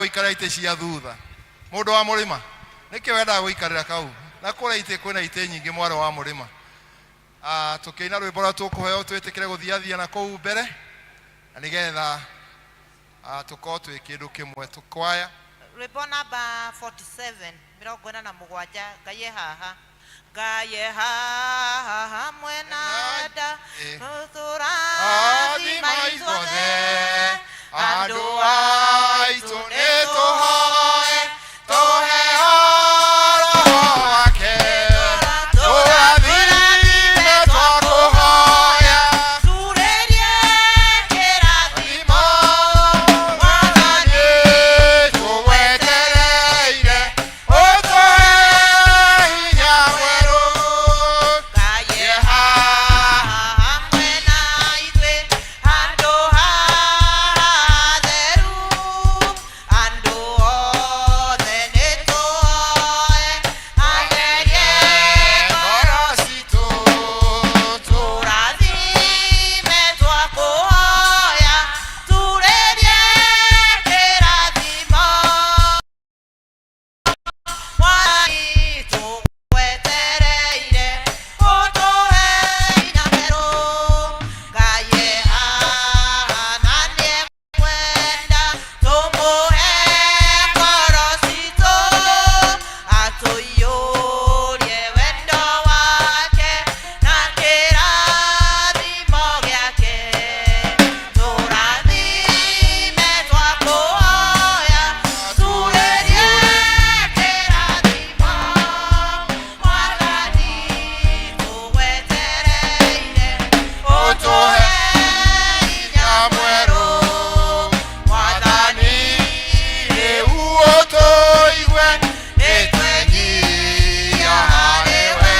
Gũikara itĩ cia thutha. Mũndũ wa mũrĩma, nĩkĩ wendaga gũikarĩra kau? Na kũrĩa itĩ kwĩna itĩ nyingĩ mwarĩ wa mũrĩma. Ah, tũkĩina rwĩmbo rũrĩa tũkũheo twĩtĩkĩre gũthiathia na kũu mbere na nĩgetha ah, tũkorwo twĩ kĩndũ kĩmwe tũkwaya. Rwĩmbo namba 47, 47, Ngai e haha. Ngai e haha hamwe na nda, tũrathima ithuothe, andũ aitũ nĩ tũhoe, tũheo Roho wake, tũrathime twakũhoya, turĩrie kĩrathimo, Mwathani tũgwetereire. Ũtũhe hinya mwerũ. Ngai e haha hamwe na ithuĩ, handũ haha hatheru. Andũ othe nĩtũhoe, agerie ngoro citũ. Tũrathime twakũhoya, turĩrie kĩrathimo. Mwathani tũgwetereire, ũtũhe hinya mwerũ. Ngai e haha na nĩekwenda tũmũhe ngoro citũ, atũiyũrie wendo wake na kĩrathimo gĩake. Tũrathime twakũhoya, turĩrie kĩrathimo. Mwathani tũgwetereire, ũtũhe hinya mwerũ. Mwathani rĩu ũtũigue, nĩtwenyihia harĩ we.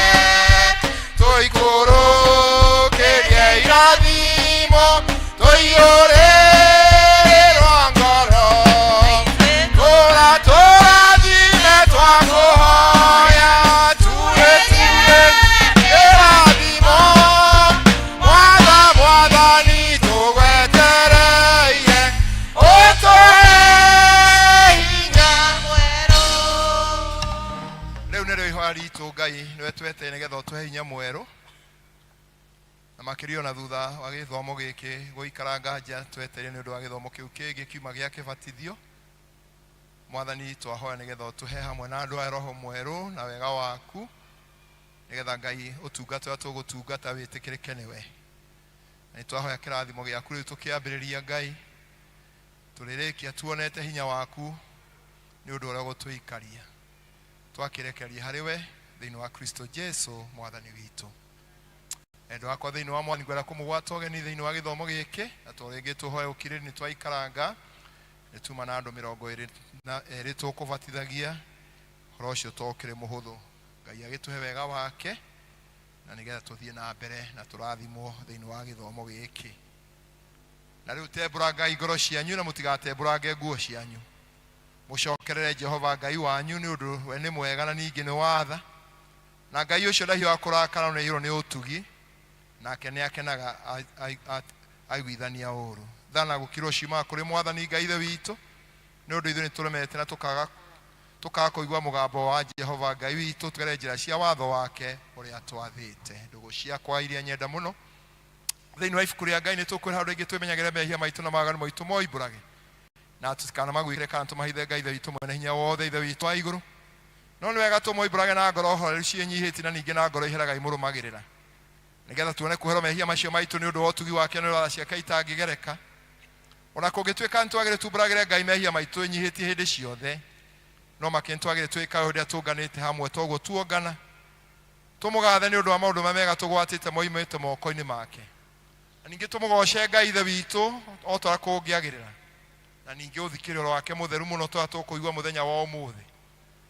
Tũikũrũkĩrie irathimo, tũiyũrĩrwo ngoro. Tũra tũrathime twakũhoya, ture ture kĩrathimo. Mwatha Mwathani tũgwetereire, ũtũhe hinya mwerũ. Rĩu nĩrĩo ihoya ritũ Ngai nĩwe twetereire nĩgetha ũtũhe hinya mwerũ na makĩria ona thutha wa gĩthomo gĩkĩ gũikara nganja twetereire nĩ ũndũ wa gĩthomo kĩu kĩngĩ kiuma gĩa kĩbatithio. Mwathani twahoya nĩgetha ũtũhe hamwe na andũ aya roho mwerũ na wega waku nĩgetha Ngai ũtungata ũrĩa tũgũtungata wĩtĩkĩrĩke nĩwe. Na nĩ twahoya kĩrathimo gĩaku rĩu tũkĩambĩrĩria Ngai tũrĩrĩkia tuonete hinya waku nĩ ũndũ ũrĩa ũgũtũikaria. Twakĩrekereria harĩ we thĩinĩ wa Kristo Jesu mwathani witũ. Endwa akwa thĩinĩ wa mwathani ngwenda kũmũgwata ũgeni thĩinĩ wa gĩthomo gĩkĩ na to rĩngĩ tũhoe ũkirĩrĩ nĩ twaikaranga nĩ tuma na andũ 22 tũkũbatithagia ũhoro ũcio to ũkĩrĩ mũhũthũ. Ngai agĩtũhe wega wake na nĩgetha tũthiĩ na mbere na tũrathimwo thĩinĩ wa gĩthomo gĩkĩ. Na rĩu tembũrangai ngoro cianyu na mũtigatembũrange nguo cianyu. Mũcokerere Jehova Ngai wanyu nĩ ũndũ we nĩ mwega na ningĩ nĩ wa tha. Na Ngai ũcio ndahiũhaga kũrakara no nĩaiyũrwo nĩ ũtugi, nake nĩakenaga aiguithania ũũru. Tha na gũkirwo ciumaga kũrĩ Mwathani Ngai Ithe witũ, nĩ ũndũ ithuĩ nĩtũremete na tũkaga tũkaga kũigua mũgambo wa Jehova Ngai witũ tũgerere njĩra cia watho wake ũrĩa atwathĩte. Ndũgũ ciakwa iria nyenda mũno thĩinĩ wa ibuku rĩa Ngai nĩ tũkwĩra handũ rĩngĩ twĩmenyagĩre mehia maitũ na mawaganu maitũ moimbũrage na tũtikanamagwĩre kana tũmahithe Ngai Ithe witũ mwene hinya wothe Ithe witũ wa igũrũ. No nĩ wega tũmoimbũrage na ngoro horeru ciĩnyihĩtie na ningĩ na ngoro iheraga imũrũmagĩrĩra, nĩgetha tuone kuoherwo mehia macio maitũ nĩ ũndũ wa ũtugi wake na tha ciake itangĩgereka. O na kũngĩtuĩka nĩ twagĩrĩire tumbũragĩre Ngai mehia maitũ twĩnyihĩtie hĩndĩ ciothe, no makĩria nĩ twagĩrĩire twĩkage ũndũ rĩrĩa tũnganĩte hamwe toguo tuongana, tũmũgathe nĩ ũndũ wa maũndũ marĩa mega tũgwatĩte moimĩte moko-inĩ make. Na ningĩ tũmũgoce Ngai Ithe witũ o ta ũrĩa kũngĩagĩrĩra, na ningĩ ũthikĩrĩre ũhoro wake mũtheru mũno ta ũrĩa tũkũigua mũthenya wa ũmũthĩ.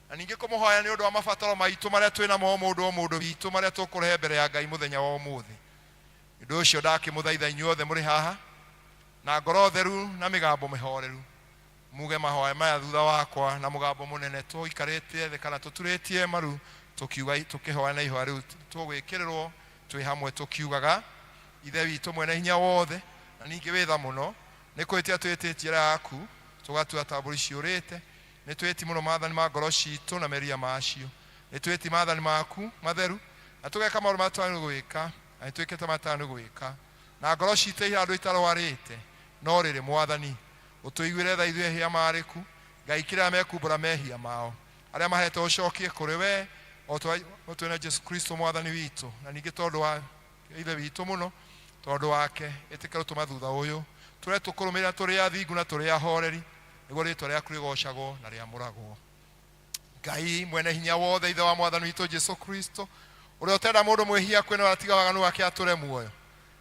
Na ningĩ kũmũhoya nĩ ũndũ wa mabataro maitũ marĩa twĩ namo o mũndũ o mũndũ witũ marĩa tũkũrehe mbere ya Ngai mũthenya wa ũmũthĩ. Nĩ ũndũ ũcio ndakĩmũthaitha inyuothe mũrĩ haha na ngoro theru na mĩgambo mĩhoreru, muge mahoya maya thutha wakwa na mũgambo mũnene tũikarĩte thĩ kana tũturĩtie maru tũkiuga tũkĩhoya na ihoya rĩu tũgwĩkĩrĩrwo twĩ hamwe tũkiugaga, Ithe witũ mwene hinya wothe na ningĩ wĩ tha mũno, nĩ kwĩtia twĩtĩtie njĩra yaku. Tũgatua ta mbũri ciũrĩte. Nĩ twĩti mũno maathani ma ngoro citũ na meria macio. Nĩ twĩti maathani maku matheru na tũgeka maũndũ marĩa twagĩrĩirwo gwĩka, na nĩ twĩkĩte marĩa twagĩrĩirwo gwĩka. Na ngoro citũ irĩ handũ itarwarĩte. No rĩrĩ, Mwathani, ũtũiguĩre tha ithuĩ ehia marĩku, Ngai kĩrĩa mekumbũra mehia mao. Arĩa mahete ũcokie kũrĩ we, o ta ũrĩa twĩ na Jesu Kristo Mwathani witũ, na ningĩ tondũ wa Ithe witũ mũno, tondũ wake, ĩtĩkĩra ũtũma thutha ũyũ tũre tũkũrũmĩrĩra tũrĩ athingu na tũrĩ ahoreri, nĩguo rĩĩtwa rĩaku rĩgoocagwo na rĩamũragwo. Ngai mwene hinya wothe, Ithe wa Mwathani witũ Jesu Kristo, ũrĩa ũtenda mũndũ mwĩhia akue no atiga waganu wake atũre muoyo,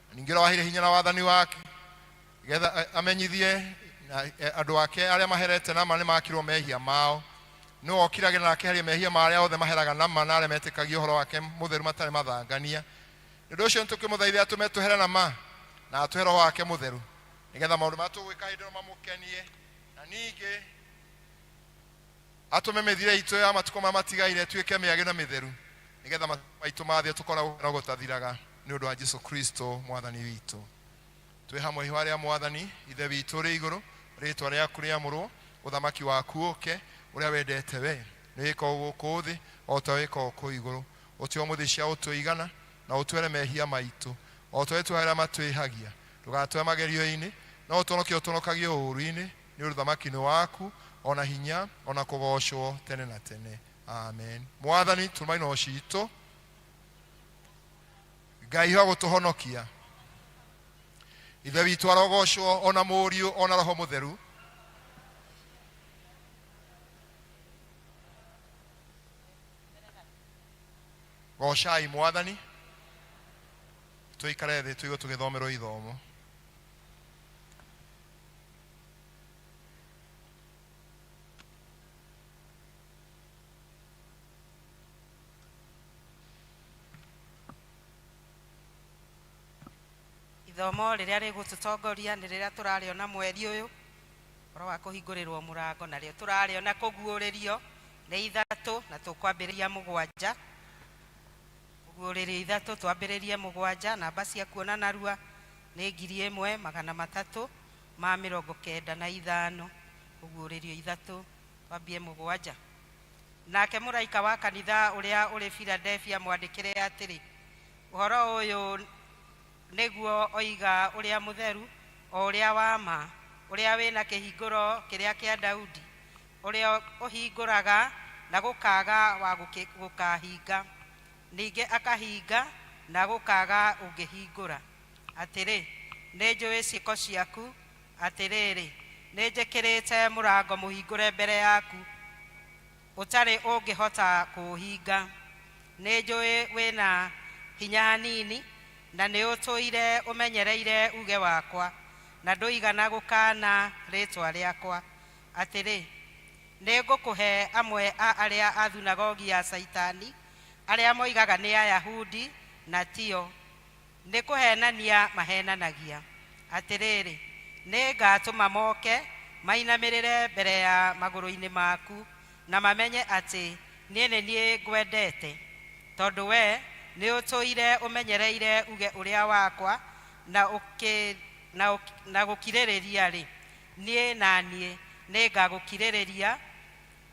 na ningĩ ũrĩa waheire hinya na wathani wake getha amenyithie andũ ake arĩa maherete nama nĩ makirwo mehia mao, nĩwe ũkiragĩra na akeheria mehia ma arĩa othe maheraga nama na arĩa metĩkagia ũhoro wake mũtheru matarĩ mathangania. Nĩ ũndũ ũcio nĩtũkĩmũthaithe atũme tũhere nama na atũhe roho wake mũtheru, nĩgetha maũndũ marĩa tũgwĩka hĩndĩ ĩno mamũkenie, na ningĩ atũme mĩthiĩre itũ ya matukũ marĩa matigaire ĩtuĩke mĩagĩru na mĩtheru, nĩgetha matukũ maitũ mathire tũkoragwo gũkena gũtathiraga, nĩ ũndũ wa Jesu Kristo Mwathani witũ. Twĩ hamwe ihoya rĩa Mwathani, Ithe witũ ũrĩ igũrũ, rĩĩtwa rĩaku rĩamũrwo, ũthamaki waku ũũke, ũrĩa wendete we nĩ wĩkagwo gũkũ thĩ o ta wĩkagwo kũu igũrũ. Ũtũhe ũmũthĩ cia gũtũigana, na ũtuohere mehia maitũ, o ta ũrĩa tuohagĩra arĩa matwĩhagia. Ndũgatũhe magerio-inĩ, no ũtũhonokie ũtũhonokagie ũũru-inĩ, nĩ ũndũ ũthamaki nĩ waku, o na hinya, o na kũgoocwo tene na tene. Amen. Mwathani, tũma ino citũ. Ngai wa gũtũhonokia. Ithe witũ arogocwo o na Mũriũ o na Roho Mũtheru. Gocai Mwathani. Tũikare thĩ tũigue tũgĩthomerwo ithomo. Ithomo rĩrĩa rĩgũtũtongoria nĩ rĩrĩa tũrarĩona mweri ũyũ, ũhoro wa kũhingũrĩrwo mũrango, narĩo tũrarĩona kũguũrĩrio nĩ ithatũ na tũkwambĩrĩria mũgwanja. Kũguũrĩrio ithatũ twambĩrĩrie mũgwanja, namba cia kuona narua nĩ 1395. Kũguũrĩrio ithatũ twambie mũgwanja. Nake mũraika wa kanitha ũrĩa ũrĩ Filadelfia mwandĩkĩre atĩrĩ, Ũhoro ũyũ nĩguo oiga ũrĩa mũtheru, o ũrĩa wa ma, ũrĩa wĩ na kĩhingũro kĩrĩa kĩa Daudi, ũrĩa ũhingũraga na gũkaaga wa gũkahinga, ningĩ akahinga na gũkaaga ũngĩhingũra, atĩrĩ, Nĩnjũĩ ciĩko ciaku, atĩrĩrĩ, nĩnjĩkĩrĩte mũrango mũhingũre mbere yaku, ũtarĩ ũngĩhota kũũhinga. Nĩnjũĩ wĩ na hinya hanini, na nĩũtũire ũmenyereire uuge wakwa, na ndũigana gũkaana rĩĩtwa rĩakwa. Atĩrĩ, nĩngũkũhe amwe a arĩa a thunagogi ya Caitani, arĩa moigaga nĩ Ayahudi, na tio, nĩ kũheenania maheenanagia. Atĩrĩrĩ, nĩngatũma moke mainamĩrĩre mbere ya magũrũ-inĩ maku, na mamenye atĩ niĩ nĩ niĩ ngwendete, tondũ wee nĩũtũire ũmenyereire uuge ũrĩa wakwa na gũkirĩrĩria-rĩ, niĩ na niĩ nĩngagũkirĩrĩria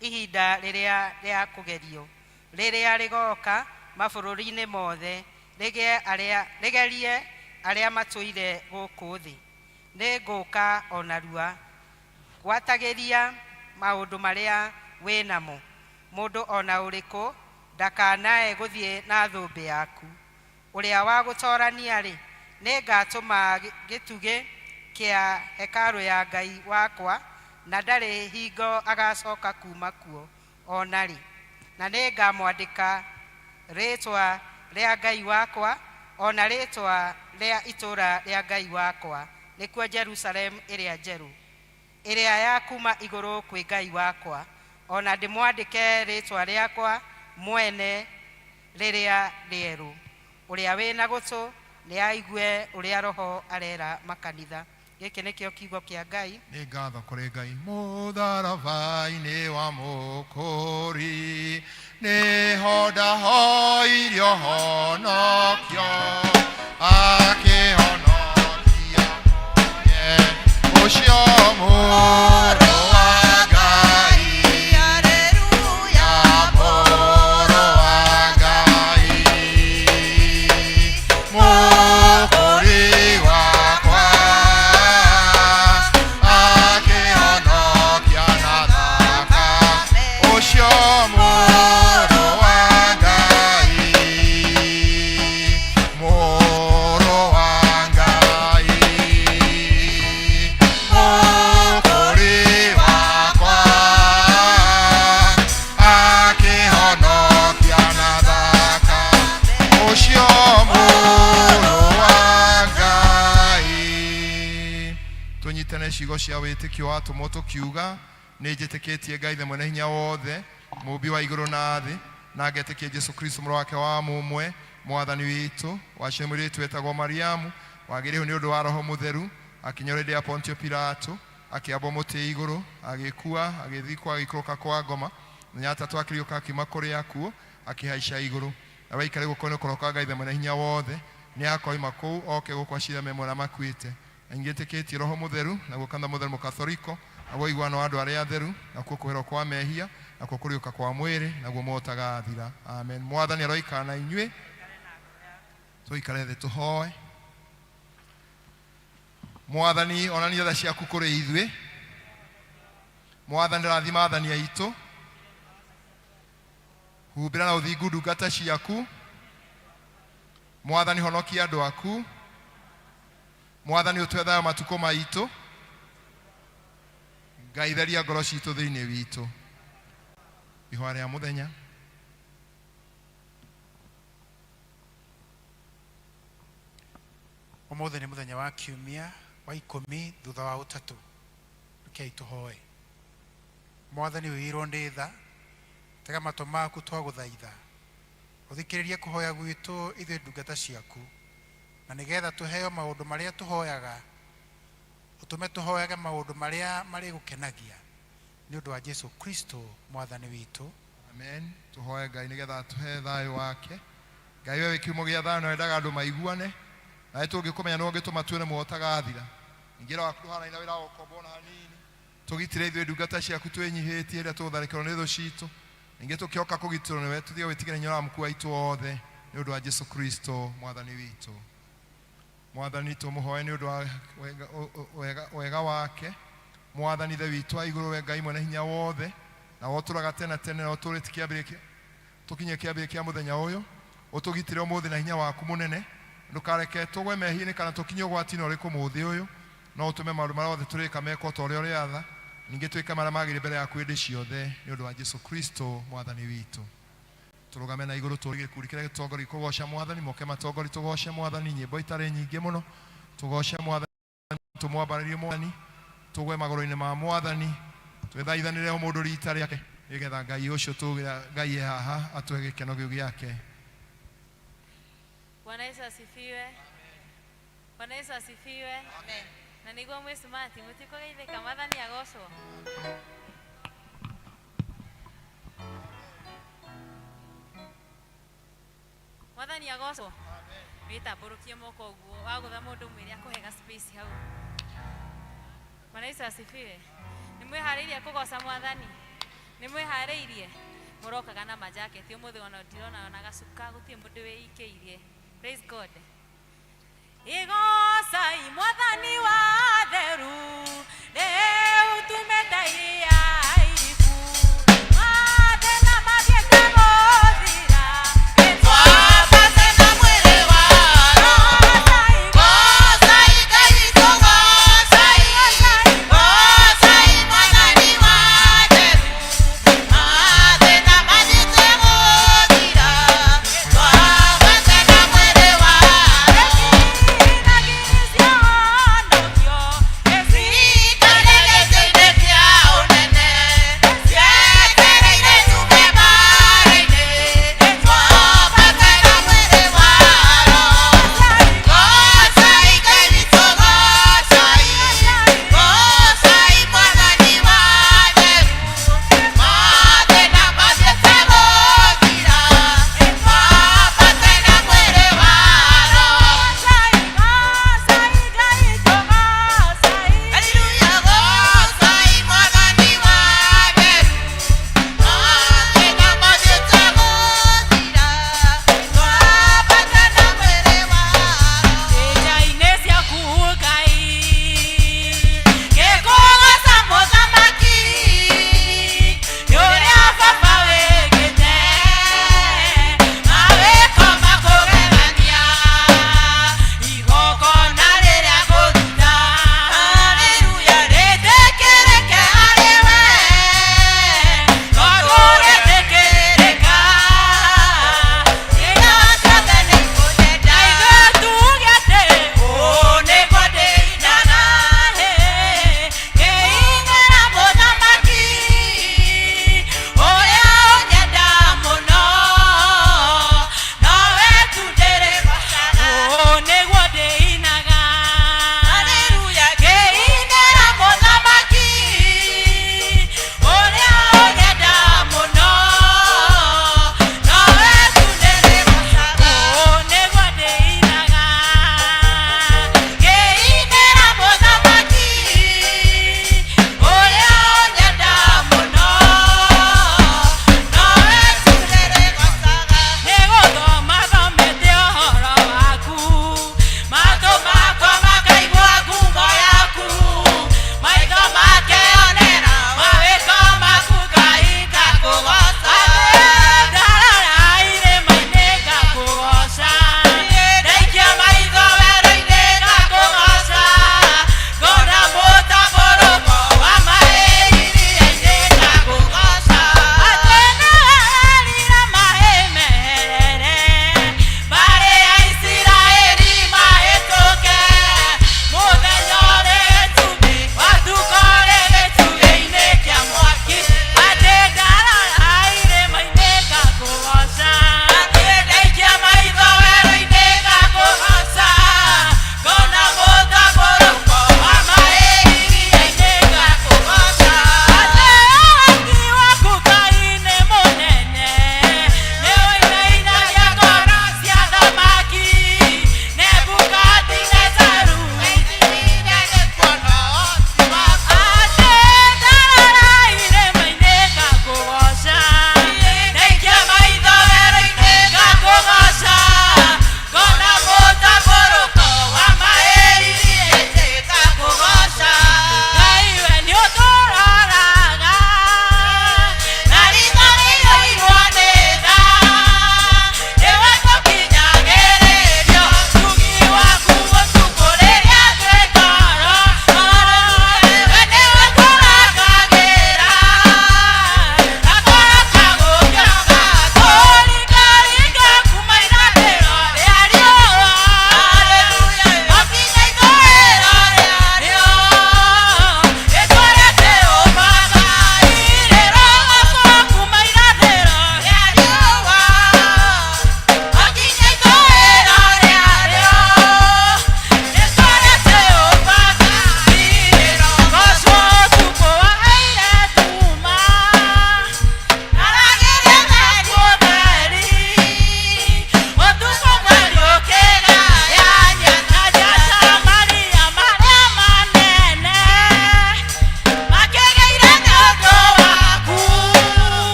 ihinda rĩrĩa rĩa kũgerio, rĩrĩa rĩgoka mabũrũri-inĩ mothe, rĩgĩe arĩa, rĩgerie arĩa matũire gũkũ thĩ. Nĩngũka o narua. Gwatagĩria maũndũ marĩa wĩ namo, mũndũ o na ũrĩkũ ndakanae gũthiĩ na thũmbĩ yaku. Ũrĩa wa gũtoorania-rĩ, nĩngatũma gĩtugĩ kĩa hekarũ ya Ngai wakwa, na ndarĩ hingo agacoka kuuma kuo o na rĩ, na nĩngamwandĩka rĩĩtwa rĩa Ngai wakwa, o na rĩĩtwa rĩa itũũra rĩa Ngai wakwa, nĩkuo Jerusalemu ĩrĩa njerũ, ĩrĩa ya kuuma igũrũ kwĩ Ngai wakwa, o na ndĩmwandĩke rĩĩtwa rĩakwa mwene rĩrĩa rĩerũ. Ũrĩa wĩ na gũtũ, nĩaigue ũrĩa Roho arera makanitha. Gĩkĩ nĩkĩo kiugo kĩa Ngai. Nĩ ngatho kũrĩ Ngai mũtharaba-inĩ wa mũkũri, nĩho ndahoirio honokio, akĩhonokia ũcio mũrũ. Tũririkane ciugo cia wĩtĩkio wa atũmwo tũkiuga, nĩ njĩtĩkĩtie Ngai Ithe mwene hinya wothe, mũũmbi wa igũrũ na thĩ, na ngetĩkia Jesu Kristo mũrũ wake wa mũmwe, mwathani witũ, waciarwo mũirĩtu wetagwo Mariamu, wagĩrĩirwo nĩ ũndũ wa Roho Mũtheru, akinyũrwo hĩndĩ ya Pontio Pilato, akĩambwo mũtĩ igũrũ, agĩkua, agĩthikwo, agĩikũrũka kwa ngoma, mũthenya wa gatatũ akĩriũka akiuma kũrĩ akuũ, akĩhaica igũrũ. Nawe aikare guoko-inĩ kwa ũrĩo kwa Ngai Ithe mwene hinya wothe, nĩ akoima kũu oke gũkũ acire me muoyo na makuĩte. Na ningĩ njĩtĩkĩtie Roho Mũtheru, naguo kanitha mũtheru mũkathoriko, naguo ũiguano wa andũ arĩa atheru, nakuo kũherwo kwa mehia, nakuo kũriũka kwa mwĩrĩ, naguo muoyo ũtagathira. Amen. Mwathani aroikara na inyuĩ. Tũikare thĩ tũhoe. Mwathani, onania tha ciaku kũrĩ ithuĩ. Mwathani, rathima athani aitũ. Humbĩra na ũthingu ndungata ciaku. Mwathani, honokia andũ aku. Mwathani, ũtũhe thayũ matukũ maitũ. Ngai, theria ngoro citũ thĩinĩ witũ. Ihoya rĩa mũthenya. Ũmũthĩ nĩ mũthenya wa kiumia wa ikũmi thutha wa ũtatũ. Rekei tũhoe. Mwathani ũiyũirwo nĩ tha, tega matũ maku twagũthaitha, ũthikĩrĩrie kũhoya gwitũ ithuĩ ndungata ciaku, na nĩgetha tũheo maũndũ marĩa tũhoyaga, ũtũme tũhoyage maũndũ marĩa marĩgũkenagia, nĩ ũndũ wa Jesu Kristo mwathani witũ. Amen. Tũhoe Ngai nĩgetha atũhe thayũ wake. Ngai we wĩ kiumo gĩa thayũ na wendaga andũ maiguane, nawe tũngĩkũmenya nĩwe ũngĩtũma tuone muoyo ũtagathira. Ningĩ wĩra waku ndũhanaine na wĩra wa ũkombo ona hanini. Tũgitĩre ithuĩ ndungata ciaku twĩnyihĩtie rĩrĩa tũgũtharĩkĩrwo nĩ thũ citũ. Ningĩ tũkĩhoka kũgitĩrwo nĩwe, tũthiĩ gwĩtigĩra hinya ũrĩa mũkuu waitũ othe, nĩ ũndũ wa Jesu Kristo mwathani witũ. Mwathani tũmũhoe nĩ ũndũ wa wega, wega, wega wake. Mwathani Ithe witũ wa igũrũ, we Ngai mwene hinya wothe, na wotũraga tene na tene, na ũtũrĩtie kĩambĩrĩria tũkinye kĩambĩrĩria kĩa mũthenya ũyũ, ũtũgitĩre ũmũthĩ na hinya waku mũnene. Ndũkareke tũgwe mehia-inĩ kana tũkinye ũgwati-inĩ ũrĩkũ mũthĩ ũyũ, no ũtũme maũndũ marĩa othe tũrĩka mekwo ta ũrĩa ũrĩatha, ningĩ twĩke marĩa magĩrĩire mbere yaku hĩndĩ ciothe, nĩ ũndũ wa Jesu Kristo mwathani witũ. Tũrũgame na igũrũ tũrĩ gĩkundi kĩrĩa gĩtongoria kũgoca mwathani, moke matongoria tũgoce mwathani, nyĩmbo itarĩ nyingĩ mũno, tũgoce mwathani, tũmwambarĩrie mwathani, tũgwe magũrũ-inĩ ma mwathani, twĩthaithanĩre o mũndũ rita rĩake, nĩgetha Ngai ũcio tũgĩra Ngai e haha atũhe gĩkeno kĩu gĩake. Bwana Yesu asifiwe. Bwana Yesu asifiwe. Amen. Na niguo mwĩ smart mũtikũgeithĩka mwathani agocwo. Mwathani agocwo. Wĩtambũrũkie moko ũguo wagũtha mũndũ mwĩre akũhe ga space hau. Bwana Yesu asifiwe. Nĩ mwĩharĩirie kũgoca mwathani? Nĩ mwĩharĩirie? Mũrokaga na majaketi ũmũthĩ ona ndirona ona gacuka gũtirĩ mũndũ wĩikĩirie. Praise God. Igocai mwathani wa theru, rĩu tumĩte iria iriku, mathĩna mathiĩte gũthira. Twambate na mwĩrĩ wa Roho. Gocai, Gocai Ngai witũ, gocai. Gocai Mwathani wa theru. Mathĩna mathiĩte gũthira. Twambate na mwĩrĩ wa Roho. Ĩkinagiri cionokio, Ĩci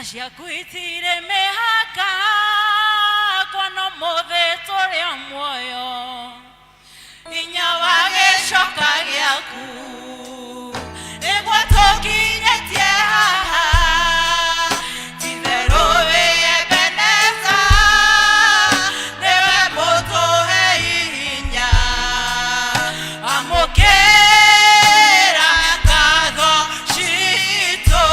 Ciaku itirĩ mĩhaka, kuona ũmũthĩ tũrĩ o muoyo. Hinya wa gĩcoka gĩaku nĩguo tũkinyĩtie haha. Ti-itherũ wĩ Ebeneza, nĩwe mũtũhei hinya. Amũkĩra ngatho citũ.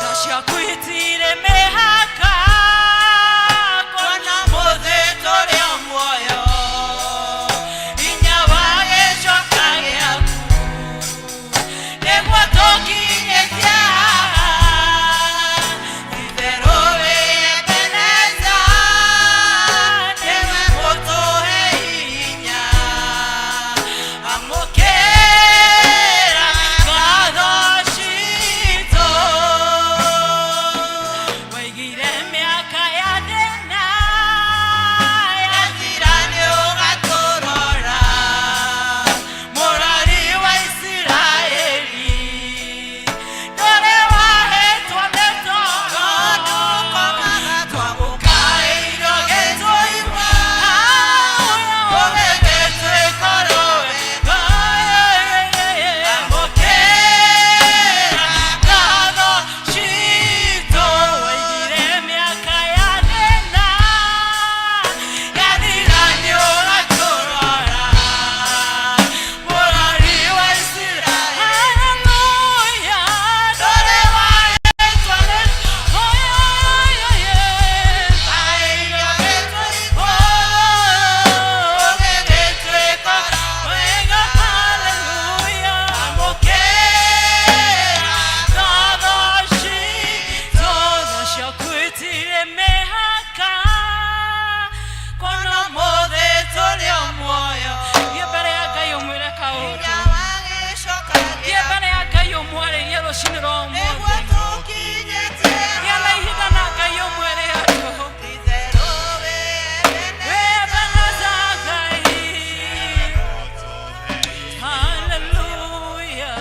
Tha ciaku itirĩ mĩhaka, kuona ũmũthĩ tũrĩ o muoyo. Hinya wa gĩcoka gĩaku nĩguo tũkinyĩtie haha. Ti-itherũ wĩ Ebeneza, nĩwe mũtũhei hinya. Amũkĩra ngatho citũ. Waigire mĩaka ya thĩna Yathira nĩ ũgatũrora, mũrori wa Isiraeli. Ndũrĩ wahĩtwo nĩ toro. Tondũ twagũkaĩirwo gĩtũigua, ũgĩgĩtwĩkorwo wega. Amũkĩra ngatho citũ. Waigire mĩaka ya thĩna Yathira nĩ ũgatũrora, mũrori wa Isiraeli. Hallelujah. Ndũrĩ wahĩtwo nĩ Hallelujah. Tha ciaku itirĩ mĩhaka, kuona ũmũthĩ tũrĩ o muoyo. Thiĩ mbere ya Ngai ũmwĩre kaũndũ. Thiĩ mbere ya Ngai ũmwarĩrie rũcinĩ rwa ũmũthĩ. Gĩa na ihinda na Ngai ũmwĩre ũndũ. Wĩ Ebeneza Ngai. Hallelujah.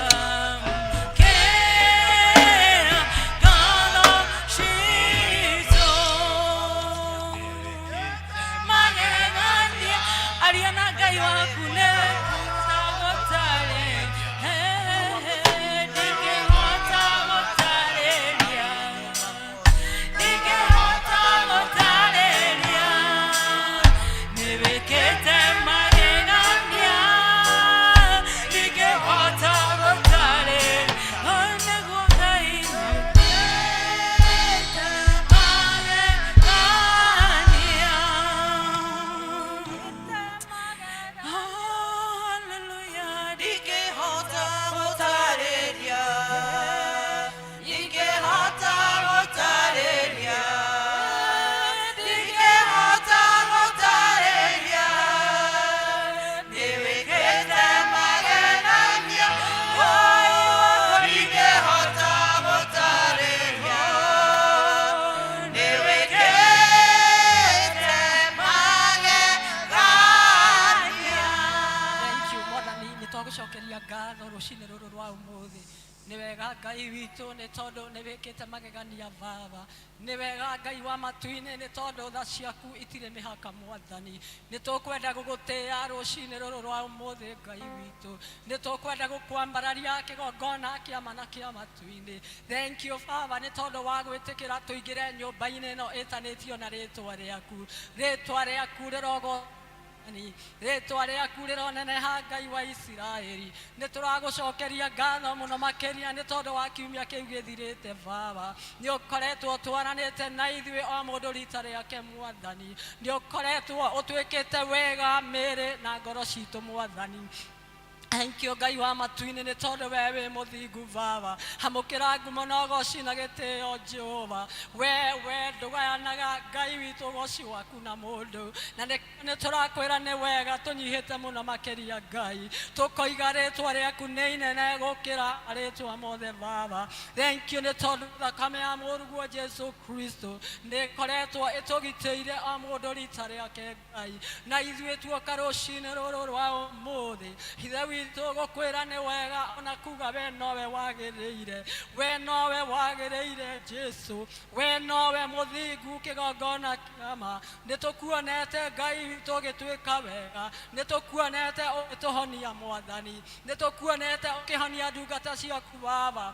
Kĩra ngatho citũ. Magegania, aria na Ngai waku nĩ gũtarĩ. Ndingĩhota gũtarĩria. Ndingĩhota gũtarĩria. Nĩwĩkĩte magegania. Ndingĩhota gũtarĩria. Oh, nĩguo Ngai nĩwĩkĩte magegania. Oh, hallelujah. Ndingĩhota gũtarĩria, ndingĩhota gũtarĩria, ndingĩhota gũtarĩria, nĩwĩkĩte magegania. Ndingĩhota gũtarĩria, nĩwĩkĩte magegania. Thank you Mwathani, nĩ twagũcokeria ngatho rũcinĩ rũrũ rwa ũmũthĩ. Nĩ wega Ngai witũ, nĩ tondũ nĩ wĩkĩte magegania Baba. Nĩ wega Ngai wa matu-inĩ, nĩ tondũ tha ciaku itirĩ mĩhaka Mwathani. Nĩ tũkwenda gũgũtĩĩa rũcinĩ rũrũ rwa ũmũthĩ Ngai witũ. Nĩ tũkwenda gũkwambararia kĩgongona kĩa mana kĩa matu-inĩ. Thank you Baba, nĩ tondũ wa gwĩtĩkĩra tũingĩre nyũmba-inĩ ĩno ĩtanĩtio na rĩtwa rĩaku. Rĩtwa rĩaku rĩrogo rĩtwa rĩaku rĩroneneha Ngai wa Isiraeli. Nĩ tũragũcokeria ngatho mũno makĩria nĩ tondũ wa kiumia kĩu gĩthirĩte Baba. Nĩ ũkoretwo twaranĩte na ithuĩ o mũndũ rita rĩake Mwathani. Nĩ ũkoretwo ũtwĩkĩte wega mĩĩrĩ na ngoro citũ Mwathani. Thank you Ngai wa matu-inĩ, nĩ tondũ we wĩ mũthingu Baba. Amũkĩra ngumo na ũgoci na gĩtĩo Jehova. We ndũgayanaga Ngai witũ ũgoci waku na mũndũ, na nĩ tũrakwĩra nĩ wega tũnyihĩte mũno makĩria Ngai, tũkoiga rĩtwa rĩaku nĩ inene gũkĩra rĩtwa mothe Baba. Thank you nĩ tondũ thakame ya mũrũguo Jesu Kristo nĩ ĩkoretwo ĩtũgitĩire o mũndũ rita rĩake Ngai, na ithuĩ tuoka rũcinĩ rũrũ rwa ũmũthĩ, Ithe witũ. witũ gũkwĩra nĩ wega ona kuga we nowe wagĩrĩire, we nowe wagĩrĩire Jesu, we nowe mũthingu kĩgongona kĩama. Nĩ tũkuonete Ngai witũ ũgĩtwĩka wega, nĩ tũkuonete ũgĩtũhonia Mwathani, nĩ tũkuonete ũkĩhonia ndungata ciaku Baba.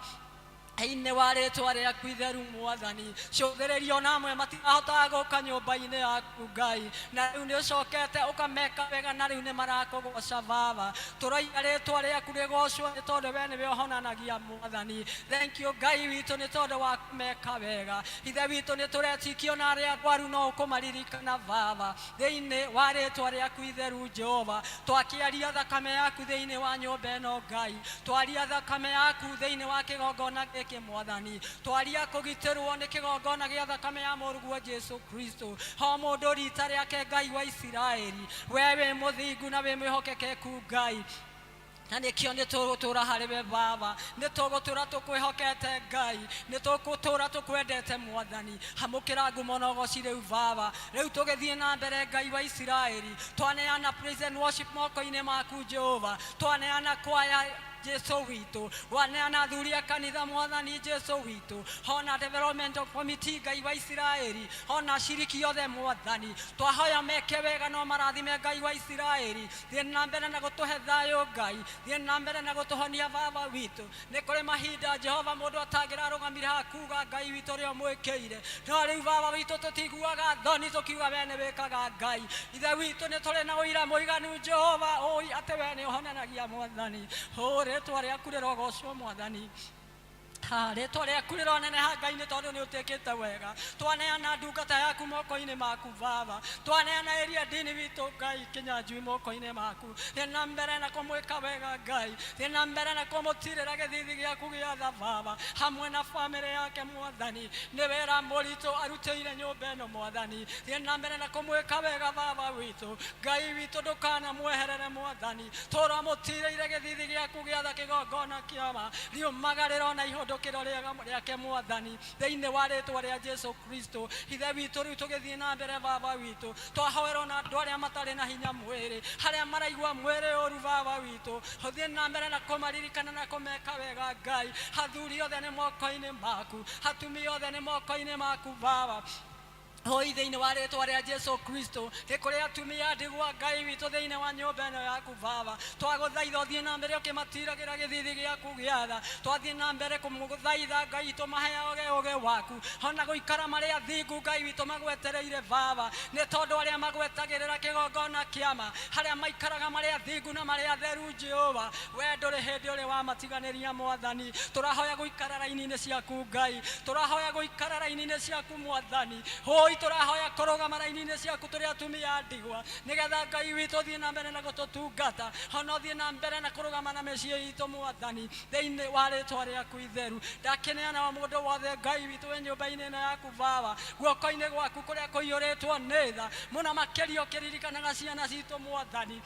Thĩinĩ wa rĩtwa rĩaku itheru Mwathani, cũthĩrĩrio na amwe matirahotaga gũka nyũmba-inĩ yaku Ngai, na rĩu nĩ ũcokete ũkameka wega, na rĩu nĩ marakũgoca Baba. Tũroiga rĩtwa rĩaku rĩgocwo nĩ tondũ we nĩwe ũhonanagia Mwathani. Thank you Ngai witũ nĩ tondũ wa kũmeka wega. Ithe witũ nĩ tũretikio na arĩa arwaru no ũkũmaririkana Baba. Thĩinĩ wa rĩtwa rĩaku itheru Jehova, twakĩaria thakame yaku thĩinĩ wa nyũmba ĩno Ngai, twaria thakame yaku thĩinĩ wa kĩgongona gĩkĩ Mwathani, twaria kũgitĩrwo nĩ kĩgongona gĩa thakame ya mũrũguo Jesu Kristo. Ho mũndũ rita rĩake Ngai wa Isiraeli, we wĩ mũthingu na wĩ mwĩhokekeku Ngai, na nĩkĩo nĩ tũgũtũra harĩ we Baba, nĩ tũgũtũra tũkwĩhokete Ngai, nĩ tũgũtũra tũkwendete Mwathani. Hamũkĩra ngumo na ũgoci rĩu Baba. Rĩu tũgĩthiĩ na mbere Ngai wa Isiraeli, twaneana praise and worship moko-inĩ maku Jehova, twaneana kwaya Jesu witũ, waneana athuri a kanitha Mwathani Jesu witũ, hona development committee Ngai wa Isiraeli, hona ashiriki othe Mwathani, twahoya meke wega no marathime Ngai wa Isiraeli. Thiĩ na mbere na gũtũhe thayũ Ngai, thiĩ na mbere na gũtũhonia Baba witũ. Nĩ kũrĩ mahinda Jehova mũndũ atangĩrarũgamire haha kuga Ngai witũ ũrĩa ũmwĩkĩire, no rĩu Baba witũ tũtiguaga thoni tũkiuga we nĩ wĩkaga Ngai. Ithe witũ nĩ tũrĩ na ũira mũiganu Jehova ũi atĩ we nĩ ũhonanagia Mwathani. Ũ rĩtwa rĩaku rĩrogocwo Mwathani. Ha, rĩtwa rĩaku rĩroneneha Ngai nĩ tondũ nĩ ũtĩkĩte wega. Twaneana ndungata yaku moko-inĩ maku Baba, twaneana ĩria ndini witũ Ngai Kĩnyanjui moko-inĩ maku. Thiĩ na mbere na kũmwĩka wega Ngai, thiĩ na mbere na kũmũtirĩra gĩthithi gĩaku gĩa tha Baba, hamwe na bamĩrĩ yake Mwathani. Nĩ wĩra mũritũ arutĩire nyũmba ĩno Mwathani, thiĩ na mbere na kũmwĩka wega Baba witũ. Ngai witũ ndũkanamweherere Mwathani, tũramũtirĩire gĩthithi gĩaku gĩa tha kĩgongona kĩama, riumagarĩro na ihũndũkĩro rĩake Mwathani, thĩinĩ wa rĩtwa rĩa Jesu Kristo. Ithe witũ rĩu tũgĩthiĩ na mbere Baba witũ, twahoerwo na andũ arĩa matarĩ na hinya mwĩrĩ, harĩa maraigua mwĩrĩ ũru Baba witũ, ũthiĩ na mbere na kũmaririkana na kũmeka wega Ngai. Athuri othe nĩ moko-inĩ maku, atumia othe nĩ moko-inĩ maku Baba. Hoi thĩinĩ wa rĩtwa rĩa Jesu Kristo, nĩ kũrĩ atumia ndigwa Ngai witũ thĩinĩ wa nyũmba ĩno yaku Baba, twagũthaitha ũthiĩ na mbere ũkĩmatiragĩra gĩthithi gĩaku gĩa tha. Twathiĩ na mbere kũmũthaitha Ngai witũ maheage ũgĩ waku, ona gũikara marĩ athingu Ngai witũ magwetereire Baba, nĩ tondũ arĩa magwetagĩrĩra kĩgongona kĩama, arĩa maikaraga marĩ athingu na marĩ atheru Jehova, we ndũrĩ hĩndĩ ũrĩ wamatiganĩria Mwathani. Tũrahoya gũikara raini-inĩ ciaku Ngai, tũrahoya gũikara raini-inĩ ciaku Mwathani. Hoi tũrahoya kũrũgama raini-inĩ ciaku tũrĩ atumia ndigwa, nĩgetha Ngai witũ ũthiĩ na mbere na gũtũtungata, ona ũthiĩ na mbere na kũrũgama na mĩciĩ itũ Mwathani, thĩinĩ wa rĩtwa rĩaku itheru. Ndakĩneana o mũndũ wothe Ngai witũ wĩ nyũmba-inĩ ĩno yaku Baba, guoko-inĩ gwaku kũrĩa kũiyũrĩtwo nĩ tha mũno makĩria ũkĩririkanaga ciana citũ Mwathani.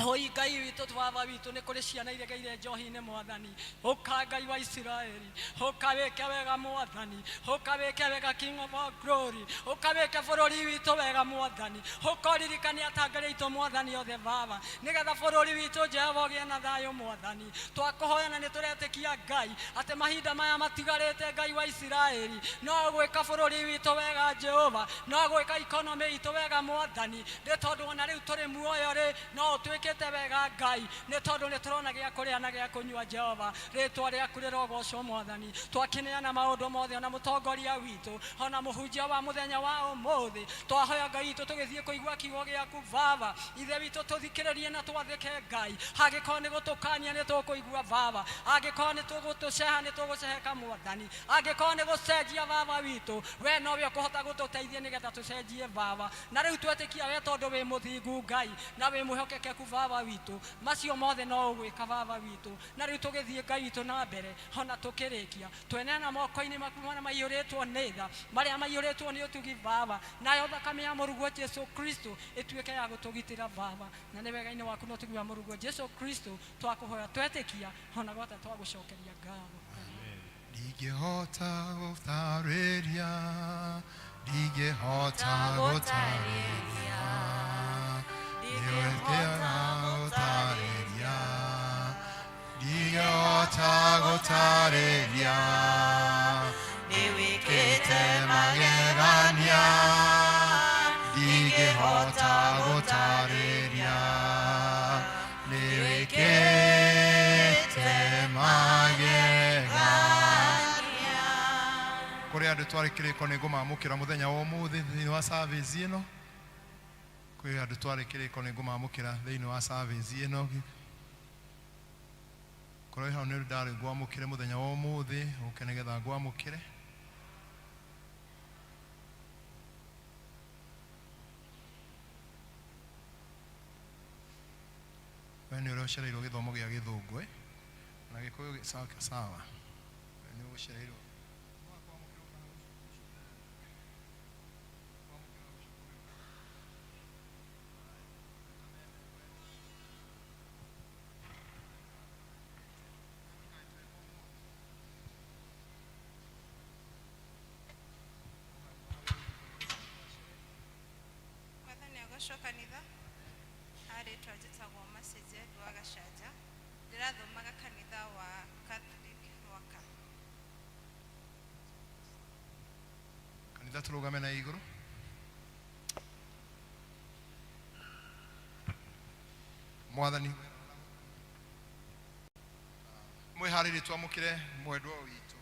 Hoi Ngai witũ Baba witũ, nĩ kũrĩ ciana iregeire njohi-inĩ Mwathani. Ũka Ngai wa Isiraeli, ũka wĩke wega Mwathani, ũka wĩke wega King of all glory, ũka wĩke bũrũri witũ wega Mwathani, ũka ũririkane atongoria aitũ Mwathani othe Baba, nĩgetha bũrũri witũ Jehova ũgĩe na thayũ Mwathani. Twakũhoya na nĩ tũretĩkia Ngai atĩ mahinda maya matigarĩte Ngai wa Isiraeli no gwĩka bũrũri witũ wega Jehova, no gwĩka economy itũ wega Mwathani, nĩ tondũ ona rĩu tũrĩ muoyo rĩ no ũtwĩkĩte wega Ngai, nĩ tondũ nĩ tũrona gĩa kũrĩa na gĩa kũnyua Jehova. Rĩtwa rĩaku rĩrogocwo Mwathani. Twakĩneana maũndũ mothe ona mũtongoria witũ ona mũhunjia wa mũthenya wa ũmũthĩ, twahoya Ngai witũ tũgĩthiĩ kũigua kiugo gĩaku Baba. Ithe witũ tũthikĩrĩrie na twathĩke Ngai, angĩkorwo nĩ gũtũkania nĩ tũkũigua Baba, angĩkorwo nĩ tũgũtũceha nĩ tũgũceheka Mwathani, angĩkorwo nĩ gũcenjia Baba witũ, we nowe ũkũhota gũtũteithia nĩgetha tũcenjie Baba. Na rĩu twetĩkia we tondũ wĩ mũthingu Ngai na wĩ mwĩhokekeku Baba witũ, macio mothe no ũgwĩka Baba witũ. Na rĩu tũgĩthiĩ Ngai witũ na mbere ona tũkĩrĩkia, tweneana moko-inĩ maku marĩa maiyũrĩtwo nĩ tha, marĩa maiyũrĩtwo nĩ ũtugi Baba, nayo thakame ya mũrũguo Jesu Kristo ĩtuĩke ya gũtũgitĩra Baba, na nĩ wega-inĩ waku na ũtugi wa mũrũguo Jesu Kristo twakũhoya twetĩkia ona gwata twagũcokeria ngatho. Ndingĩhota gũtarĩria, ndingĩhota gũtarĩria, ndingĩhota gũtarĩria. gũtarĩria. Nĩwĩkĩte Kĩte magegania, ndingĩhota gũtarĩria. Nĩwĩkĩte magegania. Kũrĩ andũ twarĩ kĩrĩko nĩ ngũmamũkĩra mũthenya wa ũmũthĩ thĩinĩ wa service ĩno. Kwĩ andũ twarĩ kĩrĩko nĩ ngũmamũkĩra thĩinĩ wa service ĩno. Korwo hau nĩ ndarĩ ngwamũkĩre mũthenya wa ũmũthĩ, ũke nĩgetha ngwamũkĩre. We nĩ ũrĩa ũcereirwo gĩthomo gĩa gĩthũngũ eh? Na gĩkũyũ sawa sawa. We nĩ ũgũcereirwo. Mwathani agocwo kanitha. Arĩtwa njĩtagwo Mercy wa Gacanja, ndĩrathomaga kanitha wa Catholic Rwaka. Kanitha tũrũgame na igũrũ. Mwathani mwĩharĩrie twamũkĩre mwendwa witũ.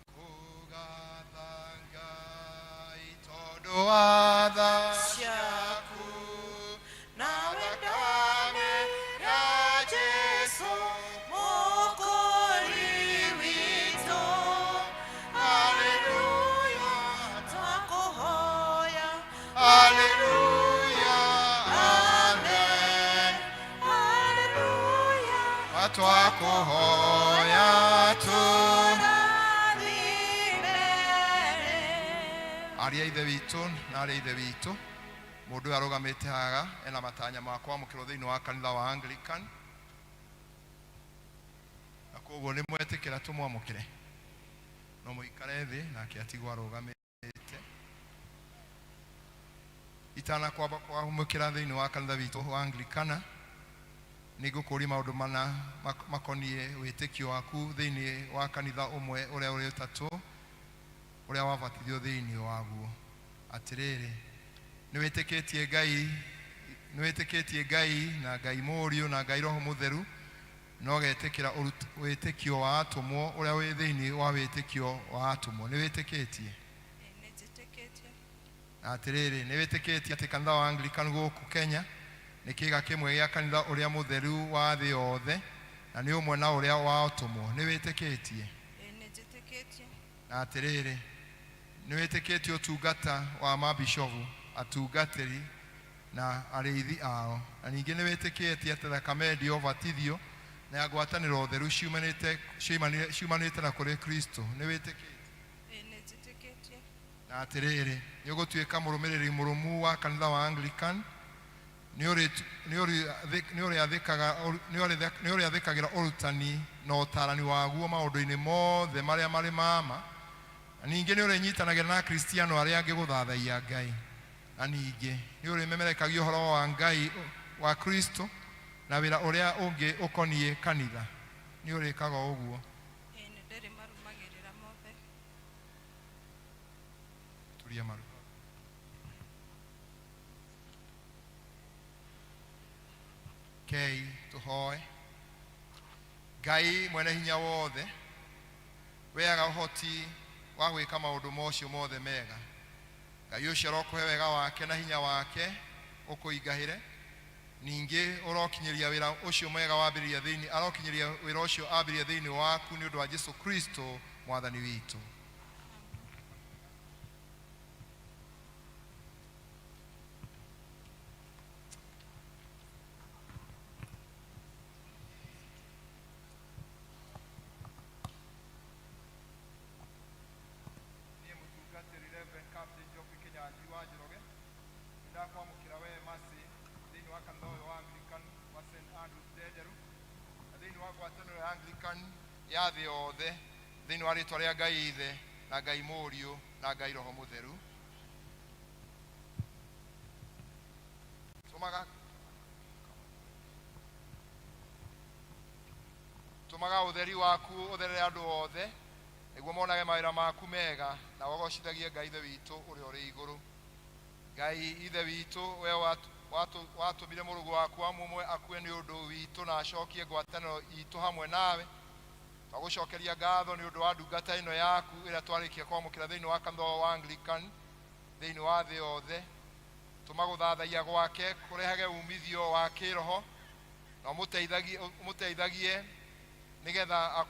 Twakũgatha Ngai tondũ wa tha ciaku na thakame ya Jesũ Mũkũri witũ. Haleluya, Twakũhoya. Haleluya, amen. Haleluya. Twakũhoya tu aria ithe witũ na aria ithe witũ. Mũndũ ũyũ arũgamĩte haha ena matanya ma kwamũkĩrwo thĩinĩ wa kanitha wa Anglican, na koguo nĩ mwetĩkĩra tũmwamũkĩre. No mũikare thĩ nake atigwo arũgamĩte. Itanakwamba kwamũkĩra thĩinĩ wa kanitha witũ wa Anglikana, nĩ ngũkũria maũndũ mana makoniĩ wĩtĩkio waku thĩinĩ wa kanitha ũmwe ũrĩa ũrĩ ũtatũ ũrĩa wabatithio thĩinĩ waguo. Atĩrĩrĩ, nĩ wĩtĩkĩtie Ngai, nĩ wĩtĩkĩtie Ngai na Ngai Mũriũ na Ngai Roho Mũtheru, na ũgetĩkĩra wĩtĩkio wa atũmwo ũrĩa wĩ thĩinĩ wa wĩtĩkio wa atũmwo. Nĩ wĩtĩkĩtie? Nĩ njĩtĩkĩtie. Na atĩrĩrĩ, nĩ wĩtĩkĩtie atĩ kanitha wa Anglican gũkũ Kenya nĩ kĩĩga kĩmwe gĩa kanitha ũrĩa mũtheru wa thĩ yothe, na nĩ ũmwe na ũrĩa wa atũmwo. Nĩ wĩtĩkĩtie? Nĩ njĩtĩkĩtie. Na atĩrĩrĩ, nĩ wĩtĩkĩtie ũtungata wa mabishovu, atungatĩri na arĩithi ao, na ningĩ nĩ wĩtĩkĩtie atĩ thakame ya ũbatithio na ya ngwatanĩro theru ciumanĩte na kũrĩ Kristo. Nĩ wĩtĩkĩtie? Nĩ njĩtĩkĩtie. Na atĩrĩrĩ, nĩ ũgũtuĩka mũrũmĩrĩri mũrũmu wa kanitha wa Anglican, nĩ ũrĩathĩkagĩra ũrutani na ũtaarani waguo maũndũ-inĩ mothe marĩa marĩ mama, na ningĩ nĩ ũrĩnyitanagĩra na Akristiano arĩa angĩ gũthathaiya Ngai, na ningĩ nĩ ũrĩmemerekagia ũhoro wa Ngai wa Kristo na wĩra ũrĩa ũngĩ ũkoniĩ kanitha. Nĩ ũrĩkaga ũguo? Nĩ ndĩrĩmarũmagĩrĩra mothe. Turia maru. Kei tũhoe. Ngai mwene hinya wothe, weaga ũhoti wa gwĩka maũndũ mocio mothe mega. Ngai ũcio arokũhe wega wake na hinya wake ũkũingahĩre, ningĩ ũrokinyĩria wĩra ũcio mwega wambĩrĩria thĩinĩ, arokinyĩria wĩra ũcio ambĩrĩria thĩinĩ waku nĩ ũndũ wa Jesu Kristo mwathani witũ. Niĩ mũtungatĩri Reverend Captain Geoffrey Kinyanjui wa Njoroge, nĩndakwamũkĩra we Mercy thĩinĩ wa kanitha ũyũ wa Anglican wa St Andrews Ndenderu, na thĩinĩ wa ngwatanĩro ya Anglican ya thĩ yothe, thĩinĩ wa rĩtwa rĩa Ngai Ithe na Ngai Mũriũ na Ngai Roho Mũtheru. Somaga. Tũmaga ũtheri waku ũtherere andũ othe nĩguo monage mawĩra maku mega na wogocithagie Ngai Ithe witũ ũrĩa ũrĩ igũrũ. Ngai Ithe witũ, we watũmire mũrũguo waku wa mũmwe akue nĩ ũndũ witũ na acokie ngwatanĩro itũ hamwe nawe. Twagũcokeria ngatho nĩ ũndũ wa ndungata ĩno yaku ĩrĩa twarĩkia kwamũkĩra thĩinĩ wa kanitha wa Anglican thĩinĩ wa thĩ yothe. Tũma gũthathaiya gwake kũrehage umithio wa kĩroho na ũmũteithagie nĩgetha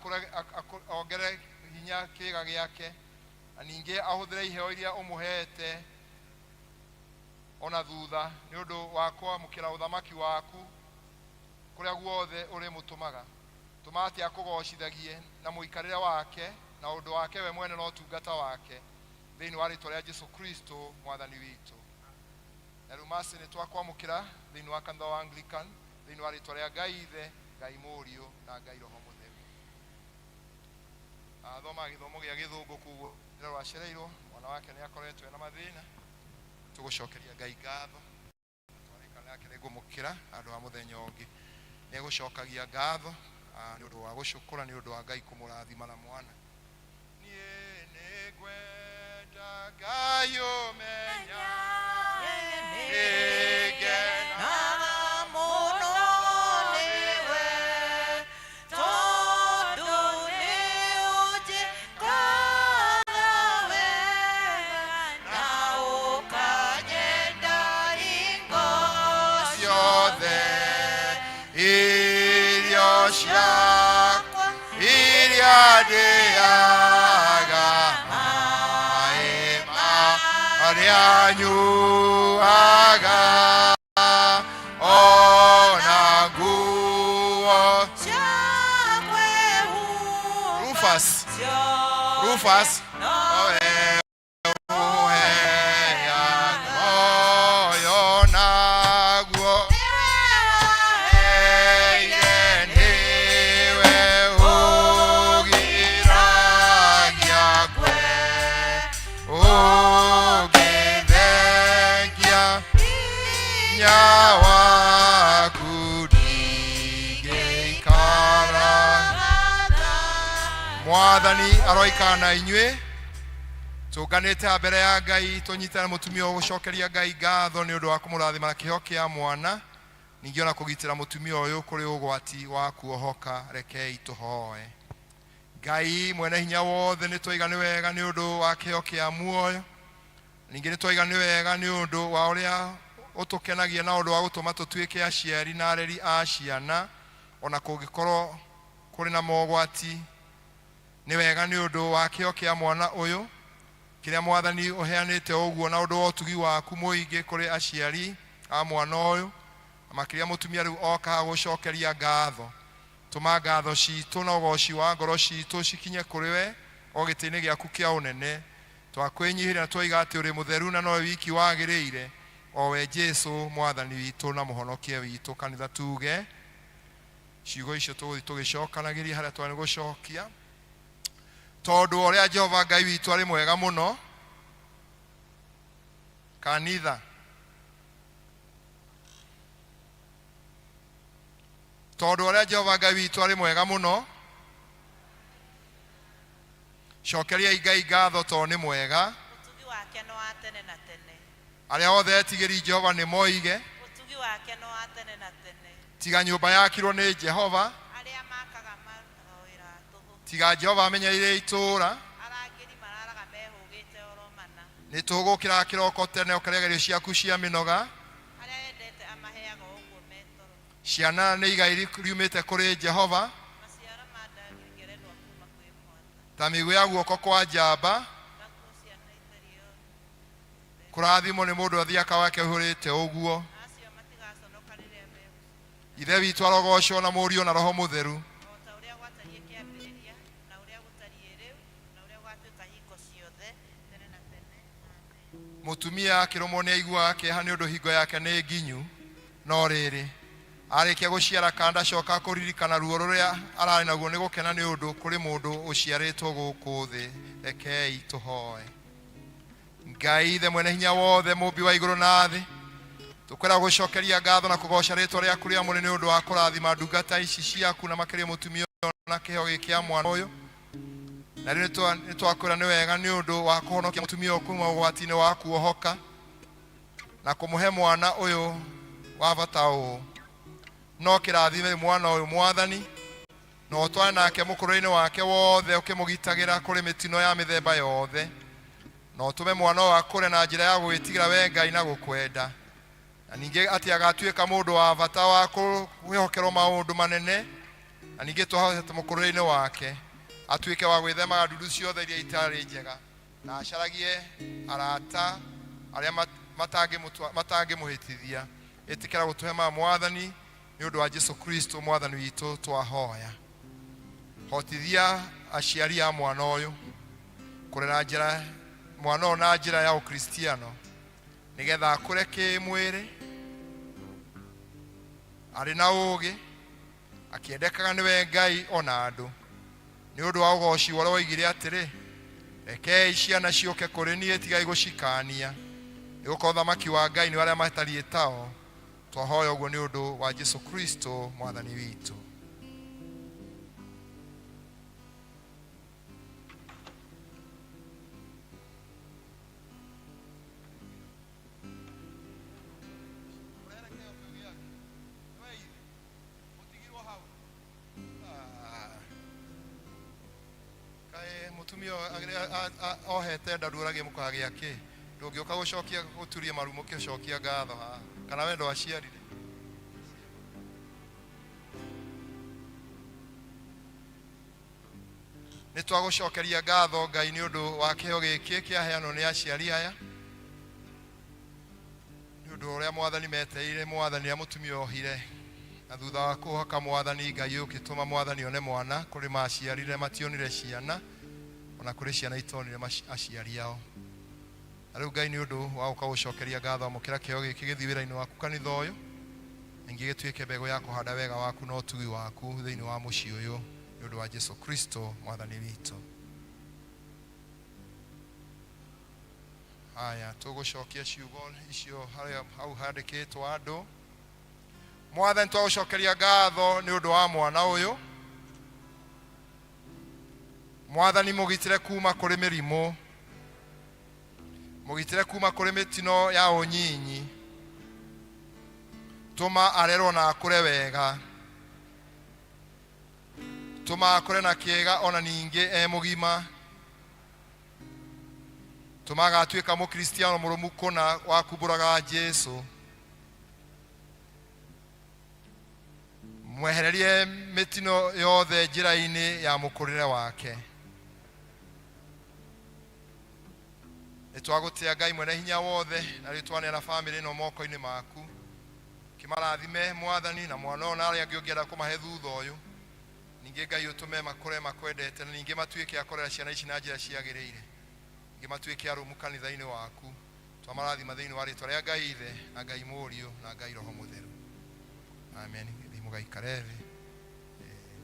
ongerere hinya kĩĩga gĩake, na ningĩ ahũthĩre iheo iria ũmũheete ona thutha nĩ ũndũ wa kwamũkĩra ũthamaki waku kũrĩa guothe ũrĩmũtũmaga. Tũma atĩ akũgoocithagie na mũikarĩre wake na ũndũ wake we mwene na ũtungata wake, thĩinĩ wa rĩtwa rĩa Jesu Kristo Mwathani witũ. Na rĩu Mercy nĩ twakwamũkĩra thĩinĩ wa kanitha wa Anglican thĩinĩ wa rĩtwa rĩa Ngai Ithe, Ngai Mũriũ na Ngai Roho Mũtheru. Athomaga gĩthomo gĩa gĩthũngũ koguo rwacereirwo mwana wake nĩ akoretwo ena mathĩna. Tũgũcokeria Ngai ngatho twarĩka nake nĩ ngũmũkĩra handũ ha mũthenya ũngĩ. Nĩ egũcokagia ngatho nĩ ũndũ wa gũcũkũra nĩ ũndũ wa Ngai kũmũrathima na mwana. Niĩ nĩ ngwenda Ngai ũmenya nĩngenaga mũno nĩwe tondũ nĩ ũnjĩkaga wega na ũkanyenda hingo ciothe irio ciakwa iria ndĩaga maĩ marĩa nyuaga ona nguo Rufus Rufus owe ũheaga muoyo naguo Heire nĩwe ũgiragia kwe ũngĩthengia hinya waku ndingĩikara. Mwathani aroikara na inyuĩ. Tũnganĩte haha mbere ya Ngai tũnyitane mũtumia ũyũ gũcokeria Ngai ngatho nĩ ũndũ wa kũmũrathima na kĩheo kĩa mwana, ningĩ ona kũgitĩra mũtumia ũyũ kũrĩ ũgwati wa kuohoka. Rekei tũhoe. Ngai mwene hinya wothe, nĩ twaiga nĩ wega nĩ ũndũ wa kĩheo kĩa muoyo, ningĩ nĩ twaiga nĩ wega nĩ ũndũ wa ũrĩa ũtũkenagia na ũndũ wa gũtũma tũtuĩke aciari na areri a ciana ona kũngĩkorwo kũrĩ na mogwati. Nĩ wega nĩ ũndũ wa kĩheo kĩa mwana ũyũ kĩrĩa Mwathani ũheanĩte ũguo na ũndũ wa ũtugi waku mũingĩ kũrĩ aciari a mwana ũyũ, na makĩria mũtumia rĩu oka gũcokeria ngatho. Tũma ngatho citũ na ũgoci wa ngoro citũ cikinye kũrĩ we o gĩtĩ-inĩ gĩaku kĩa ũnene. Twakwĩnyihĩria na twoiga atĩ ũrĩ mũtheru na nowe wiki wagĩrĩire, o we Jesu Mwathani witũ na Mũhonokia witũ. Kanitha tuge ciugo icio tũgũthiĩ tũgĩcokanagĩria harĩa twarĩ gũcokia, tondũ ũrĩa Jehova Ngai witũ arĩ mwega mũno. Kanitha, tondũ ũrĩa Jehova Ngai witũ arĩ mwega mũno. Cokeriai Ngai ngatho tondũ nĩ mwega. Ũtugi wake nĩ wa tene na tene. Arĩa othe etigĩri Jehova nĩ moige. Ũtugi wake nĩ wa tene na tene. Tiga nyũmba yakirwo nĩ Jehova. Arĩa makaga marutaga wĩra wa tũhũ. Tiga Jehova amenyereire itũũra. Arangĩri mararaga mehũgĩte oro mana. Nĩ tũgũkĩraga kĩroko tene ũkarĩa irio ciaku cia mĩnoga. Arĩa endete amaheaga o ũguo me toro. Ciana nĩ igai riumĩte kũrĩ Jehova. Maciaro ma nda nĩ ngerenwa kuma kwĩ Mwathani. Ta mĩguĩ ya guoko kwa njamba. Nakuo ciana itarĩ o Kũrathimwo nĩ mũndũ athiaka wake ũihũrĩte ũguo. Acio matigaconoka rĩrĩa megũcoka. Ithe witũ arogocwo na Mũriũ na Roho Mũtheru. O ta ũrĩa gwatariĩ kĩambĩrĩria, na ũrĩa gũtariĩ rĩu, na ũrĩa gũgatuĩka hingo ciothe, tene na tene. Amen. Mũtumia akĩrũmwo nĩ aiguaga kĩeha nĩ ũndũ hingo yake nĩ nginyu, no rĩrĩ, arĩkia gũciara kanda acoka kũririkana ruo rũrĩa ararĩ naguo nĩ gũkena nĩ ũndũ kũrĩ mũndũ ũciarĩtwo gũkũ thĩ. Rekei tũhoe. Ngai Ithe mwene hinya wothe, mũmbi wa igũrũ na thĩ, tũkwenda gũcokeria ngatho na kũgoca rĩtwa rĩaku rĩamũre nĩ ũndũ wa kũrathima ndungata ici ciaku na makĩria mũtumia Na kĩheo gĩkĩ kĩa mwana ũyũ na rĩu nĩ twakwĩra nĩ wega nĩ ũndũ wa kũhonokia mũtumia ũyũ kuma ũgwati-inĩ wa kuohoka na kũmũhe mwana ũyũ wa bata ũũ. No kĩrathime mwana ũyũ Mwathani, na ũtware nake mũkũrũ-inĩ wake wothe ũkĩmũgitagĩra kũrĩ mĩtino ya mĩthemba yothe, na ũtũme mwana ũyũ akũre na njĩra ya gwĩtigĩra we Ngai na gũkwenda, na ningĩ atĩ agatuĩka mũndũ wa bata wa kwĩhokerwo maũndũ manene, na ningĩ twahote mũkũrũ-inĩ wake atuĩke wa gwĩthemaga ndundu ciothe iria itarĩ njega, na acaragie arata arĩa matangĩmũhĩtithia. Ĩtĩkĩra gũtũhe ma Mwathani nĩ ũndũ wa Jesu Kristo Mwathani witũ twahoya. Hotithia aciari a mwana ũyũ kũrera njĩra mwana ũyũ na njĩra ya ũkristiano, nĩgetha akũre kĩmwĩrĩ arĩ na ũũgĩ, akĩendekaga nĩwe Ngai ona andũ, nĩ ũndũ wa ũgoci ũrĩa woigire atĩrĩ, rekei ciana ciũke kũrĩ niĩ, tigai gũcikania, nĩ gũkorwo ũthamaki wa Ngai nĩ arĩa matariĩ tao. Twahoya ũguo nĩ ũndũ wa Jesu Kristo Mwathani witũ. Mutumia ohete nda ndũragie mũkagĩa kĩ, ndũngĩũka gũcokia gũturia maru mũkĩcokia ngatho haha, kana we ndwaciarire. Nĩ twagũcokeria ngatho Ngai nĩ ũndũ wa kĩheo gĩkĩ kĩaheanwo nĩ aciari aya, nĩ ũndũ ũrĩa Mwathani meteire Mwathani rĩrĩa mũtumia ohire, na thutha wa kũhoka Mwathani Ngai ũkĩtũma Mwathani one mwana kũrĩ maciarire mationire ciana, ona kũrĩ ciana itonire aciari ao. Na rĩu Ngai nĩ ũndũ wa gũka gũcokeria ngatho, amũkĩra kĩheo gĩkĩ gĩthiĩ wĩra-inĩ waku kanitha ũyũ, ningĩ gĩtuĩke mbegũ ya kũhanda wega waku na ũtugi waku thĩinĩ wa mũciĩ ũyũ, nĩ ũndũ wa Jesu Kristo Mwathani witũ. Haya, tũgũcokia ciugo icio harĩa hau handĩkĩtwo andũ. Mwathani, twagũcokeria ngatho nĩ ũndũ wa mwana ũyũ. Mwathani, mũgitĩre kuma kũrĩ mĩrimũ, mũgitĩre kuma kũrĩ mĩtino ya ũnyinyi, tũma arerwo na akũre wega, tũma akũre na kĩega ona ningĩ e mũgima, tũma agatuĩka mũkristiano mũrũmu kũna wa kumbũraga Jesu. Mwehererie mĩtino yothe njĩra-inĩ ya mũkũrĩre wake. Nĩ twagũtĩa Ngai mwene hinya wothe, na rĩu twaneana bamĩrĩ ĩno moko-inĩ maku, kĩmarathime Mwathani na mwana ũyũ na arĩa angĩ ũngĩenda kũmahe thutha ũyũ. Ningĩ Ngai ũtũme makũre makwendete, na ningĩ matuĩke a kũrera ciana ici na njĩra ciagĩrĩire, ningĩ matuĩke arũmu kanitha-inĩ waku. Twamarathima thĩinĩ wa rĩtwa rĩa Ngai Ithe na Ngai Mũriũ na Ngai Roho Mũtheru. Amen. Thiĩ mũgaikare thĩ,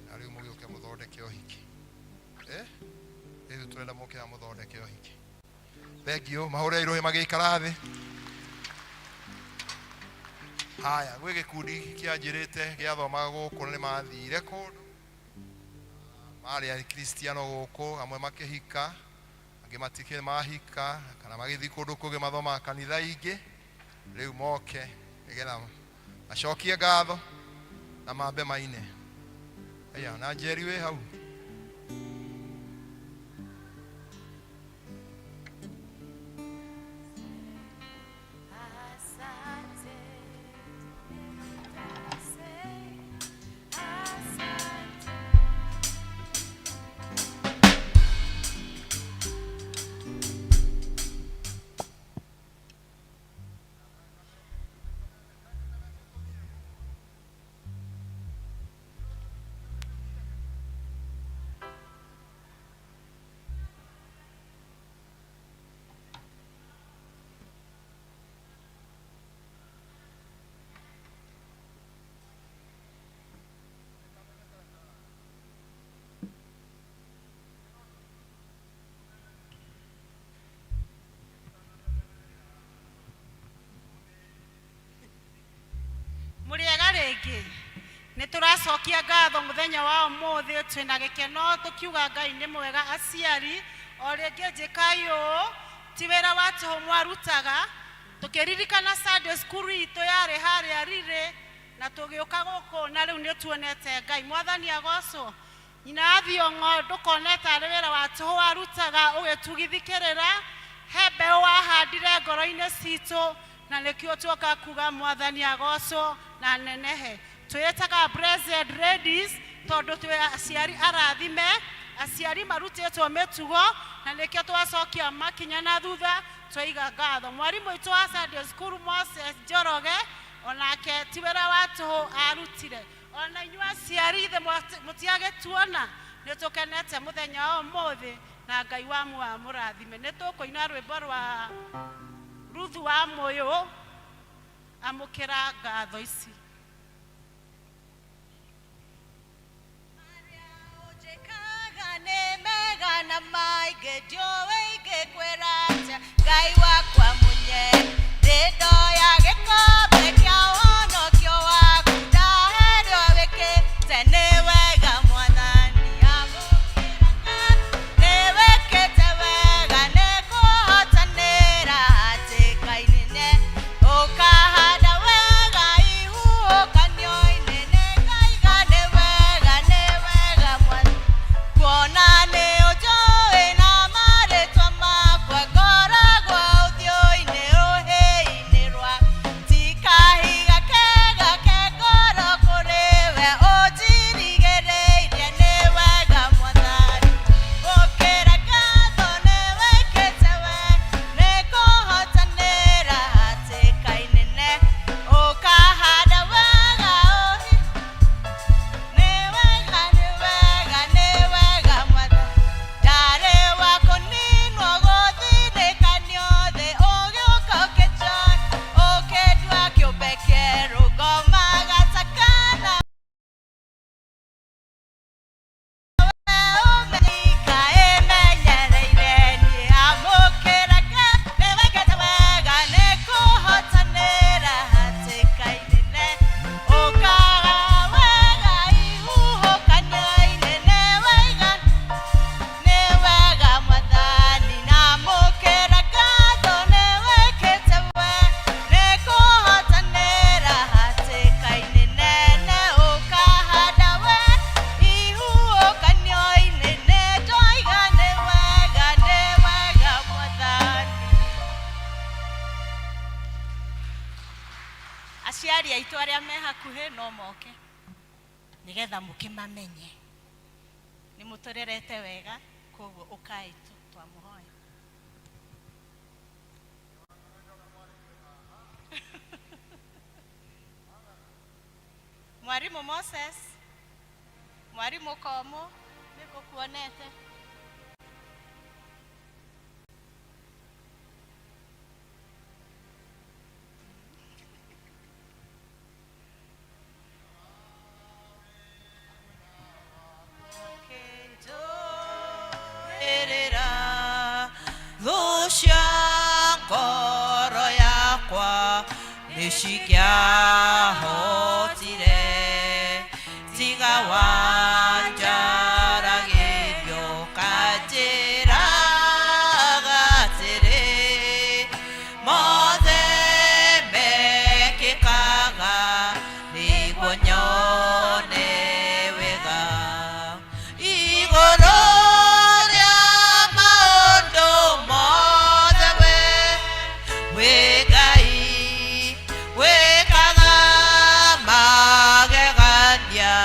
na rĩu mũgĩũke mũthondeke ũhiki. Rĩu tũrenda mũke haha mũthondeke ũhiki. Thengiũ, mahũre irũhĩ magĩikara thĩ. Haya, gwĩ gĩkundi kĩanjĩrĩte gĩathomaga gũkũ na nĩ mathire kũndũ, marĩ akristiano gũkũ, amwe makĩhika, angĩ matikĩrĩ mahika, kana magĩthiĩ kũndũ kũngĩ mathomaga kanitha ingĩ. Rĩu moke nĩgetha macokie ngatho na mambe maine. Aya, na Njeri wĩ hau. Mũrĩega rĩngĩ. Nĩ tũracokia ngatho mũthenya wa ũmũthĩ twĩna gĩkeno tũkiuga Ngai nĩ mwega. Aciari o rĩngĩ njĩkai ũũ, ti wĩra wa tũhũ mwarutaga. Tũkĩririkana Sunday school itũ yarĩ harĩa Riri na tũgĩũka gũkũ na rĩu nĩ tuonete Ngai. Mwathani agocwo. Nyina wa Thiong'o, ndũkone tarĩ wĩra wa tũhũ warutaga ũgĩtugithikĩrĩra. He mbeũ wahandire ngoro-inĩ citũ na nĩkĩo tuoka kuga Mwathani agocwo na nenehe. Twĩĩtaga Blessed Ladies tondũ twĩ aciari arathime, aciari marutĩtwo mĩtugo, na nĩkĩo twacokia makinya na thutha twaiga ngatho. Mwarimũ witũ wa Sunday school Moses Njoroge onake ti wĩra wa tũhũ arutire. Ona inyuĩ aciari ithe mũtiagĩtuona, nĩ tũkenete mũthenya wa ũmũthĩ na Ngai wa muoyo amũrathime. Nĩ tũkũina rwĩmbo rwa Ruthu wa Mũyũ, amũkĩra ngatho ici. Ũnjĩkaga nĩ mega na maingĩ ndiũĩ ingĩkwĩra atĩa Ngai wakwa munye ndĩ ndoya gĩkombe kĩa ũhonokio waku ndaherio wĩkĩte nĩ wega Mwathani amũkĩra nĩ wĩkĩte wega nĩ kũhotanĩra hatĩka-inĩ ũkahanda wega ihuhũkanio-inĩ nĩ ngaiga nĩ wega nĩ wega Mwathani kuona nĩ ũnjũĩ na marĩtwa makwa ngoragwo ũthiũ-inĩ rũhĩ-inĩ rwa ti kahiga kega ke ngoro kũrĩ we ũnjirigĩrĩirie nĩ wega Mwathani gũkĩra ngatho nĩ wĩkĩte we nĩ kũhotanĩra hatĩka-inĩ ũkahanda wega ũhi nĩ wega nĩ wega nĩ wega Mwathani ndarĩ wa kũninwo gũthinĩkanio thĩ ũgĩũka ũkĩnjoya ũkĩndua kĩũmbe kĩerũ ngomaga ta kana ũmenyika ĩmenyereire niĩ amũkĩra nĩ wĩkĩte wega nĩ kũhotanĩra hatĩka-inĩ ũkaga wega ihuhũkanio-inĩ nĩ wega nĩ wega Mwathani namũkĩra ngatho nĩ wĩkĩte we nĩ kũhotanĩra hatĩka-inĩ nene ũkahanda we ihuhũkanio-inĩ nĩ ndoiga nĩ wega nĩ wega Mwathani. Aciari aitũ arĩa me hakuhĩ no moke nĩgetha mũkĩmamenye nĩ mũtũrerete wega koguo ũkai tu twamũhoya. Mwarimũ Moses, mwarimũ Komo, nĩ ngũkuonete. Ĩrĩra thũ cia ngoro yakwa nĩ cikĩahotire tiga wanjaragĩrio kanjĩraga atĩrĩ mothe mekĩkaga nĩguo nyone wega igũrũ rĩa maũndũ mothe we wĩ Ngai wĩkaga magegania.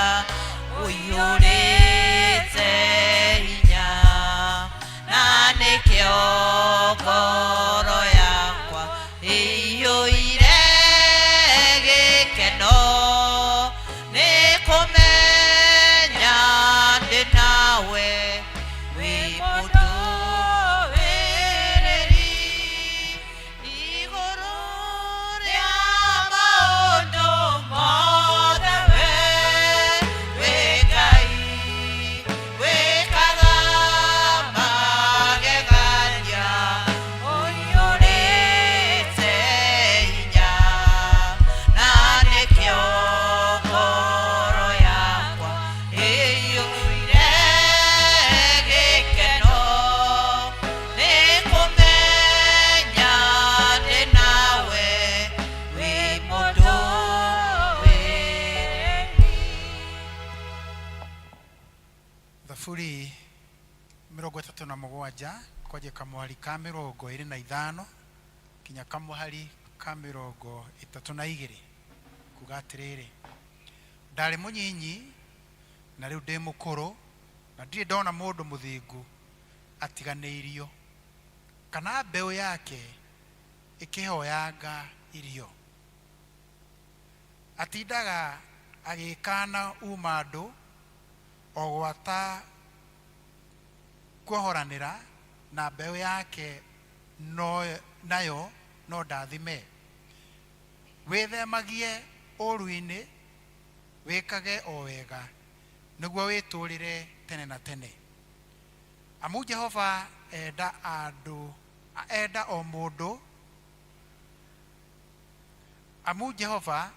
Thaburi 37 kwanjia kamũhari ka 25 nginya kamũhari ka 32, kuga atĩrĩrĩ: Ndarĩ mũnyinyi na rĩu ndĩ mũkũrũ, na ndirĩ ndona mũndũ mũthingu atiganĩirio, kana mbeũ yake ĩkĩhoyanga irio. Atindaga agĩkana uma andũ, o gwata kuohoranĩra na mbeũ yake, no, nayo no ndathime. Wĩthemagie ũũru-inĩ, wĩkage o wega, nĩguo wĩtũũrĩre tene na tene. Amu Jehova enda andũ, enda o mũndũ, amu Jehova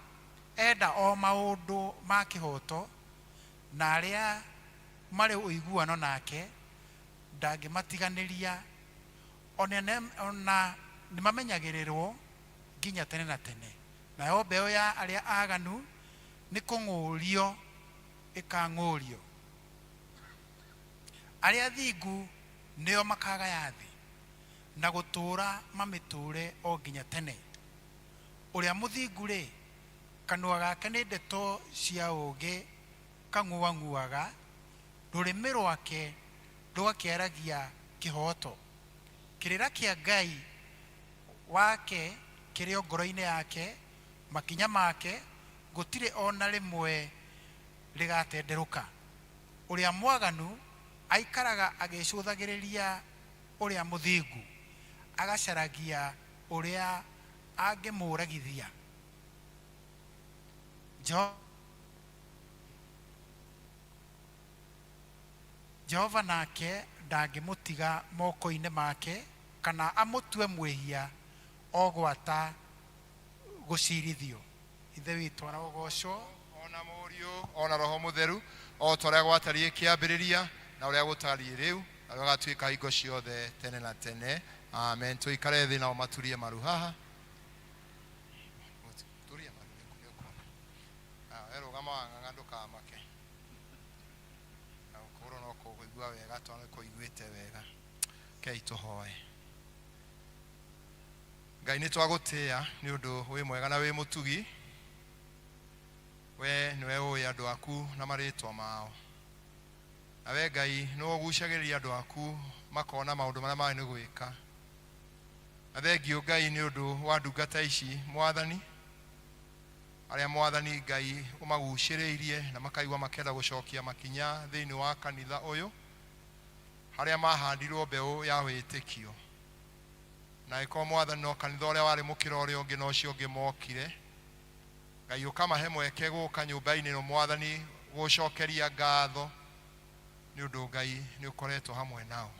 enda o maũndũ ma kĩhooto, na arĩa marĩ ũiguano nake ndangĩmatiganĩria, ona nĩmamenyagĩrĩrwo nginya tene na tene. Nayo mbeũ ya arĩa aaganu nĩ kũng'ũũrio ĩkang'ũũrio. Arĩa athingu nĩo makagaya thĩ, na gũtũũra mamĩtũũre o nginya tene. Ũrĩa mũthingu-rĩ, kanua gake nĩ ndeto cia ũũgĩ kang'uang'uaga, rũrĩmĩ rwake rũgakĩaragia kĩhooto. Kĩrĩra kĩa Ngai wake kĩrĩ o ngoro-inĩ yake, makinya make gũtirĩ o na rĩmwe rĩgatenderũka. Ũrĩa mwaganu aikaraga agĩcũthagĩrĩria ũrĩa mũthingu, agacaragia ũrĩa angĩmũũragithia. Jehova nake ndangĩmũtiga moko-inĩ make, kana amũtue mwĩhia o gwata gũcirithio. Ithe witũ arogocwo. O na Mũriũ, o na Roho Mũtheru, o ta ũrĩa gwatariĩ kĩambĩrĩria, na ũrĩa gũtariĩ rĩu, na ũrĩa gũgatuĩka hingo ciothe tene na tene. Amen. Tũikare thĩ nao maturie maru haha. Turia maru nĩ ũkuona. Ah, we rũgama wang'ang'a ndũkamake. Na ũkũrũ no kũigua wega tondũ nĩ kũiguĩte wega. Rekei tũhoe. Ngai nĩ twagũtĩĩa nĩ ũndũ wĩ mwega na wĩ mũtugi. We nĩwe ũĩ andũ aku na marĩtwa mao. Na we Ngai nĩwe ũgucagĩrĩria andũ aku makona maũndũ marĩa marĩ nĩ gwĩka. Na thengiũ Ngai nĩ ũndũ wa ndungata ici Mwathani, arĩa Mwathani Ngai ũmagucĩrĩirie na makaigua makĩenda gũcokia makinya thĩinĩ wa kanitha ũyũ, harĩa mahandirwo mbeũ ya wĩtĩkio. Na angĩkorwo Mwathani no kanitha ũrĩa warĩ mũkĩra ũrĩa ũngĩ na ũcio ũngĩ mokire, Ngai ũkamahe mweke gũka nyũmba-inĩ ĩno Mwathani gũcokeria ngatho nĩ ũndũ Ngai nĩ ũkoretwo hamwe nao.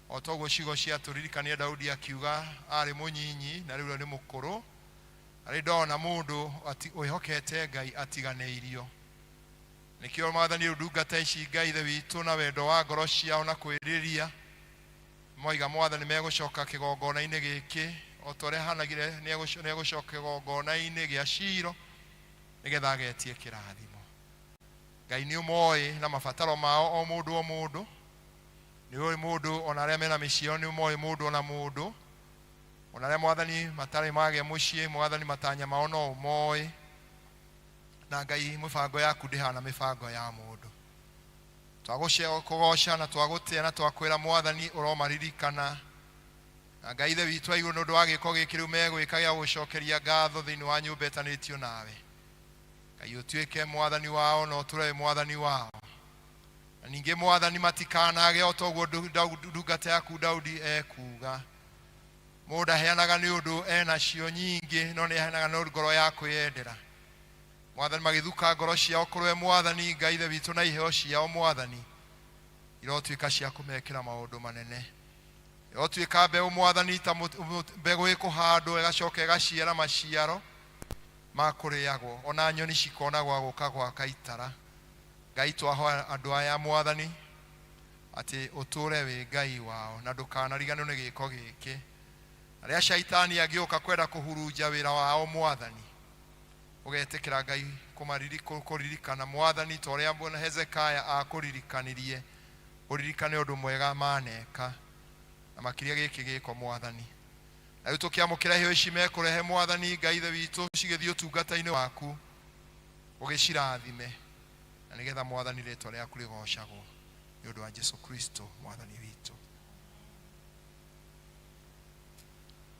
O toguo ciugo ciatũririkania Daudi akiuga arĩ mũnyinyi na rĩu nĩ mũkũrũ, na rĩ ndona mũndũ wĩhokete Ngai atiganĩirio. Nĩkĩo Mwathani rĩu ndungata ici Ngai Ithe witũ na wendo wa ngoro ciao na kwĩrirĩria moiga Mwathani megũcoka kĩgongona-inĩ gĩkĩ o ta ũrĩa hanagire nĩegũcoka kĩgongona-inĩ gĩa Shilo nĩgetha agetie kĩrathimo. Ngai nĩ ũmoĩ na mabataro mao o mũndũ o mũndũ. Nĩ ũĩ mũndũ ona arĩa mena mĩciĩ yao nĩ ũmoĩ mũndũ ona mũndũ. Ona arĩa Mwathani matarĩ magĩa mũciĩ Mwathani matanya mao no ũmoĩ. Na Ngai mĩbango yaku ndĩhana mĩbango ya mũndũ. Twagũkũgoca na twagũtĩa na twakwĩra Mwathani ũromaririkana. Na Ngai Ithe witũ wa igũrũ nĩ ũndũ wa gĩko gĩkĩ rĩu megwĩka gĩa gũgũcokeria ngatho thĩinĩ wa nyũmba ĩtanĩtio nawe. Ngai ũtuĩke Mwathani wao na ũtũre wĩ Mwathani wao. Na ningĩ Mwathani matikanage o ta ũguo ndungata yaku Daudi ekuga. Mũndũ aheanaga nĩ ũndũ enacio nyingĩ, no nĩ aheanaga nĩ ngoro ya kwĩyendera. Mwathani magĩthuka ngoro ciao kũrĩ we Mwathani Ngai Ithe witũ na iheo ciao Mwathani irotuĩka cia kũmekĩra maũndũ manene. Irotuĩka mbeũ Mwathani ta mbegũ ĩkũhandwo ĩgacoka ĩgaciara maciaro ma kũrĩagwo, ona nyoni cikona gwa gũka gwaka itara. Ngai twahoya andũ aya Mwathani atĩ ũtũre wĩ Ngai wao na ndũkanariganĩrwo nĩ gĩko gĩkĩ. Na rĩrĩa shaitani angĩũka kwenda kũhurunja wĩra wao Mwathani, Ũgetĩkĩra Ngai kũririkana mwathani ta ũrĩa mbona Hezekiah akũririkanirie, ũririkane ũndũ mwega maneka na makĩria gĩkĩ gĩko mwathani. Na rĩu tũkĩamũkĩra iheo ici mekũrehe mwathani Ngai ithe witũ cigĩthiĩ ũtungata-inĩ waku, ũgĩcirathime na nĩgetha mwathani rĩtwa rĩaku rĩgocagwo nĩ ũndũ wa Jesu Kristo mwathani witũ.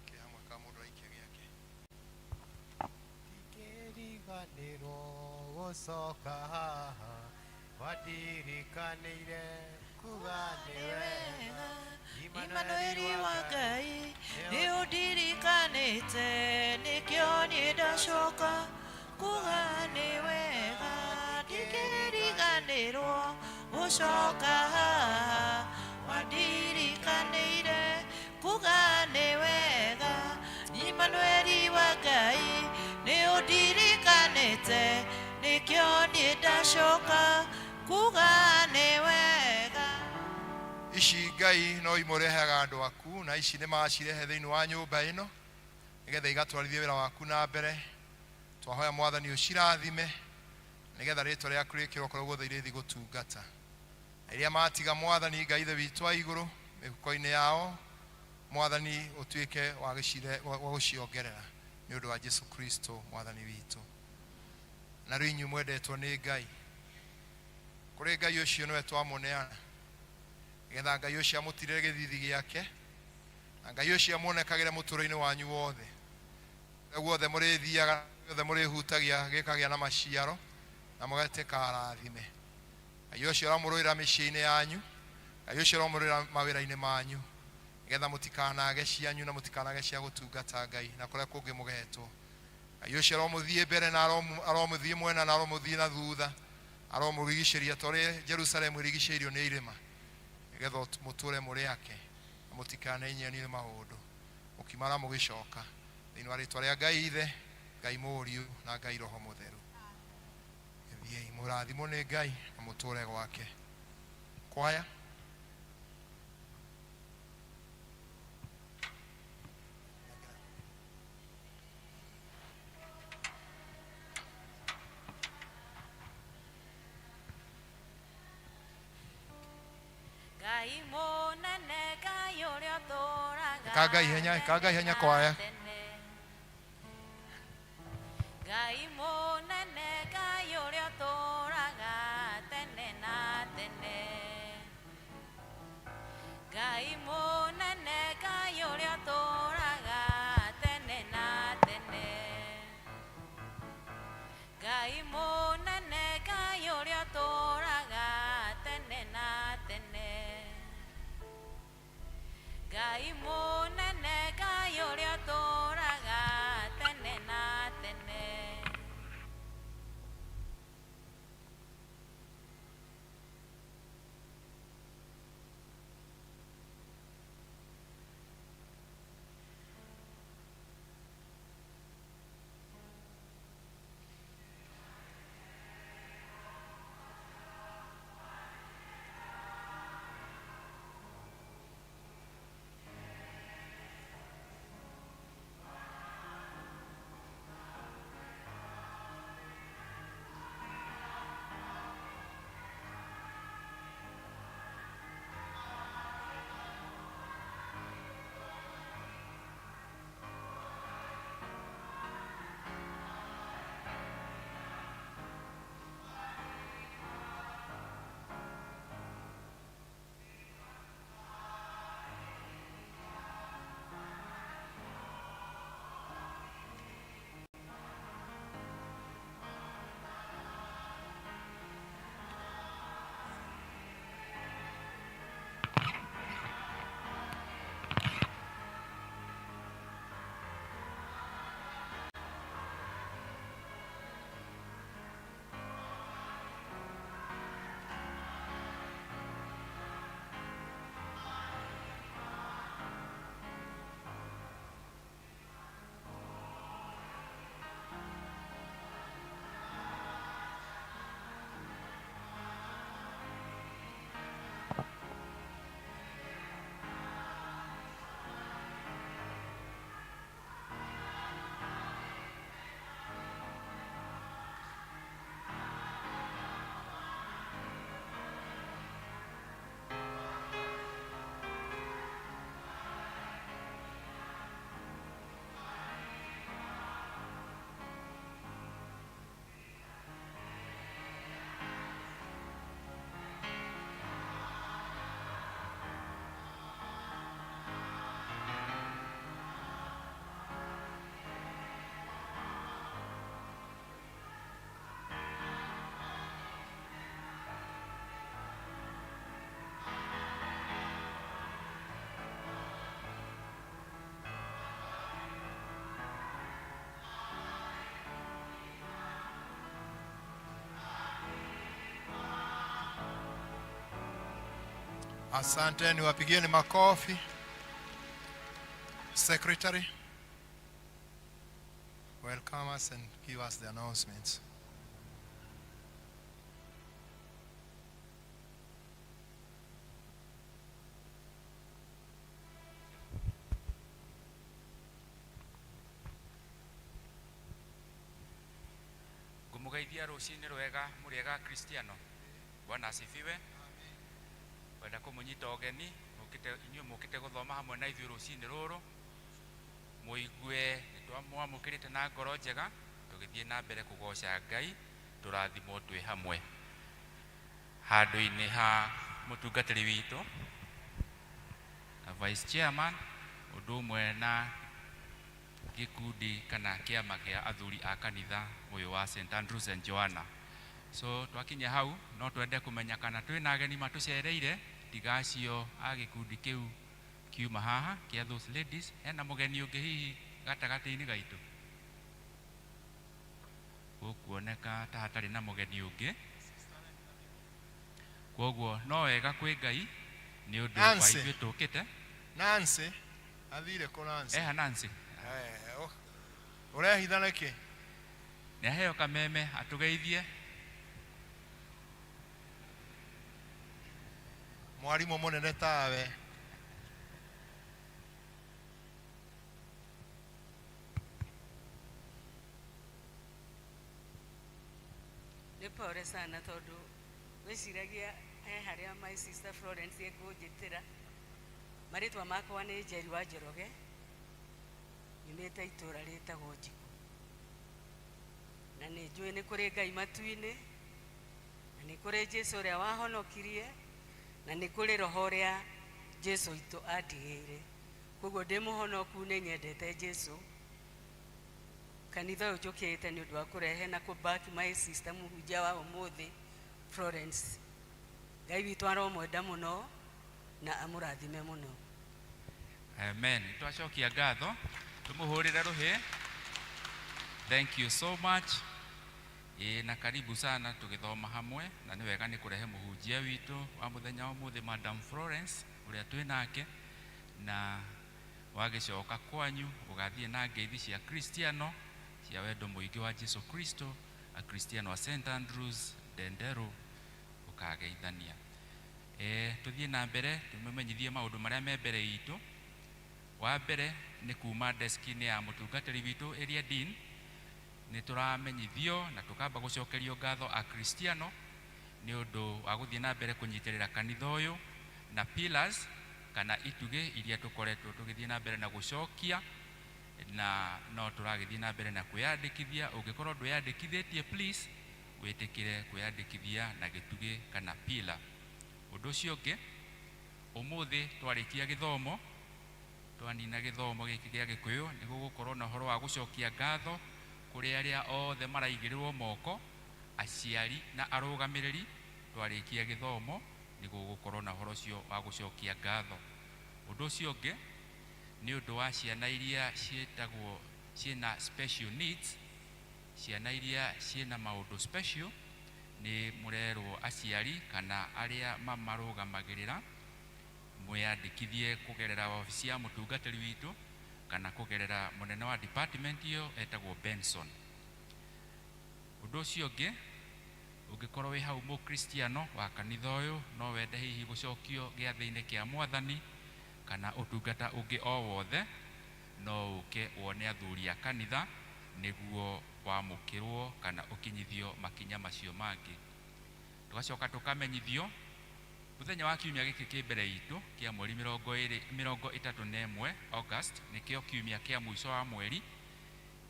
Kĩ hamwe ka mũndũ aikie gĩake. Ndingĩriganĩrwo gũcoka haha wandirikanĩire kuga nĩ wega. Imanueli wa Ngai nĩ ũndirikanĩte, nĩkĩo niĩ ndacoka kuga nĩ wega. Ndingĩriganĩrwo gũcoka haha wandirikanĩire kuga nĩ wega. Imanueli wa Ngai nĩ ũndirikanĩte, nĩkĩo niĩ ndacoka kuga nĩ wega. Ici Ngai no imũrehaga andũ aku, na ici nĩ macirehe thĩinĩ wa nyũmba ĩno nĩgetha igatwarithie wĩra waku na mbere. Twahoya mwathani ũcirathime nĩgetha rĩtwa rĩaku rĩkĩrwo kũrĩa guothe irĩthiĩ gũtungata. Na iria matiga mwathani Ngai ithe witũ wa igũrũ mĩhuko-inĩ yao, mwathani ũtuĩke wa gũciongerera nĩ ũndũ wa Jesu Kristo mwathani witũ. Na rĩu inyuĩ mwendetwo nĩ Ngai, kũrĩ Ngai ũcio nĩwe twamũneana, nĩgetha Ngai ũcio amũtirĩre gĩthithi gĩake, na Ngai ũcio amuonekagĩre mũtũũrĩre-inĩ wanyu wothe. Kũrĩa guothe mũrĩthiaga, guothe mũrĩhutagia gĩkagĩa na maciaro, na mũgatĩka arathime. Ngai ũcio aramũrũĩra mĩciĩ-inĩ yanyu, Ngai ũcio aramũrũĩra mawĩra-inĩ manyu, nĩgetha mũtikanage cianyu na mũtikanage cia gũtungata Ngai na kũrĩa kũngĩ mũgetwo. Ngai ũcio aromũthiĩ mbere na aromũthiĩ mwena na aromũthiĩ na thutha, aromũrigicĩria ta ũrĩa Jerusalemu ĩrigicĩirio nĩ irĩma, nĩgetha mũtũũre mũrĩ ake na mũtikanenyenyio nĩ maũndũ. Mũkimara mũgĩcoka thĩinĩ wa rĩtwa rĩa Ngai Ithe, Ngai Mũriũ na Ngai Roho Mũtheru. Thiĩi mũrathimwo nĩ Ngai na mũtũũre gwake. Kwaya. Ngai mũnene, Ngai ũrĩa ũtũũraga Ĩkanga ihenya, ĩkanga ihenya kwaya. tene. Ngai mũnene, Ngai ũrĩa ũtũũraga tene na tene. Ngai mũnene, Ngai ũrĩa ũtũũraga tene na tene. Ngai mũnene, Ngai ũrĩa ũtũũraga tene na tene. Ngai mũnene, Ngai ũrĩa ũtũũraga tene na tene. Asante, niwapigieni makofi. Secretary, welcome us and give us the announcements. Ngũmũgeithia rũcinĩ rwega mũrĩ ega Kristiano. Bwana asifiwe. Wenda kũmũnyita ũgeni mũkĩte inyuĩ mũkĩte gũthoma hamwe na ithuĩ rũcinĩ rũrũ, mũigue nĩtwamwamũkĩrĩte na ngoro njega, tũgĩthiĩ na mbere kũgoca Ngai, tũrathimwo twĩ hamwe. Handũ-inĩ ha mũtungatĩri witũ na vice chairman, ũndũ ũmwe na gĩkundi kana kĩama kĩa athuri a kanitha ũyũ wa St Andrews and Joanna. So twakinya hau no twende kũmenya kana twĩna ageni matũcereire tiga acio a gĩkundi kĩu kiuma haha kĩa those ladies. Hena mũgeni ũngĩ hihi gatagatĩ-inĩ gaitũ? Gũkuoneka ta hatarĩ na mũgeni ũngĩ, kwoguo no wega kwĩ Ngai nĩ ũndũ wa Nancy. Ithuĩ tũkĩte. Nancy, athire kũ Nancy? Eha Nancy? Eh, ũrehitha nĩkĩ? Nĩ aheo kameme atũgeithie. Mwarimũ mũnene tawe. Nĩ pore sana tondũ gwĩciragia he harĩa my sister Florence ekũnjĩtĩra. Marĩtwa makwa nĩ Njeri wa Njoroge, nyumĩte itũra rĩtagwo Njikũ, na nĩ njũĩ nĩ kũrĩ Ngai matu-inĩ, na nĩ kũrĩ Jesũ ũrĩa wahonokirie, na nĩ kũrĩ roho ũrĩa Jesũ witũ andigĩire. Koguo ndĩ mũhonoku, nĩ nyendete Jesũ. Kanitha ũyũ njũkĩte nĩ ũndũ wa kũrehe na kũ back my sister mũhunjia wa ũmũthĩ Florence. Ngai witũ aromwenda mũno na amũrathime mũno. Amen. Twacokia ngatho, tumuhurire ruhi. Thank you so much. Ĩ, na karibu sana tũgĩthoma hamwe, na nĩ wega nĩ kũrehe mũhunjia witũ wa mũthenya wa ũmũthĩ, Madam Florence ũrĩa twĩ nake, na wagĩcoka kwanyu ũgathiĩ na ngeithi cia Kristiano cia wendo mũingĩ wa Jesu Kristo, Akristiano a St Andrews Ndenderu ũkageithania. E, tũthiĩ na mbere tũmemenyithie maũndũ marĩa me mbere itũ. Wa mbere nĩ kuma deski-inĩ ya mũtungatĩri witũ area dean, nĩ tũramenyithio na tũkamba gũcokerio ngatho Akristiano nĩ ũndũ wa gũthiĩ na mbere kũnyitĩrĩra kanitha ũyũ na pillars kana itugĩ iria tũkoretwo tũgĩthiĩ na mbere na gũcokia, na no tũragĩthiĩ na mbere na kwĩyandĩkithia. Ũngĩkorwo ndwĩyandĩkithĩtie, please wĩtĩkĩre kwĩyandĩkithia na gĩtugĩ kana pillar. Ũndũ ũcio ũngĩ, ũmũthĩ twarĩkia gĩthomo, twanina gĩthomo gĩkĩ gĩa Gĩkũyũ, nĩ gũgũkorwo na ũhoro wa gũcokia ngatho kũrĩ arĩa othe maraigĩrĩrwo moko, aciari na arũgamĩrĩri. Twarĩkia gĩthomo nĩ gũgũkorwo na ũhoro ũcio wa gũcokia ngatho. Ũndũ ũcio ũngĩ nĩ ũndũ wa ciana iria ciĩtagwo ciĩna special needs, ciana iria ciĩna maũndũ special, nĩ mũrerwo aciari kana arĩa mamarũgamagĩrĩra mwĩyandĩkithie kũgerera wabici ya mũtungatĩri witũ kana kũgerera mũnene wa department ĩyo etagwo Benson. Ũndũ ũcio ũngĩ, ũngĩkorwo wĩ hau mũkristiano wa kanitha ũyũ, no wende hihi gũcokio gĩathĩ-inĩ kĩa Mwathani kana ũtungata ũngĩ o wothe, no ũke wone athuri a kanitha nĩguo wamũkĩrwo kana ũkinyithio makinya macio mangĩ. Tũgacoka tũkamenyithio mũthenya wa kiumia gĩkĩ kĩ mbere itũ kĩa mweri 21 August, nĩkĩo kiumia kĩa mũico wa mweri,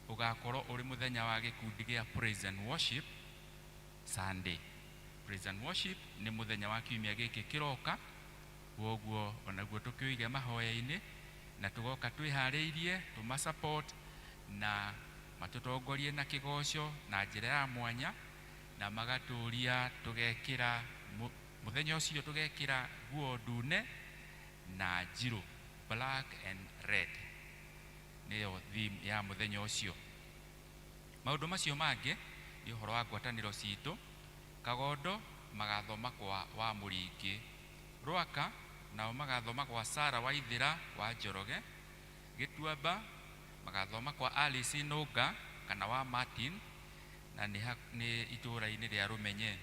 ũgakorwo ũrĩ mũthenya wa gĩkundi gĩa praise and worship Sunday. Praise and worship nĩ mũthenya wa kiumia gĩkĩ kĩroka, kwoguo onaguo tũkĩũige mahoya-inĩ na tũgoka twĩharĩirie tũma support na matũtongorie na kĩgoco na njĩra ya mwanya, na magatũria tũgekĩra mũthenya ũcio tũgekĩra nguo ndune na njirũ, black and red nĩyo theme ya mũthenya ũcio. Maũndũ macio mangĩ nĩ ũhoro wa ngwatanĩro citũ. Kagondo magathoma kwa wa Mũringĩ, Rwaka Nao magathoma gwa Sara Waithĩra wa Njoroge. Gĩtuamba magathoma kwa Alice Nũnga kana wa Martin, na nĩ nĩ itũũra-inĩ rĩa Rũmenye.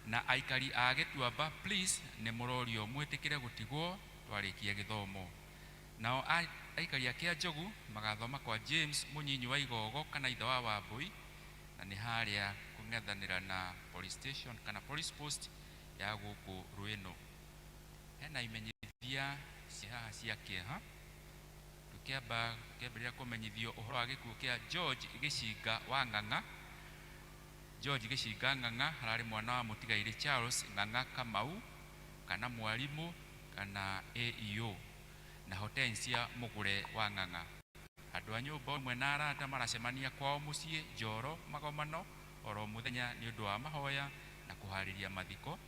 Na aikari a Gĩtuamba, please nĩ mũrorio mwĩtĩkĩre gũtigwo twarĩkia gĩthomo. Nao aikari a Kĩanjogu magathoma kwa James Mũnyinyi wa Igogo kana ithe wa Wambui, na nĩ harĩa kũng'ethanĩra na police station kana police post ya gũkũ Rwĩno. Hena imenyithia ciĩ haha cia kĩeha. Tũkĩamba tũkĩambĩrĩria kũmenyithio ũhoro wa gĩkuũ kĩa George Gĩcinga wa Ng'ang'a. George Gĩcinga Ng'ang'a ararĩ mwana wa mũtigairĩ Charles Ng'ang'a Kamau kana mwarimũ kana AEO na Hortensia Mũgũre wa Ng'ang'a. Andũ a nyũmba ĩmwe na arata maracemania kwao mũciĩ Njoro Magomano oro mũthenya nĩ ũndũ wa mahoya na kũharĩria mathiko.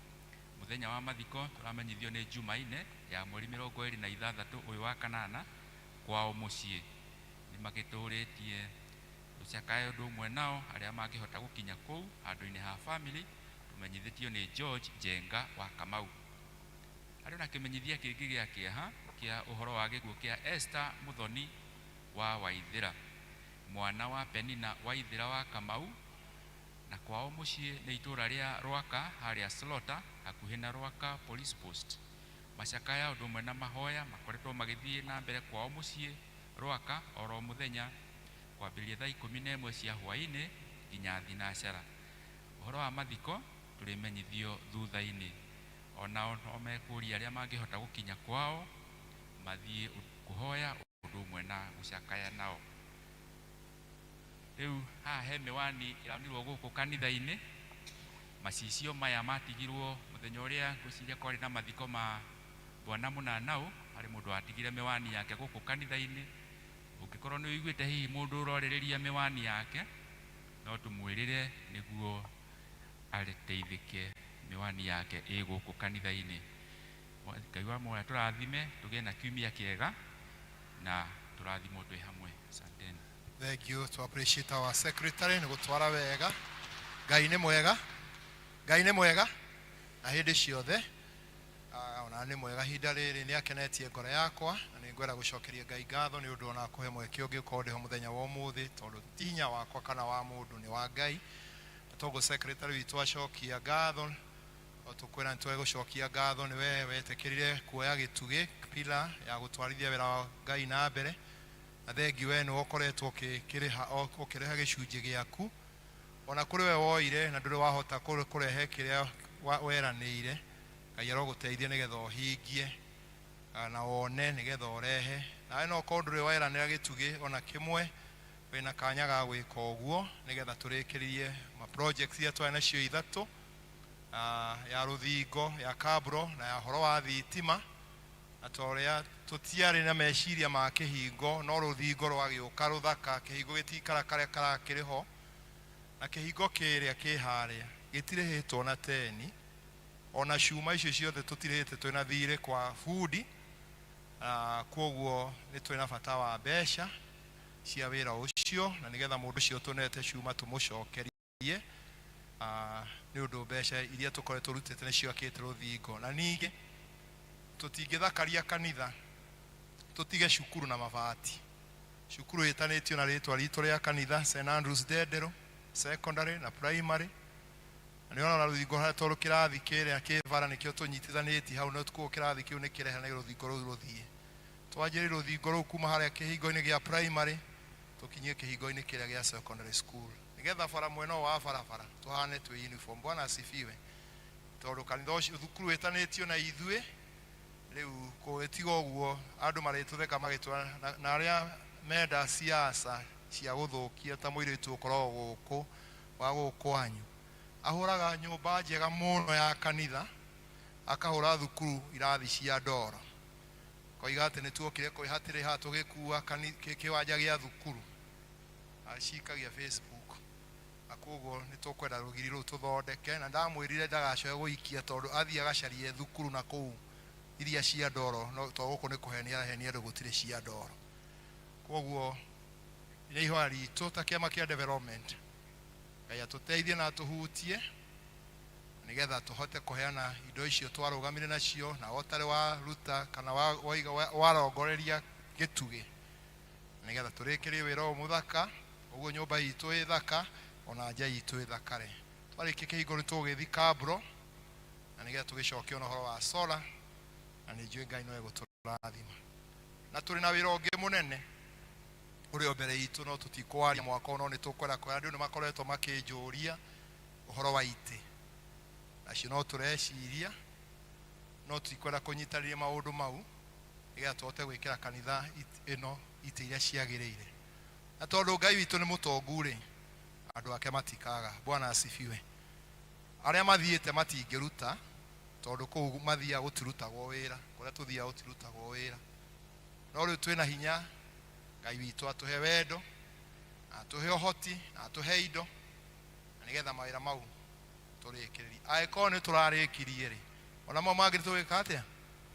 Mũthenya wa mathiko tũramenyithio nĩ Jumaine ya mweri 26 ũyũ wa kanana kwao mũciĩ. Nĩ magĩtũrĩtie tũcakae ũndũ ũmwe nao arĩa mangĩhota gũkinya kũu handũ-inĩ ha family. Tũmenyithĩtio nĩ George Njenga wa Kamau. Harĩ na kĩmenyithia kĩngĩ gĩa kĩeha kĩa ũhoro wa gĩkuũ kĩa Esther Muthoni wa Waithĩra, mwana wa Penina Waithĩra wa Kamau, na kwao mũciĩ nĩ itũũra rĩa Rwaka harĩa Slaughter hakuhĩ na Rwaka police post. Macakaya ũndũ ũmwe na mahoya makoretwo magĩthiĩ na mbere kwao mũciĩ Rwaka oro mũthenya kwambĩrĩria thaa 11 cia hwaĩ-inĩ nginya thinacara. Ũhoro wa mathiko tũrĩmenyithio thutha-inĩ. Onao no mekũria arĩa mangĩhota gũkinya kwao mathiĩ kũhoya ũndũ ũmwe na gũcakaya nao. Rĩu haha he mĩwani ĩronirwo gũkũ kanitha-inĩ. Macicio maya matigirwo mũthenya ũrĩa ngwĩciria kwarĩ na mathiko ma Bwana Mũnanau, harĩ mũndũ watigire mĩwani yake gũkũ kanitha-inĩ. Ũngĩkorwo nĩ ũiguĩte hihi mũndũ ũrorĩrĩria mĩwani yake, no tũmwĩrĩre nĩguo ateithĩke mĩwani yake ĩ gũkũ kanitha-inĩ. Ngai wa muoyo tũrathime, tũgĩe na kiumia kĩega na tũrathimwo twĩ hamwe. Asanteni. Thank you to appreciate our secretary nĩ gũtwara wega. Ngai nĩ mwega. Ngai nĩ mwega na hĩndĩ ciothe. Ona nĩ mwega ihinda rĩrĩ, nĩ akenetie ngoro yakwa na nĩ ngwenda gũcokeria Ngai ngatho nĩ ũndũ ona kũhe mweke ũngĩ ũkorwo ndĩho mũthenya wa ũmũthĩ, tondũ ti hinya wakwa kana wa mũndũ, nĩ wa Ngai. Na toguo secretary witũ acokia ngatho, o tũkwĩra nĩ twegũcokia ngatho nĩ we wetĩkĩrire kuoya gĩtugĩ pillar ya gũtwarithia wĩra wa Ngai na mbere. Na thengi we nĩwe ũkoretwo ũkĩrĩha gĩcunjĩ gĩaku, ona kũrĩ we woire na ndũrĩ wahota kũrehe kĩrĩa weranĩire. Ngai arogũteithia nĩgetha ũhingie na wone nĩgetha ũrehe. Nawe no ũkorwo ndũrĩ weranĩra gĩtugĩ ona kĩmwe, wĩna kanya ga gwĩka ũguo nĩgetha tũrĩkĩrĩrie ma projects iria twarĩ nacio ithatũ, ya rũthingo, ya kabro na ya ũhoro wa thitima. Na ta ũrĩa tũtiarĩ na meciria ma kĩhingo, no rũthingo rwagĩũka rũthaka, kĩhingo gĩtikara karĩa karakĩrĩ ho, na kĩhingo kĩrĩa kĩ harĩa gĩtirĩhĩtwo na teni, ona cuma icio ciothe tũtirĩhĩte, twĩna thirĩ kwa bundi. Koguo nĩ twĩna bata wa mbeca cia wĩra ũcio, na nĩgetha mũndũ ũcio tũnete cuma tũmũcokerie, nĩ ũndũ mbeca iria tũkoretwo rutĩte nĩcio akĩte rũthingo. Na ningĩ tũtingĩthakaria kanitha tũtige cukuru na mabati. Cukuru ĩtanĩtio na rĩtwa ritũ rĩa kanitha, St Andrews Ndenderũ Secondary na Primary. Na nĩ ũrona rũthingo harĩa, tondũ kĩrathi kĩrĩa kĩ bara nĩkĩo tũnyitithanĩtie hau, no koguo kĩrathi kĩu nĩ kĩrehe nĩ rũthingo rũu rũthiĩ. Twanjĩrĩrie rũthingo rũu kuma harĩa kĩhingo-inĩ gĩa primary tũkinyie kĩhingo-inĩ kĩrĩa gĩa secondary school, nĩgetha bara mwena ũyũ wa barabara tũhane twĩ uniform. Bwana asifiwe. Tondũ kanitha ũcio, thukuru ĩtanĩtio na ithuĩ, rĩu kũgĩtiga ũguo andũ marĩtũtheka magĩtwara na arĩa menda siasa cia gũthũkia, ta mũirĩtu ũkoragwo gũkũ wa gũkũ kwanyu, ahũraga nyũmba njega mũno ya kanitha, akahũra thukuru irathi cia ndoro, koiga atĩ nĩ tuokire kwĩ hatĩrĩ haha tũgĩkua kĩwanja gĩa thukuru, acikagia Facebook. Na koguo nĩ tũkwenda rũgiri rũu tũthondeke, na ndamwĩrire ndagacoke gũikia, tondũ athiĩ agacarie thukuru na kũu iria cia ndoro, no to gũkũ nĩ kũhenia arahenia andũ, gũtirĩ cia ndoro. Koguo nĩ ihoya ritũ ta kĩama kĩa development, Ngai atũteithie na atũhutie nĩgetha Nĩgetha tũhote kũheana indo icio twarũgamire nacio na ũtarĩ waruta kana warongoreria gĩtugĩ nĩgetha tũrĩkĩrie wĩra ũyũ mũthaka ũguo nyũmba itũ ĩ thaka ona nja itũ ĩthakare. Twarĩkia kĩhingo nĩ tũgũgĩthiĩ kabro na nĩgetha tũgĩcoke ona ũhoro wa solar, na nĩ njũĩ Ngai no egũtũrathima. Na tũrĩ na wĩra ũngĩ mũnene ũrĩ o mbere itũ, no tũtikwaria mwaka ũyũ, no nĩ tũkwenda kwĩra andũ nĩ makoretwo makĩnjũria ũhoro wa itĩ, nacio no tũreciria, no tũtikwenda kũnyitanĩria maũndũ mau nĩgetha tũhote gwĩkĩra kanitha ĩno itĩ iria ciagĩrĩire. Na tondũ Ngai witũ nĩ mũtongu rĩ, andũ ake matikaga. Bwana asifiwe. Arĩa mathiĩte matingĩruta, tondũ kũu mathiaga gũtirutagwo wĩra, kũrĩa tũthiaga gũtirutagwo wĩra. No rĩu twĩna hinya, Ngai witũ atũhe wendo, na atũhe ũhoti, na atũhe indo, na nĩgetha mawĩra mau tũrĩkĩrĩrie. Angĩkorwo nĩ tũrarĩkirie rĩ, ona mau mangĩ nĩtũgwĩka atĩa?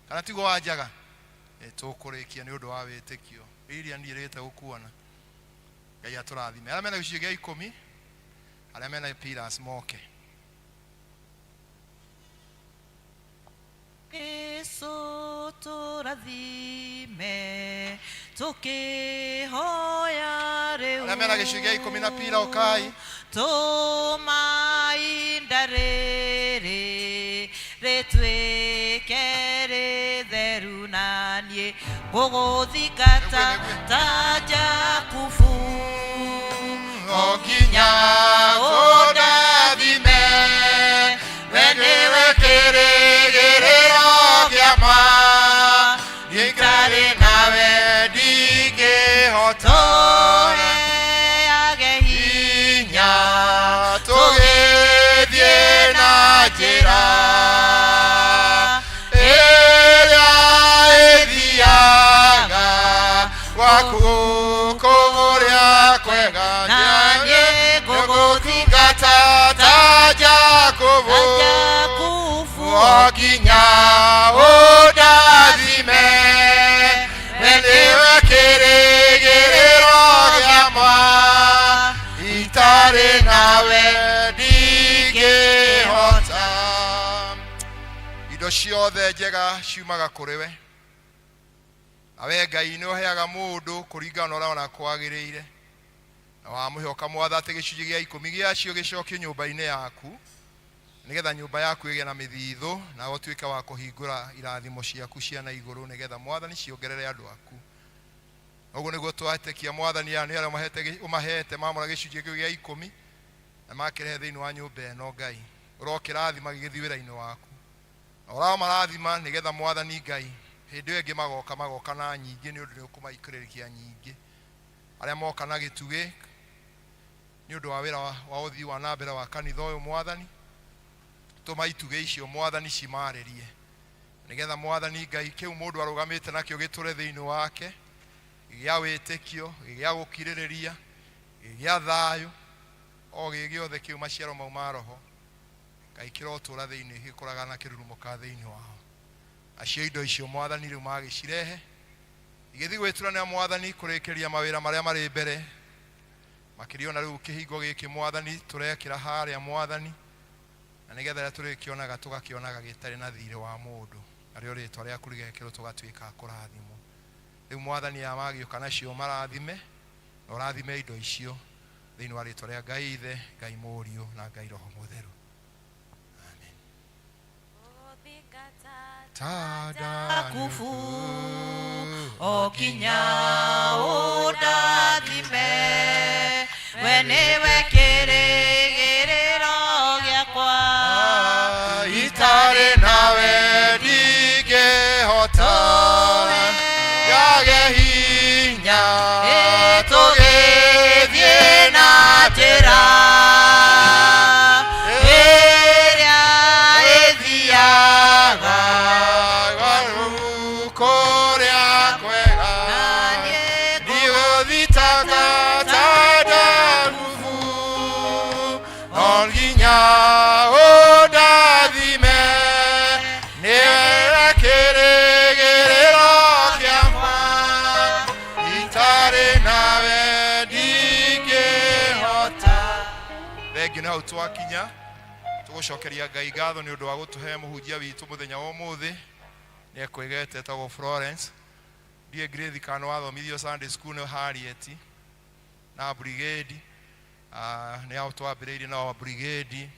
Kana tiguo wanjaga? Nĩ tũkũrĩkia nĩ ũndũ wa wĩtĩkio. Iria ndiĩrĩgĩte gũkuona. Ngai atũrathime. Arĩa mena gĩcunjĩ gĩa ikũmi, arĩa mena pillars moke. Jesu tũrathime tũkĩhoya rĩu. Arĩa mena gĩcunjĩ gĩa ikũmi na pila ũkai. Tũma ihinda rĩrĩ rĩtuĩke rĩtheru na niĩ ngũgũthingata ta Jakubu o nginya ũndathime. We nĩwe kĩrĩgĩrĩro kĩakwa, itarĩ nawe ndingĩhota. Tũheage hinya tũgĩthiĩ na njĩra ĩrĩa ĩthiaga gwaku kũrĩa kwega. Na niĩ ngũgũtungata ta Jakubu o nginya ũndathime. We nĩwe kĩrĩgĩrĩro gĩakwa, itarĩ nawe ndingĩhota. Indo ciothe njega ciumaga kũrĩ we, na we Ngai nĩ ũheaga mũndũ kũringana na ũrĩa ona kwagĩrĩire, na wamũhe ũkamwatha atĩ gĩcunjĩ gĩa ikũmi gĩacio gĩcokio nyũmba-inĩ yaku, nĩgetha nyũmba yaku ĩgĩe na mĩthithũ, nawe ũtuĩke wa kũhingũra irathimo ciaku cia na igũrũ, nĩgetha Mwathani ciongerere andũ aku. Ũguo nĩguo twetĩkia Mwathani, aya nĩ arĩa ũmahete mamũra gĩcunjĩ kĩu gĩa ikũmi na makĩrehe thĩinĩ wa nyũmba ĩno. Ngai ũrokĩrathima gĩgĩthiĩ wĩra-inĩ waku, na ũramarathima nĩgetha Mwathani Ngai hĩndĩ ĩyo ĩngĩ magoka magoka na nyingĩ, nĩ ũndũ nĩ ũkũmaikũrĩrĩkia nyingĩ. Arĩa moka na gĩtugĩ nĩ ũndũ wa wĩra wa ũthii wa na mbere wa kanitha ũyũ, Mwathani tũma itugĩ icio Mwathani cimarĩrie, nĩgetha Mwathani Ngai kĩu mũndũ arũgamĩte nakĩo gĩtũre thĩinĩ wake, gĩa wĩtĩkio, gĩa gũkirĩrĩria, gĩa thayũ, o gĩ gĩothe kĩu maciaro mau ma roho Ngai kĩrotũra thĩinĩ gĩkũraga na kĩrurumo ka thĩinĩ wao. Acio indo icio Mwathani rĩu magĩcirehe igĩthiĩ gwĩturanĩra Mwathani kũrĩkĩria mawĩra marĩa marĩ mbere, makĩria ona rĩu kĩhingo gĩkĩ Mwathani tũrekĩra harĩa Mwathani, na nĩgetha rĩrĩa tũrĩkĩonaga tũgakĩonaga gĩtarĩ na thirĩ wa mũndũ, narĩo rĩtwa rĩaku rĩgekĩrwo tũgatuĩka a kũrathimwo. Rĩu Mwathani aya magĩũka nacio marathime, na ũrathime indo icio thĩinĩ wa rĩtwa rĩa Ngai Ithe, Ngai Mũriũ na Ngai Roho Mũtheru. Amen. Jakubu o nginya ũndathime. We nĩwe kĩrĩgĩrĩro gĩakwa, itarĩ nawe ndingĩhota, yage hinya tũgĩthiĩ na njĩra ĩrĩa ĩthiaga kũrĩa kwega, ndigũthitanga ta Jakubu o nginya ũndathime. Nĩwe kĩrĩgĩrĩro kĩakwa, itarĩ nawe ndingĩhota. Thengiũ nĩ hau twakinya. Tũgũcokeria Ngai ngatho nĩ ũndũ wa gũtũhe mũhunjia witũ mũthenya wa ũmũthĩ. Nĩ ekwĩgete etagwo Florence. Ndiĩ Grace kana nĩ wathomithio Sunday school nĩ Harriet na brigade. Nĩ hau twambĩrĩirie nao brigade.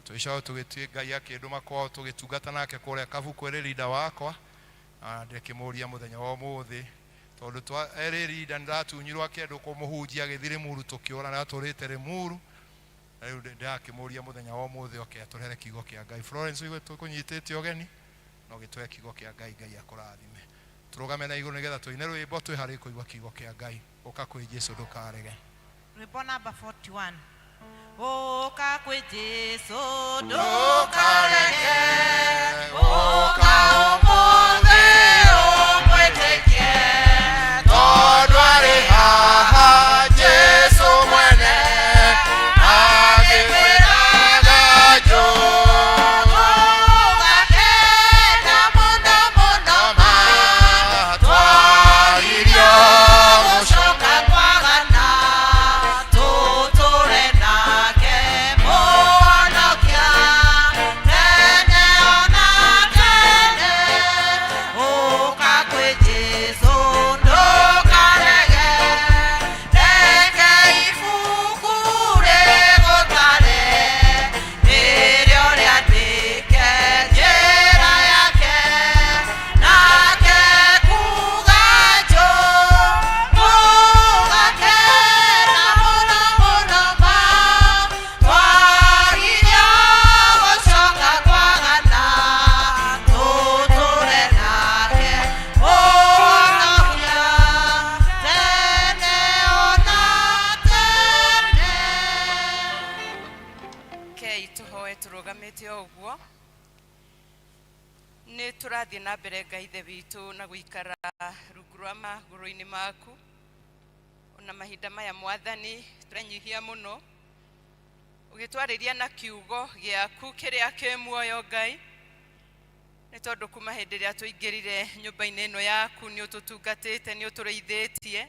Tũgĩcoka tũgĩtuĩ Ngai akĩndũma kwao tũgĩtungata nake kũrĩa Kabuku ĩrĩ leader wakwa. Na ndĩkĩmũria mũthenya wa ũmũthĩ tondũ twa erĩ leader nĩndatunyirwo akĩendwo kũmũhunjia agĩthiĩ Limuru tũkĩũra na atũrĩte Limuru. Na rĩu ndĩrakĩmũria mũthenya wa ũmũthĩ oke atũrehere kiugo kĩa Ngai. Florence ũigue tũkũnyitĩte ũgeni na ũgĩtũhe kiugo kĩa Ngai. Ngai akũrathime. Tũrũgame na igũrũ nĩgetha tũine rwĩmbo twĩharĩrie kũigua kiugo kĩa Ngai. Ũka kwĩ Jesu ndũkarege. Rwĩmbo namba 41. Ũka kwĩ Jesu ndũkarege, ũka ũmũthĩ ũmwĩtĩkie, tondũ arĩ haha Jesu mwene agĩkwĩraga njũũ. Ũgakena mũno mũno ma, Twaririo gũcoka kwagana, tũtũre nake Mũhonokia tene ona tene. Ũka kwĩ Jesu ndũkarege, reke ibuku rĩgũtare, nĩrĩo rĩandĩke njĩra yake, nake kuga njũ, ũgakena mũno mũno ma, twaririo gũcoka kwagana, tũtũre nake Mũhonokia tene ona tene. Kei tũhoe tũrũgamĩte o ũguo. Nĩ tũrathiĩ na mbere Ngai Ithe witũ na gũikara rungu rwa magũrũ-inĩ maku. Ona mahinda maya Mwathani tũrenyihia mũno ũgĩtwarĩria na kiugo gĩaku kĩrĩa kĩ muoyo Ngai, nĩ tondũ kuma hĩndĩ ĩrĩa tũingĩrire nyũmba-inĩ ĩno yaku nĩ ũtũtungatĩte, nĩ ũtũrĩithĩtie,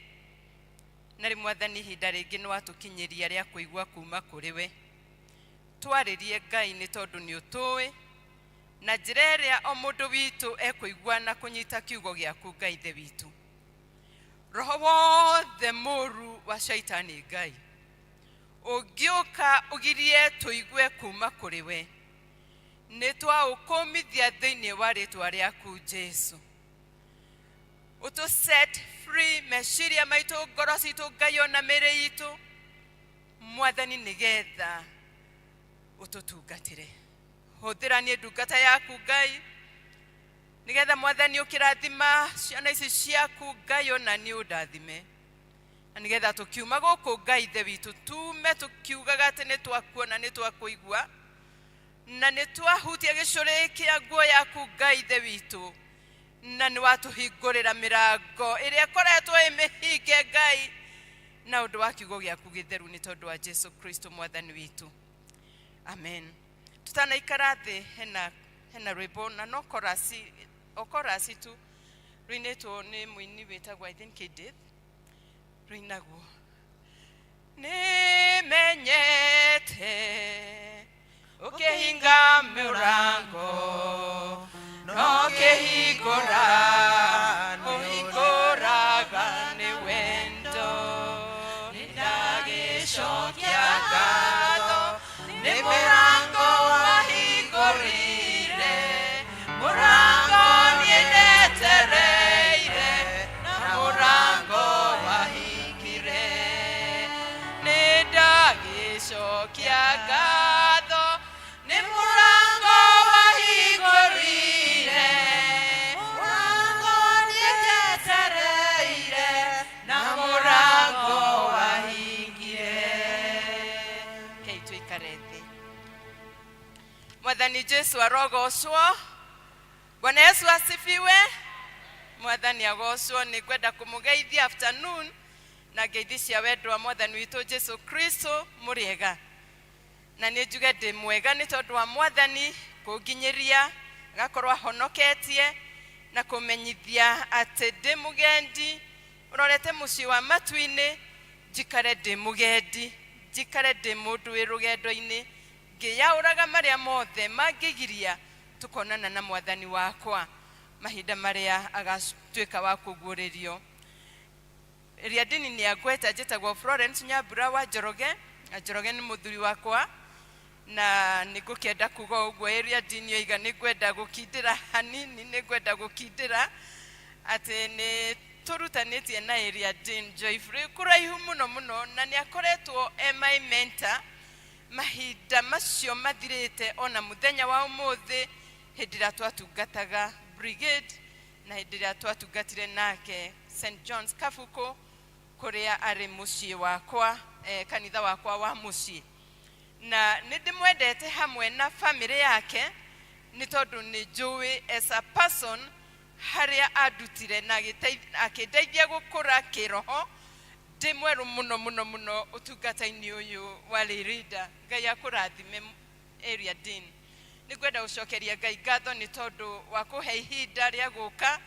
na rĩu Mwathani ihinda rĩngĩ nĩ watũkinyĩria rĩa kũigua kuma kũrĩ we. Twarĩrie Ngai nĩ tondũ nĩ ũtũĩ na njĩra ĩrĩa o mũndũ witũ ekũigua na kũnyita kiugo gĩaku Ngai Ithe witũ. Roho wothe mũru wa shaitani Ngai ũngĩũka ũgirie tũigue kuma kũrĩ we, nĩ twaũkũmithia thĩinĩ wa rĩtwa rĩaku Jesu. Ũtũ set free meciria maitũ, ngoro citũ Ngai ona mĩĩrĩ itũ Mwathani, nĩgetha ũtũtungatĩre. Hũthĩra niĩ ndungata yaku Ngai, nĩgetha Mwathani ũkĩrathima ciana ici ciaku Ngai ona niĩ ũndathime, na nĩgetha tũkiuma gũkũ Ngai Ithe witũ tume tũkiugaga atĩ nĩ twakuona, nĩ twakũigua na nĩ twahutia gĩcũrĩ kĩa nguo yaku Ngai Ithe witũ, na nĩ watũhingũrĩra mĩrango ĩrĩa ĩkoretwo ĩ mĩhinge Ngai na ũndũ wa kiugo gĩaku gĩtheru, nĩ tondũ wa Jesu Kristo Mwathani witũ, amen. Tutanaikara thĩ, hena rwĩmbo na no korasi, o korasi tu, rũinĩtwo nĩ mũini wĩtagwo I think Edith, rũinagwo nĩmenyete ũkĩhinga mĩrango no kĩhingũra ũhingũraga nĩ wendo, nĩndagĩcokia ngatho nĩ mũrango wahingũrire, mũrango niĩ ndetereire na mũrango wahingire, nĩndagĩcokia ngatho nĩ mũrango wahingũrire, mũrango niĩ ndetereire na mũrango wahingire. Kei tuikare thĩ. Mwathani Jesu arogocwo. Bwana Yesu asifiwe. Mwathani agocwo. Nĩ ngwenda kũmũgeithia afternoon na ngeithi cia wendo wa Mwathani witũ Jesu Kristo. Mũrĩega? Na nĩ njuge ndĩ mwega nĩ tondũ wa Mwathani kũnginyĩria, agakorwo ahonoketie na kũmenyithia atĩ ndĩ mũgendi ũrorete mũciĩ wa matu-inĩ. Njikare ndĩ mũgendi, njikare ndĩ mũndũ wĩ rũgendo-inĩ. Ngĩyaũraga marĩa mothe mangĩgiria tũkonana na mwathani wakwa mahinda marĩa agatuĩka wa kũguũrĩrio. Ĩrĩa ndini nĩ agweta njĩtagwo Florence Nyambura wa Njoroge, na Njoroge nĩ mũthuri wakwa, na nĩ ngũkĩenda kuga ũguo ĩrĩa ndini oiga nĩ ngwenda gũkindĩra hanini, nĩ ngwenda gũkindĩra atĩ nĩ tũrutanĩtie na ĩrĩa Dean Joyfrey kũraihu mũno mũno, na nĩ akoretwo e my mentor mahinda macio mathirĩte, ona mũthenya wa ũmũthĩ hĩndĩ ĩrĩa twatungataga brigade na hĩndĩ ĩrĩa twatungatire nake St John's Kabuku kũrĩa arĩ mũciĩ wakwa, kanitha wakwa wa mũciĩ, na nĩ ndĩmwendete hamwe na famĩlĩ yake nĩ tondũ nĩ njũĩ as a person harĩa andutire na akĩndeithia gũkũra kĩroho ndĩ mwerũ mũno mũno mũno ũtungata-inĩ ũyũ wa lay leader. Ngai akũrathime area dean. Nĩ ngwenda gũcokeria Ngai ngatho nĩ tondũ wa kũhe ihinda rĩa gũka.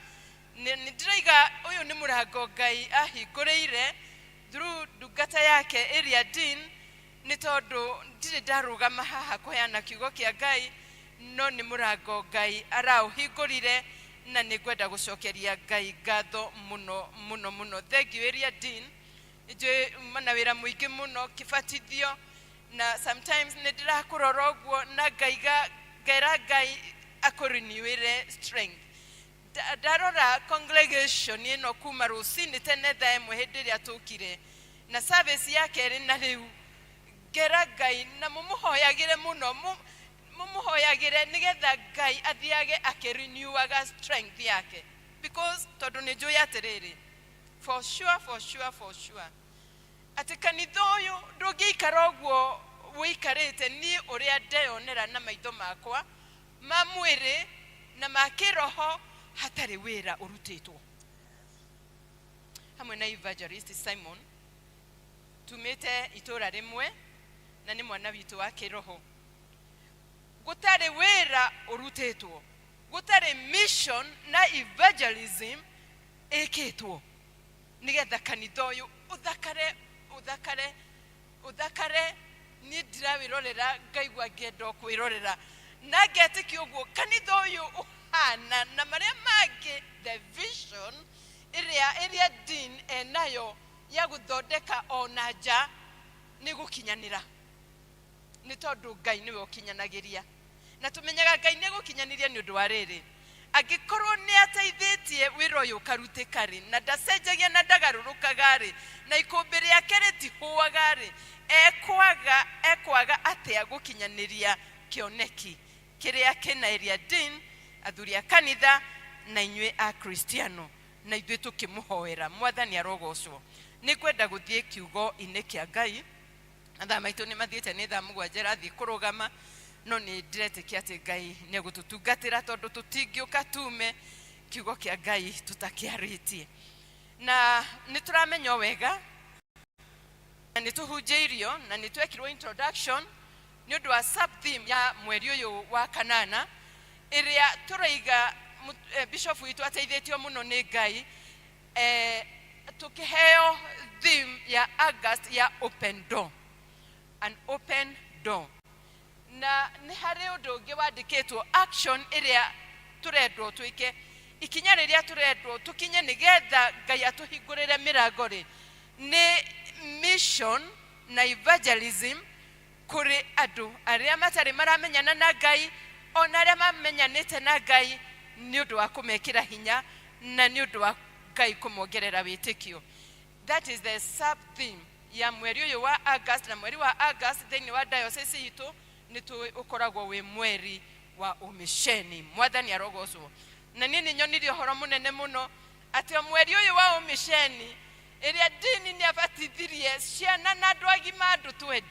Nĩ ndĩraiga ũyũ nĩ mũrango Ngai ahingũrĩire through ndungata yake area dean, nĩ tondũ ndirĩ ndarũgama haha kũheana kiugo kĩa Ngai, no nĩ mũrango Ngai araũhingũrire, na nĩ ngwenda gũcokeria Ngai ngatho mũno mũno mũno. Thank you area dean. Njũĩ mana wĩra mũingĩ mũno kĩbatithio, na sometimes nĩ ndĩrakũrora ũguo na ngaiga ngera Ngai akũrenewĩre strength. Ndarora congregation ĩno kuma rũcinĩ tene thaa ĩmwe hĩndĩ ĩrĩa tũkire na service ya kerĩ, na rĩu ngera Ngai na mũmũhoyagĩre mũno, mũmũhoyagĩre nĩgetha Ngai athiage akĩrenewaga strength yake, because tondũ nĩ njũĩ atĩrĩrĩ, for sure, for sure, for sure atĩ kanitha ũyũ ndũngĩikara ũguo wĩikarĩte. Niĩ ũrĩa ndeyonera na maitho makwa ma mwĩrĩ na ma kĩroho hatarĩ wĩra ũrutĩtwo hamwe na evangelist Simon, tumĩte itũra rĩmwe na nĩ mwana witũ wa kĩroho, gũtarĩ wĩra ũrutĩtwo, gũtarĩ mission na evangelism ĩkĩtwo nĩgetha kanitha ũyũ ũthakare, ũthakare, ũthakare. Niĩ ndirawĩrorera ngaigua ngĩenda o kwĩrorera na ngetĩkia ũguo kanitha ũyũ ũhana na marĩa mangĩ, the vision ĩrĩa dean enayo ya gũthondeka ona nja nĩ gũkinyanĩra, nĩ tondũ Ngai nĩwe ũkinyanagĩria, na tũmenyaga Ngai nĩ gũkinyanĩria nĩ ũndũ wa rĩrĩ, angĩkorwo nĩ ateithĩtie wĩra ũyũ ũkarutĩka rĩ, na ndacenjagia na ndagarũrũkaga rĩ, na ikũmbĩ rĩake rĩtihũaga rĩ, ekwaga atĩa gũkinyanĩria kĩoneki kĩrĩa kĩna area dean, athuri a kanitha na inyuĩ a kristiano, na ithuĩ tũkĩmũhoera. Mwathani arogocwo. Nĩ ngwenda gũthiĩ kiugo-inĩ kĩa Ngai. Mathaa maitũ nĩ mathiĩte, nĩ thaa 7 ĩrathiĩ kũrũgama, no nĩ ndĩretĩkia atĩ Ngai nĩ egũtũtungatĩra tondũ tũtingĩũka tume kiugo kĩa Ngai tũtakĩarĩtie. Na nĩ tũramenya o wega na nĩ tũhunjĩirio na nĩ twekirwo introduction nĩ ũndũ wa sub theme ya mweri ũyũ wa kanana, ĩrĩa tũraiga bishop witũ ateithĩtio mũno nĩ Ngai, tukiheo theme ya August ya open door, an open door. Na nĩ harĩ ũndũ ũngĩ wandĩkĩtwo, action ĩrĩa tũrendwo twĩke, ikinya rĩrĩa tũrendwo tũkinye nĩgetha Ngai atũhingũrĩre mĩrango rĩ, nĩ mission na evangelism kũrĩ andũ arĩa matarĩ maramenyana na Ngai, ona arĩa mamenyanĩte na Ngai, nĩ ũndũ wa kũmekĩra hinya na nĩ ũndũ wa Ngai kũmongerera wĩtĩkio. That is the sub theme ya mweri ũyũ wa August. Na mweri wa August thĩinĩ wa diocese itũ nĩ tũĩ ũkoragwo wĩ mweri wa ũmĩceni. Mwathani arogocwo. Na niĩ nĩ nyonire ũhoro mũnene mũno atĩ o mweri ũyũ wa ũmĩceni ĩrĩa dini nĩ abatithirie ciana na andũ agima, andũ 20.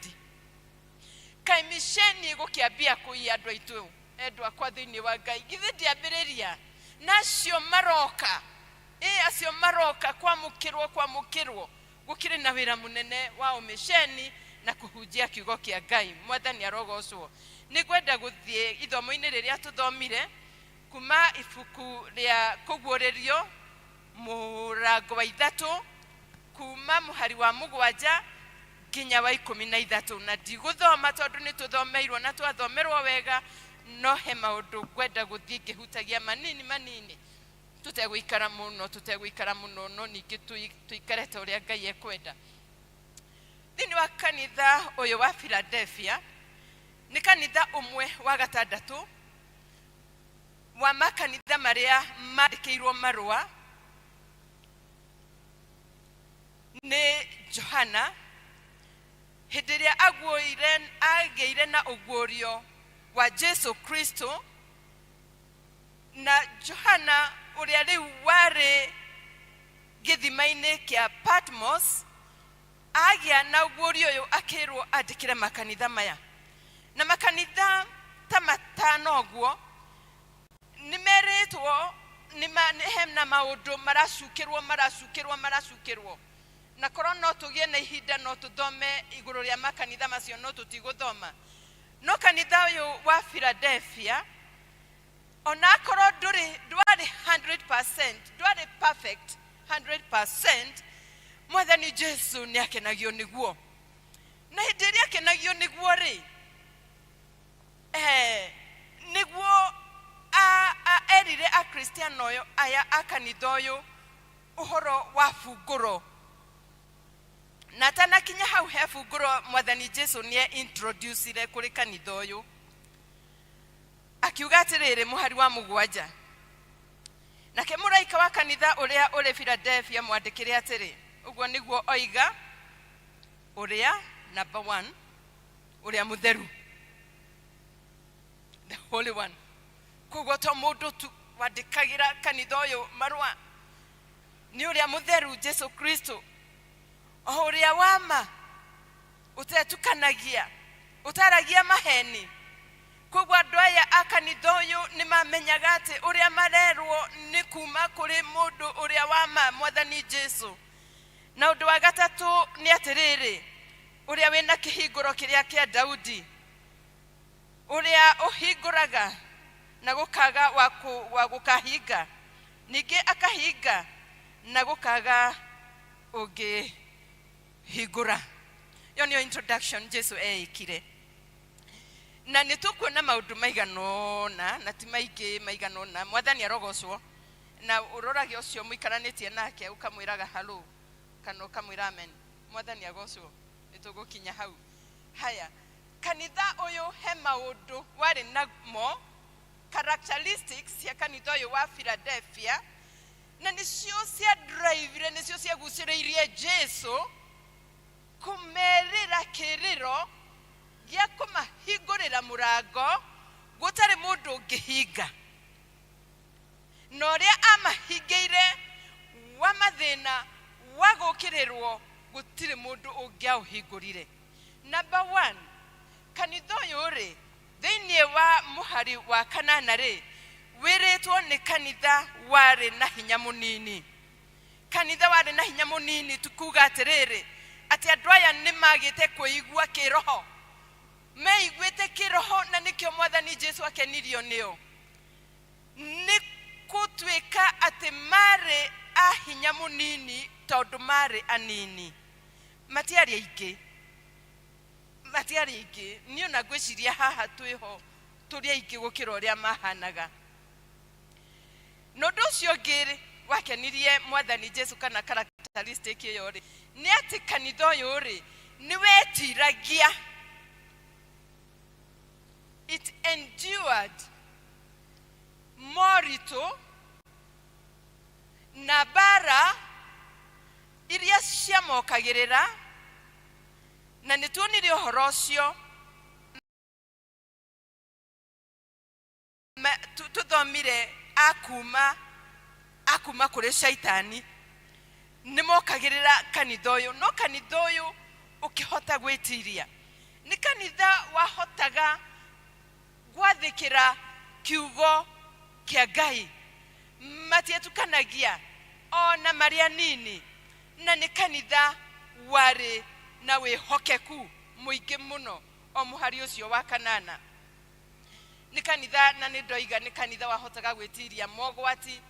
Kaĩ mĩceni ĩgũkĩambia kũiya andũ aitũ, endwa akwa thĩinĩ wa Ngai? Githĩ ndĩambĩrĩria? Na acio maroka, ĩ acio maroka kwamũkĩrwo gũkĩrĩ na wĩra mũnene wa ũmĩceni na kũhunjia kiugo kĩa Ngai. Mwathani arogocwo. Nĩ ngwenda gũthiĩ ithomo-inĩ rĩrĩa tũthomire kuma ibuku rĩa Kũguũrĩrio mũrango wa 3 kuma mũhari wa 7. Nginya wa 13, na ndigũthoma tondũ nĩ tũthomeirwo na twathomerwo wega, no he maũndũ ngwenda gũthiĩ ngĩhutagia manini manini, tũtegũikara mũno, tũtegũikara mũno, no ningĩ tũikare ta ũrĩa Ngai ekwenda. Thĩinĩ wa kanitha ũyũ wa Philadelphia, nĩ kanitha ũmwe wa gatandatũ wa makanitha marĩa mandĩkĩirwo marũa nĩ Johana hĩndĩ ĩrĩa aguũire agĩire na ũguũrio wa Jesu Kristo. Na Johana ũrĩa rĩu warĩ gĩthima-inĩ kĩa Patmos agĩa na ũguũrio ũyũ, akĩrwo andĩkĩre makanitha maya, na makanitha ta 5 ũguo nĩ merĩtwo nĩ hena maũndũ maracukĩrwo, maracukĩrwo, maracukĩrwo. Na korwo no tũgĩe na ihinda no tũthome igũrũ rĩa makanitha macio, no tũtigũthoma. No kanitha ũyũ wa Philadelphia, onakorwo ndũrĩ ndwarĩ 100%, ndwarĩ perfect 100%, Mwathani Jesu nĩ akenagio nĩguo. Na hĩndĩ ĩrĩa akenagio nĩguo rĩ, nĩguo erire akristiano ũyũ aya a kanitha ũyũ ũhoro wa bungũro. Na atanakinya hau he bungũro, Mwathani Jesu nĩ introducire kũrĩ kanitha ũyũ, akiuga atĩrĩrĩ, mũhari wa 7, "Nake mũraika wa kanitha ũrĩa ũrĩ Philadelphia mwandĩkĩre atĩrĩ, ũguo nĩguo oiga ũrĩa number one, ũrĩa mũtheru, the Holy One." Koguo to mũndũ tu wandĩkagĩra kanitha ũyũ marũa, nĩ ũrĩa mũtheru Jesu Kristo, o ũrĩa wama, ũtetukanagia, ũtaragia maheni. Koguo andũ aya a kanitha ũyũ nĩ mamenyaga atĩ ũrĩa marerwo nĩ kuma kũrĩ mũndũ ũrĩa wama, Mwathani Jesu. Na ũndũ wa gatatũ nĩ atĩrĩrĩ, ũrĩa wĩna kĩhingũro kĩrĩa kĩa Daudi, ũrĩa ũhingũraga na gũkaga wa gũkahinga, ningĩ akahinga na gũkaga ũngĩhingũra. Ĩyo nĩyo introduction Jesu eĩkire. Na nĩ tũkuona maũndũ maigana ũna, na ti maingĩ, maigana ũna. Mwathani arogocwo. Na ũrorage ũcio mũikaranĩtie nake, ũkamwĩraga hello kana ũkamwĩra amen. Mwathani agocwo. Nĩ tũgũkinya hau. Haya, kanitha ũyũ he maũndũ warĩ namo, characteristics cia kanitha ũyũ wa Philadelphia, na nĩcio cia drive, nĩcio ciagucĩrĩirie Jesu kũmerĩra kĩrĩro gĩa kũmahingũrĩra mũrango gũtarĩ mũndũ ũngĩhinga. Na ũrĩa amahingĩire wa mathĩna wa gũkĩrĩrwo, gũtirĩ mũndũ ũngĩaũhingũrire. Number one, kanitha ũyũ rĩ, thĩinĩ wa mũhari wa 8 rĩ, wĩrĩtwo nĩ kanitha warĩ na hinya mũnini. Kanitha warĩ na hinya mũnini, tukuga atĩrĩrĩ, atĩ andũ aya nĩ magĩte kwĩigua kĩroho, meiguĩte kĩroho, na nĩkĩo Mwathani Jesu akenirio nĩo, nĩ gũtuĩka atĩ marĩ a hinya mũnini, tondũ marĩ anini, matiarĩ aingĩ, matiarĩ aingĩ. Niĩ ona ngwĩciria haha twĩho tũrĩ aingĩ gũkĩra ũrĩa mahanaga. Na ũndũ ũcio ũngĩ rĩ, wakenirie Mwathani Jesu kana characteristic ĩyo rĩ, nĩ atĩ kanitha ũyũ rĩ, nĩ wetiragia. It endured moritũ na mbara iria ciamokagĩrĩra, na nĩ tuonire ũhoro ũcio tũthomire akuma kũrĩ Shaitani nĩ mokagĩrĩra kanitha ũyũ, no kanitha ũyũ ũkĩhota gwĩtiria. Nĩ kanitha wahotaga gwathĩkĩra kiugo kĩa Ngai, matietukanagia ona marĩ anini, na nĩ kanitha warĩ na wĩhokeku mũingĩ mũno. O mũhari ũcio wa 8, nĩ kanitha, na nĩ ndoiga nĩ kanitha wahotaga gwĩtiria mogwati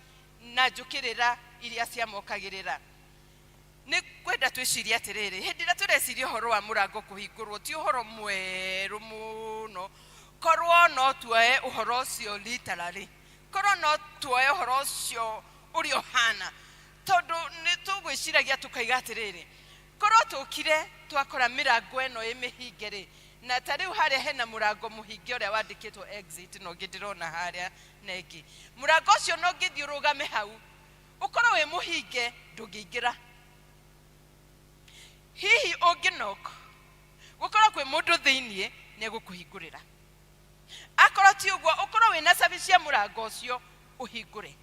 na njũkĩrĩra iria ciamokagĩrĩra. Nĩ ngwenda twĩcirie atĩrĩrĩ, hĩndĩ ĩrĩa tũreciria ũhoro wa mũrango kũhingũrwo, ti ũhoro mwerũ mũno. Korwo no tuoe ũhoro ũcio literally, korwo no tuoe ũhoro ũcio ũrĩa ũhana, tondũ nĩ tũgwĩciragia tũkaiga atĩrĩrĩ, korwo tũkire twakora mĩrango ĩno ĩ mĩhinge rĩ, na ta rĩu harĩa hena mũrango mũhinge ũrĩa wandĩkĩtwo exit, na ũngĩ ndĩrona harĩa na ĩngĩ. Mũrango ũcio no ũngĩthiĩ ũrũgame hau, ũkorwo wĩ mũhinge, ndũngĩingĩra. Hihi ũngĩ knock, gũkorwo kwĩ mũndũ thĩiniĩ, nĩ egũkũhingũrĩra. Akorwo ti ũguo, ũkorwo wĩna cabi cia mũrango ũcio, ũhingũre.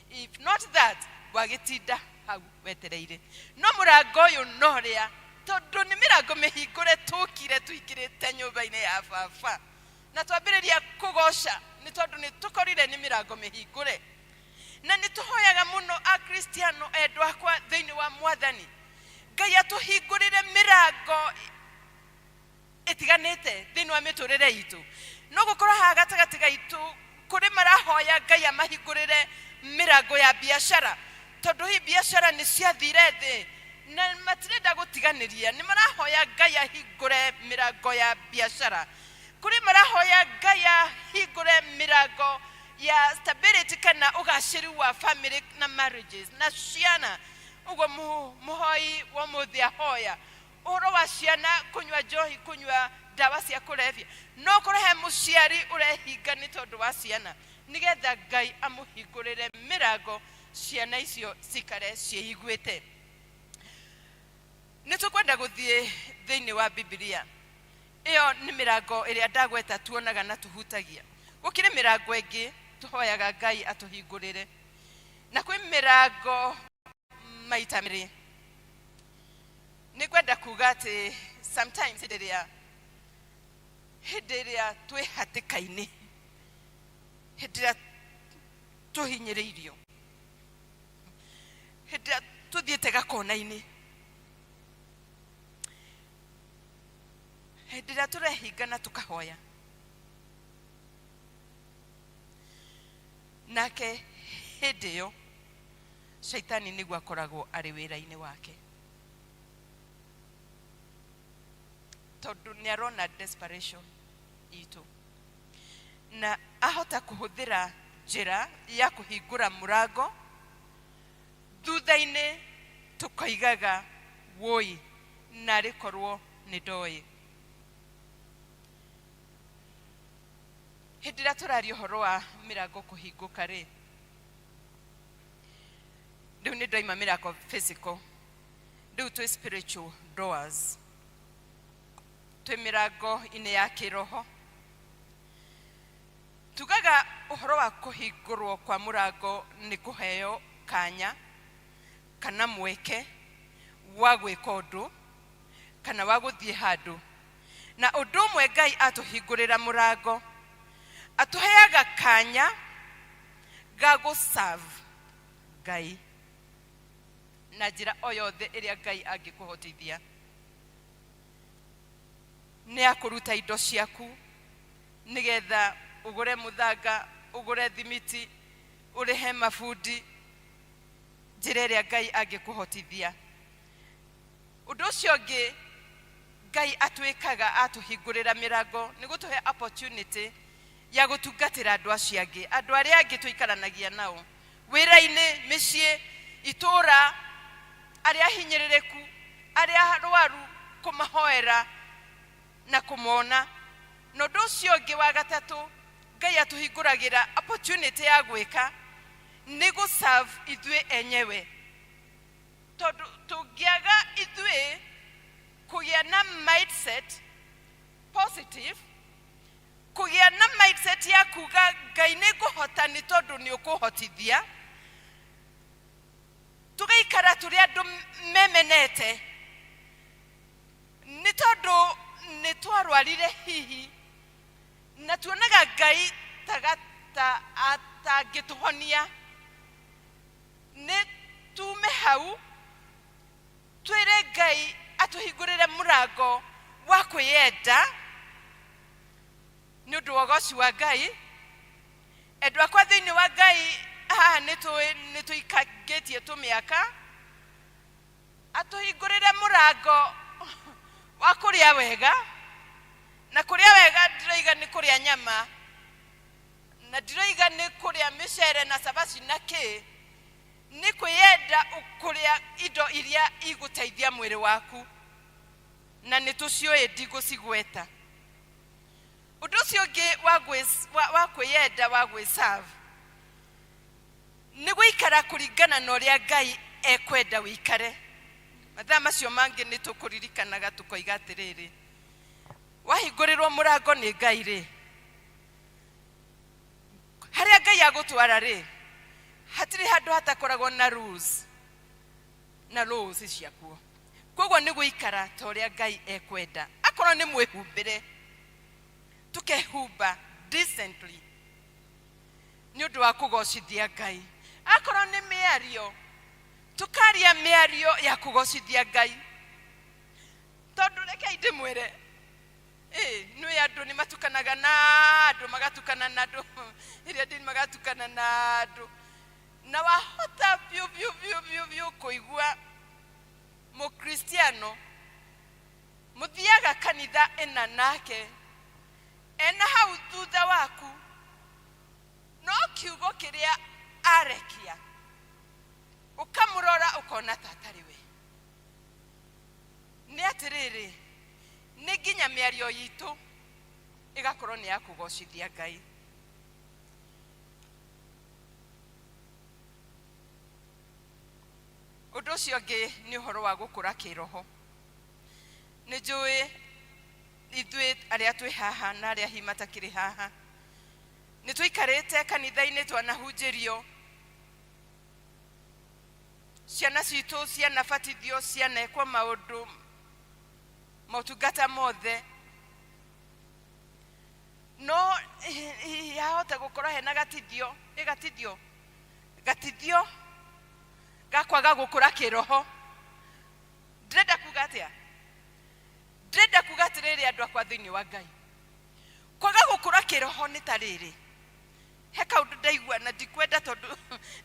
If not that, wagĩtinda hau wetereire. No mũrango ũyũ no rĩa, tondũ nĩ mĩrango mĩhingũre tũkire tũingĩrĩte nyũmba-inĩ ya baba na twambĩrĩria kũgoca, nĩ tondũ nĩ tũkorire nĩ mĩrango mĩhingũre. Na nĩ tũhoyaga mũno Akristiano endwa akwa thĩinĩ wa Mwathani, Ngai atũhingũrĩre mĩrango ĩtiganĩte thĩinĩ wa mĩtũrĩre itũ. No gũkorwo haha gatagatĩ gaitũ kũrĩ marahoya Ngai amahingũrĩre mĩrango ya biacara, tondũ hihi biacara nĩ ciathire thĩ na matirenda gũtiganĩria, nĩ marahoya Ngai ahingũre mĩrango ya biacara. Kũrĩ marahoya Ngai ahingũre mĩrango ya stability kana ũgacĩru wa family na marriages na ciana. Ũguo mũhoi wa ũmũthĩ ahoya ũhoro wa ciana kũnyua njohi, kũnyua ndawa cia kũrebia. No ũkorwo he mũciari ũrehinga nĩ tondũ wa ciana, nĩgetha Ngai amũhingũrĩre mĩrango ciana icio cikare ciĩiguĩte. Nĩ tũkwenda gũthiĩ thĩinĩ wa Bibilia. Ĩyo nĩ mĩrango ĩrĩa ndagweta tuonaga na tũhutagia. Gũkĩrĩ mĩrango ĩngĩ tũhoyaga Ngai atũhingũrĩre, na kwĩ mĩrango maita merĩ. Nĩ ngwenda kuga atĩ sometimes hĩndĩ ĩrĩa twĩ hatĩka-inĩ, hĩndĩ ĩrĩa tũhinyĩrĩirio, hĩndĩ ĩrĩa tũthiĩte gakona-inĩ, hĩndĩ ĩrĩa tũrehinga na tũkahoya, nake hĩndĩ ĩyo shaitani nĩguo akoragwo arĩ wĩra-inĩ wake, tondũ nĩ arona desperation itũ, na ahota kũhũthĩra njĩra ya kũhingũra mũrango. Thutha-inĩ tũkoigaga, woi, narĩ korwo nĩ ndoĩ. Hĩndĩ ĩrĩa tũraria ũhoro wa mĩrango kũhingũka rĩ, rĩu nĩ ndoima mĩrango physical, rĩu twĩ spiritual doors, twĩ mĩrango-inĩ ya kĩroho. Tugaga ũhoro wa kũhingũrwo kwa mũrango nĩ kũheo kanya kana mweke wa gwĩka ũndũ kana wa gũthiĩ handũ. Na ũndũ ũmwe, Ngai atũhingũrĩra mũrango, atũheaga kanya ga gũ-serve Ngai na njĩra o yothe ĩrĩa Ngai angĩkũhotithia. Nĩ akũruta indo ciaku nĩgetha ũgũre mũthanga, ũgũre thimiti, ũrĩhe mabundi, njĩra ĩrĩa Ngai angĩkũhotithia. Ũndũ ũcio ũngĩ Ngai atwĩkaga atũhingũrĩra mĩrango nĩ gũtũhe opportunity ya gũtungatĩra andũ acio angĩ, andũ arĩa angĩ tũikaranagia nao wĩra-inĩ, mĩciĩ, itũũra, arĩa ahinyĩrĩrĩku, arĩa arwaru, kũmahoera na kũmona. Na ũndũ ũcio ũngĩ wa gatatũ Ngai atũhingũragĩra opportunity ya gwĩka nĩ gũ-serve ithuĩ enyewe, tondũ tũngĩaga ithuĩ kũgĩa na mindset positive, kũgĩa na mindset ya kuga Ngai nĩ ngũhota nĩ tondũ nĩ ũkũhotithia, tũgaikara tũrĩ andũ memenete nĩ tondũ nĩ twarwarire hihi na tuonaga Ngai ta atangĩtũhonia, nĩ tume hau twĩre Ngai atũhingũrĩre mũrango wa kwĩyenda nĩ ũndũ wa ũgoci wa Ngai. Endwa akwa thĩinĩ wa Ngai, haha nĩ tũikangĩtie tũmĩaka. Atũhingũrĩre mũrango wa kũrĩa wega, na kũrĩa wega ndiroiga nĩ kũrĩa nyama, na ndiroiga nĩ kũrĩa mĩcere na cabaci na kĩ, nĩ kwĩyenda kũrĩa indo iria igũteithia mwĩrĩ waku, na nĩ tũciũĩ ndigũcigweta. Ũndũ ũcio ũngĩ wa kwĩyenda wa gwĩserve nĩ gũikara kũringana na ũrĩa Ngai ekwenda ũikare. Mathaa macio mangĩ nĩ tũkũririkanaga tũkoiga atĩrĩrĩ, wahingũrĩrwo mũrango nĩ Ngai rĩ, harĩa Ngai agũtwara rĩ, hatirĩ handũ hatakoragwo na rules na laws ciakuo. Koguo nĩ gũikara ta ũrĩa Ngai ekwenda. Akorwo nĩ mwĩhumbĩre, tũkehumba decently nĩ ũndũ wa kũgocithia Ngai. Akorwo nĩ mĩario, tũkaria mĩario ya kũgocithia Ngai. Tondũ rekei ndĩmwĩre, nĩ andũ nĩ matukanaga na andũ, magatukana na andũ, ĩrĩa ndini magatukana na andũ, na wahota biũ biũ biũ biũ biũ kũigua mũkristiano mũthiaga kanitha ĩna nake ena hau thutha waku, no kiugo kĩrĩa arekia ũkamũrora ũkona ta atarĩ we. Nĩ atĩrĩrĩ, nĩ nginya mĩario itũ ĩgakorwo nĩ ya kũgocithia Ngai. Ũndũ ũcio ũngĩ nĩ ũhoro wa gũkũra kĩroho. Nĩ njũĩ ithuĩ arĩa twĩ haha na arĩa hihi matakĩrĩ haha, nĩ tũikarĩte kanitha-inĩ, twanahunjĩrio, ciana citũ cianabatithio, cianekwo maũndũ motungata mothe, no hihi hahota gũkorwo hena gatithio, ĩ gatithio, gatithio ga kwaga gũkũra kĩroho. Ndĩrenda kuga atĩa? Ndĩrenda kuga atĩrĩrĩ, andũ akwa thĩinĩ wa Ngai, kwaga gũkũra kĩroho nĩ ta rĩrĩ, he kaũndũ ndaigua na ndikwenda, tondũ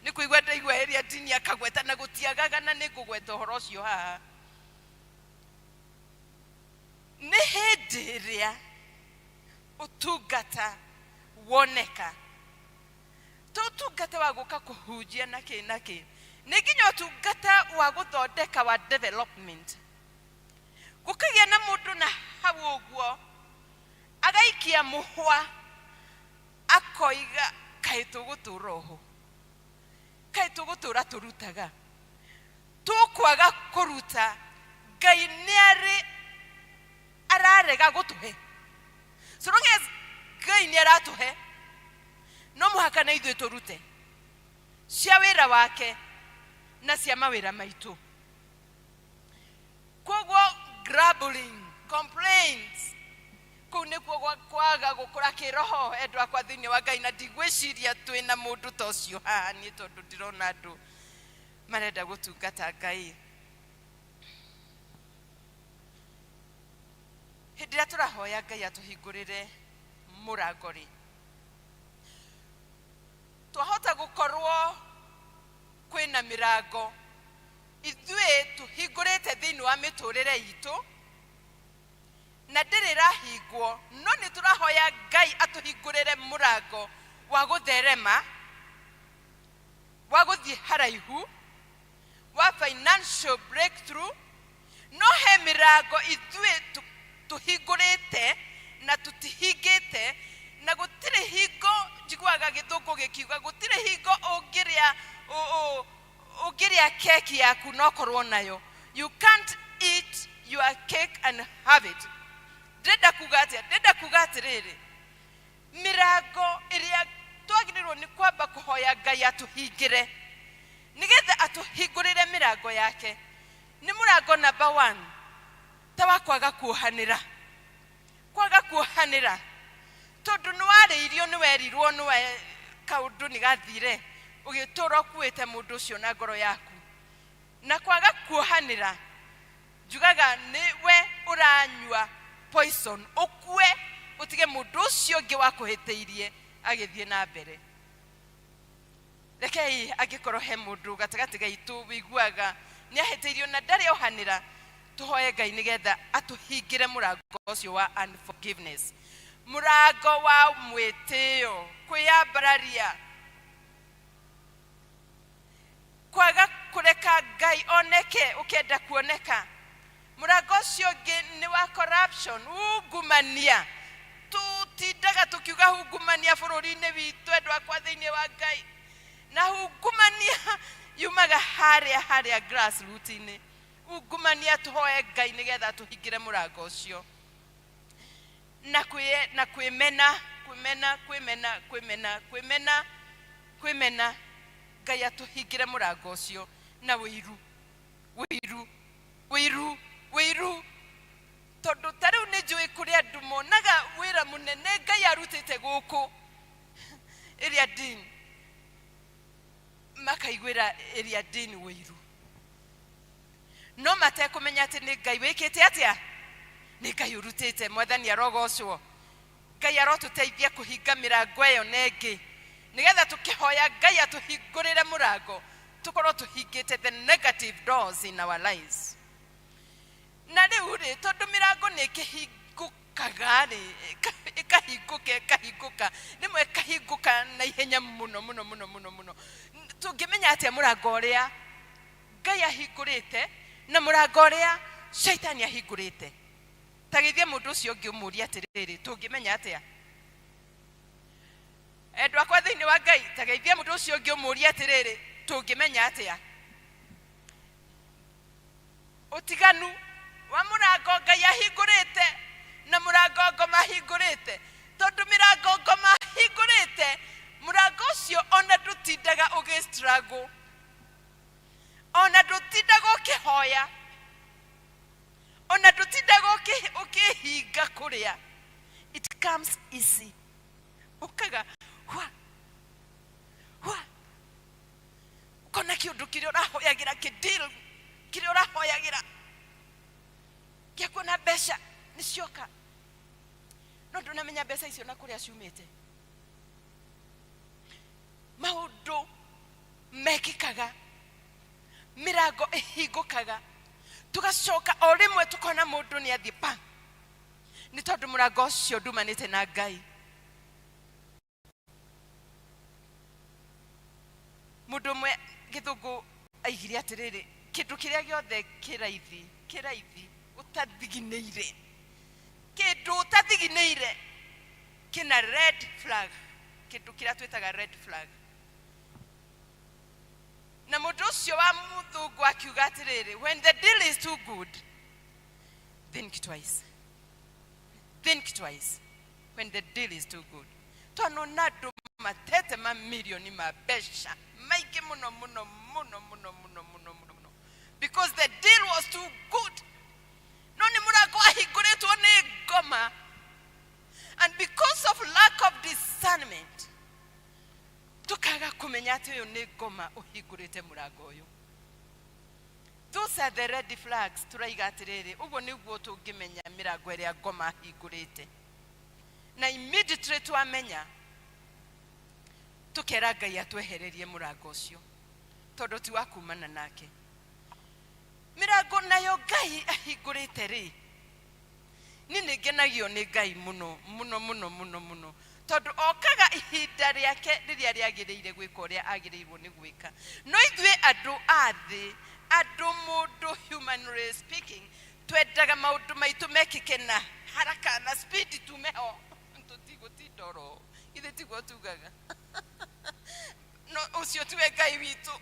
nĩ kũigua ndaigua ĩrĩa ndini akagweta na gũtiagaga, na nĩ ngũgweta ũhoro ũcio haha. Nĩ hĩndĩ ĩrĩa ũtungata woneka, to ũtungata wa gũka kũhunjia na kĩ na kĩ, nĩ nginya ũtungata wa gũthondeka wa development. Gũkagĩa na mũndũ na hau ũguo agaikia mũhwa, akoiga kaĩ tũgũtũra ũhũ, kaĩ tũgũtũra tũrutaga, tũkwaga kũruta, Ngai nĩ arĩ ararega gũtũhe. So long as Ngai nĩ aratũhe, no mũhaka na ithuĩ tũrute cia wĩra wake na cia mawĩra maitũ. Koguo grumbling, complaints, kũu nĩkuo kwaga gũkũra kĩroho, endwa akwa thĩinĩ wa Ngai, na ndigwĩciria twĩna mũndũ ta ũcio haha niĩ, tondũ ndĩrona andũ marenda gũtungata Ngai. Hĩndĩ ĩrĩa tũrahoya Ngai atũhingũrĩre mũrango rĩ, twahota gũkorwo kwĩna mĩrango ithuĩ tũhingũrĩte thĩinĩ wa mĩtũrĩre itũ na ndĩrĩ ĩrahingwo, no nĩ tũrahoya Ngai atũhingũrĩre mũrango wa gũtherema, wa gũthiĩ haraihu, wa financial breakthrough, no he mĩrango ithuĩ tũhingũrĩte na tũtihingĩte, na gũtirĩ hingo njiguaga gĩthũngũ gĩkiuga gũtirĩ hingo ũngĩrĩa keki yaku na ũkorwo nayo. You can't eat your cake and have it. Ndĩrenda kuga atĩa? Ndĩrenda kuga atĩrĩrĩ, mĩrango ĩrĩa twagĩrĩirwo nĩ kwamba kũhoya Ngai atũhingĩre nĩgetha atũhingũrĩre mĩrango yake nĩ mũrango number 1 ta wa kwaga kuohanĩra, kwaga kuohanĩra, tondũ nĩ warĩirio, nĩ werirwo, nĩ we kaũndũ nĩ gathire, ũgĩtũra ũkuĩte mũndũ ũcio na ngoro yaku. Na kwaga kuohanĩra, njugaga nĩ we ũranyua poison, ũkue ũtige mũndũ ũcio ũngĩ wakũhĩtĩirie agĩthiĩ na mbere. Rekei angĩkorwo he mũndũ gatagatĩ gaitũ wĩiguaga Nĩ ahĩtĩirio na ndarĩ ohanĩra. Tũhoe Ngai nĩgetha atũhingĩre mũrango ũcio wa unforgiveness, mũrango wa mwĩtĩo, kwĩyambararia, kwaga kũreka Ngai oneke ũkĩenda kuoneka. Mũrango ũcio ũngĩ nĩ wa corruption, ungumania. Tũtindaga tũkiuga ungumania bũrũri-inĩ witũ, endwa akwa thĩinĩ wa Ngai, na ungumania yumaga harĩa harĩa grassroot-inĩ. Ungumania, tũhoe Ngai nĩgetha tũhingĩre mũrango ũcio. Na kwĩ na kwĩmena, kwĩmena, kwĩmena, kwĩmena, kwĩmena, kwĩmena, Ngai atũhingĩre mũrango ũcio. Na wĩiru, wĩiru, wĩiru, wĩiru, tondũ ta rĩu nĩ njũĩ kũrĩ andũ monaga wĩra mũnene Ngai arutĩte gũkũ ĩrĩa dean, makaiguĩra ĩrĩa dean wĩiru, no matekũmenya atĩ nĩ Ngai wĩkĩte atĩa, nĩ Ngai ũrutĩte. Mwathani arogocwo. Ngai arotũteithia kũhinga mĩrango ĩyo na ĩngĩ, nĩgetha tũkĩhoya Ngai atũhingũrĩre mũrango, tũkorwo tũhingĩte the negative doors in our lives. Na rĩu rĩ, tondũ mĩrango nĩ ĩkĩhingũkaga rĩ, ĩkahingũka, ĩkahingũka rĩmwe, ĩkahingũka na ihenya mũno mũno mũno mũno mũno, tũngĩmenya atĩa mũrango ũrĩa Ngai ahingũrĩte na mũrango ũrĩa Shaitani ahingũrĩte? Ta geithia mũndũ ũcio ũngĩ ũmũrie atĩrĩrĩ, tũngĩmenya atĩa, endwa akwa thĩinĩ wa Ngai? Ta geithia mũndũ ũcio ũngĩ ũmũrie atĩrĩrĩ, tũngĩmenya atĩa ũtiganu wa mũrango Ngai ahingũrĩte na mũrango ngoma ahingũrĩte? Tondũ mĩrango ngoma ahingũrĩte, mũrango ũcio ona ndũtindaga ũgĩ struggle, ona ndũtindaga ũkĩhoya, ona ndũtindaga ũkĩhinga kũrĩa. It comes easy, ũkaga hwa hwa, ũkona kĩũndũ kĩrĩa ũrahoyagĩra, kĩdeal kĩrĩa ũrahoyagĩra gĩa kuona mbeca nĩ cioka, no ndũnamenya mbeca icio na kũrĩa ciumĩte. Maũndũ mekĩkaga, mĩrango ĩhingũkaga, tũgacoka o rĩmwe tũkona mũndũ nĩ athiĩ pa, nĩ tondũ mũrango ũcio ndumanĩte na Ngai. Mũndũ ũmwe gĩthũngũ aigire atĩrĩrĩ, kĩndũ kĩrĩa gĩothe kĩraithi kĩraithi ũtathiginĩire, kĩndũ ũtathiginĩire kĩna red flag, kĩndũ kĩrĩa twĩtaga red flag. Na mũndũ ũcio wa mũthũngũ akiuga atĩrĩrĩ, when the deal is too good, think twice, think twice. When the deal is too good. Twanona andũ matete mamirioni ma mbeca maingĩ mũno mũno mũno mũno mũno mũno mũno mũno, because the deal was too good. No nĩ mũrango wahingũrĩtwo nĩ ngoma, and because of lack of discernment tukaga kũmenya atĩ ũyũ nĩ ngoma ũhingũrĩte mũrango ũyũ. Those are the red flags. Tũraiga atĩrĩrĩ, ũguo nĩguo tũngĩmenya mĩrango ĩrĩa ngoma ahingũrĩte, na immediately twamenya tũkera Ngai atwehererie mũrango ũcio, tondũ ti wa kumana nake. Mĩrango nayo Ngai ahingũrĩte rĩ, niĩ nĩ ngenagio nĩ Ngai mũno mũno mũno mũno mũno, tondũ okaga ihinda rĩake rĩrĩa rĩagĩrĩire gwĩka ũrĩa agĩrĩirwo nĩ gwĩka. No ithuĩ andũ a thĩ, andũ mũndũ, humanly speaking, twendaga maũndũ maitũ mekĩke na haraka na speed, tume ho tũtigũtinda oro. Ithe tiguo tugaga? No ũcio tiwe Ngai witũ,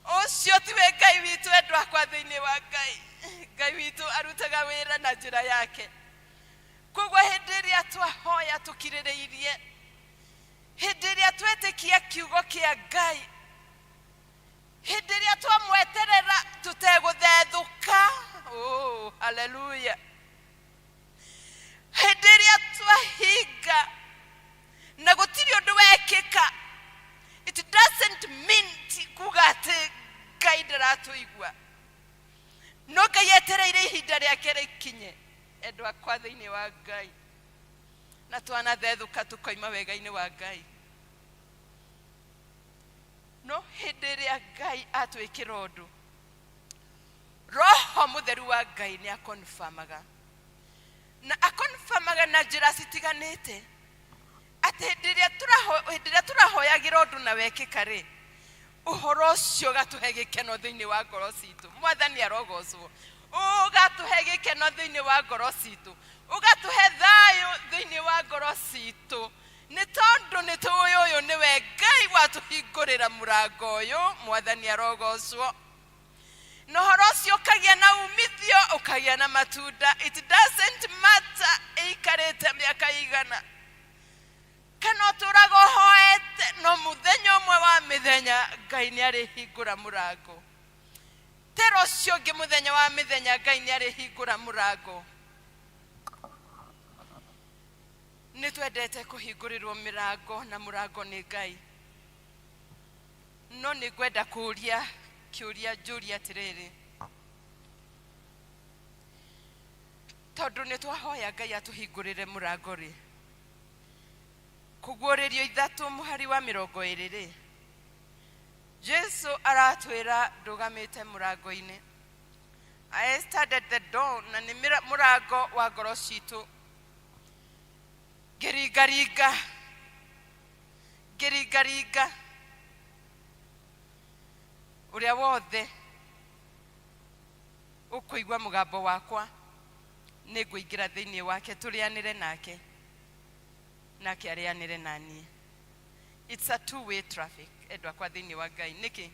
ũcio tiwe Ngai witũ, endwa akwa thĩinĩ wa Ngai. Ngai witũ arutaga wĩra na njĩra yake. Koguo hĩndĩ ĩrĩa twahoya tũkirĩrĩirie, hĩndĩ ĩrĩa twetĩkia kiugo kĩa Ngai, hĩndĩ ĩrĩa twamweterera tũtegũthethũka, oh, haleluya, hĩndĩ ĩrĩa twahinga na gũtirĩ ũndũ wekĩka, it doesn't mean ti kuga atĩ Ngai ndaratũigua. No Ngai etereire ihinda rĩake rĩkinye, endwa akwa thĩinĩ wa Ngai, na twanathethũka tũkoima wega-inĩ wa Ngai. No hĩndĩ ĩrĩa Ngai atwĩkĩra ũndũ Roho Mũtheru wa Ngai nĩ akonfamaga, na akonfamaga na njĩra citiganĩte, atĩ hĩndĩ ĩrĩa tũrahoyagĩra ũndũ na wekĩka rĩ, ũhoro ũcio ũgatũhe gĩkeno thĩinĩ wa ngoro citũ. Mwathani arogocwo. Ũgatũhe gĩkeno thĩinĩ wa ngoro citũ, ũgatũhe thayũ thĩinĩ wa ngoro citũ, nĩ tondũ nĩ tũĩ ũyũ nĩwe Ngai watũhingũrĩra mũrango ũyũ. Mwathani arogocwo. Na ũhoro ũcio ũkagĩa na umithio, ũkagĩa na matunda. It doesn't matter ĩikarĩte mĩaka igana kana ũtũraga ũhoete, no mũthenya ũmwe wa mĩthenya Ngai nĩ arĩhingũra mũrango. Tera ũcio ũngĩ, mũthenya wa mĩthenya Ngai nĩ arĩhingũra mũrango. Nĩ twendete kũhingũrĩrwo mĩrango, na mũrango nĩ Ngai. No nĩ ngwenda kũũria kĩũria, njũrie atĩrĩrĩ, tondũ nĩ twahoya Ngai atũhingũrĩre mũrango rĩ, Kũguũrĩrio 3 mũhari wa 20 rĩ, Jesu aratwĩra, "Ndũgamĩte mũrango-inĩ." I stand at the door, na nĩ mũrango wa ngoro citũ, ngĩringaringa, ngĩringaringa. Ũrĩa wothe ũkũigua mũgambo wakwa, nĩ ngũingĩra thĩinĩ wake, tũrĩanĩre nake, nake arĩanĩre na niĩ. It's a two way traffic, endwa akwa thĩinĩ wa Ngai. Nĩkĩ?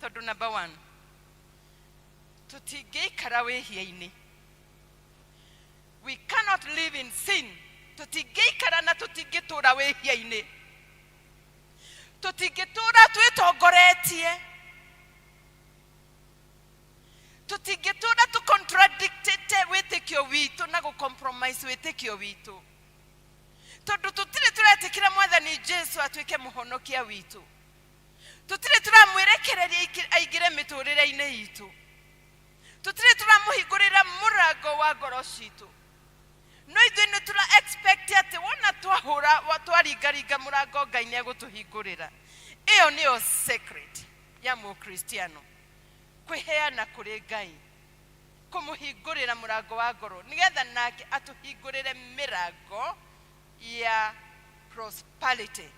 Tondũ number one, tũtingĩikara wĩhia-inĩ. We cannot live in sin. Tũtingĩikara na tũtingĩtũra wĩhia-inĩ. Tũtingĩtũra twĩtongoretie. Tũtingĩtũra tũcontradictĩte wĩtĩkio witũ na gũcompromise wĩtĩkio witũ, tondũ tũtirĩ tũretĩkĩra Mwathani Jesu atuĩke mũhonokia witũ, tũtirĩ tũramwĩrekereria aingĩre mĩtũrĩre-inĩ itũ, tũtirĩ tũramũhingũrĩra mũrango wa ngoro citũ. No ithuĩ nĩ tũra expect atĩ wona twahũra, twaringaringa mũrango, Ngai nĩ egũtũhingũrĩra. Ĩyo nĩyo secret ya mũkristiano, kwĩheana kũrĩ Ngai, kũmũhingũrĩra mũrango wa ngoro, nĩgetha nake atũhingũrĩre mĩrango ya prosperity,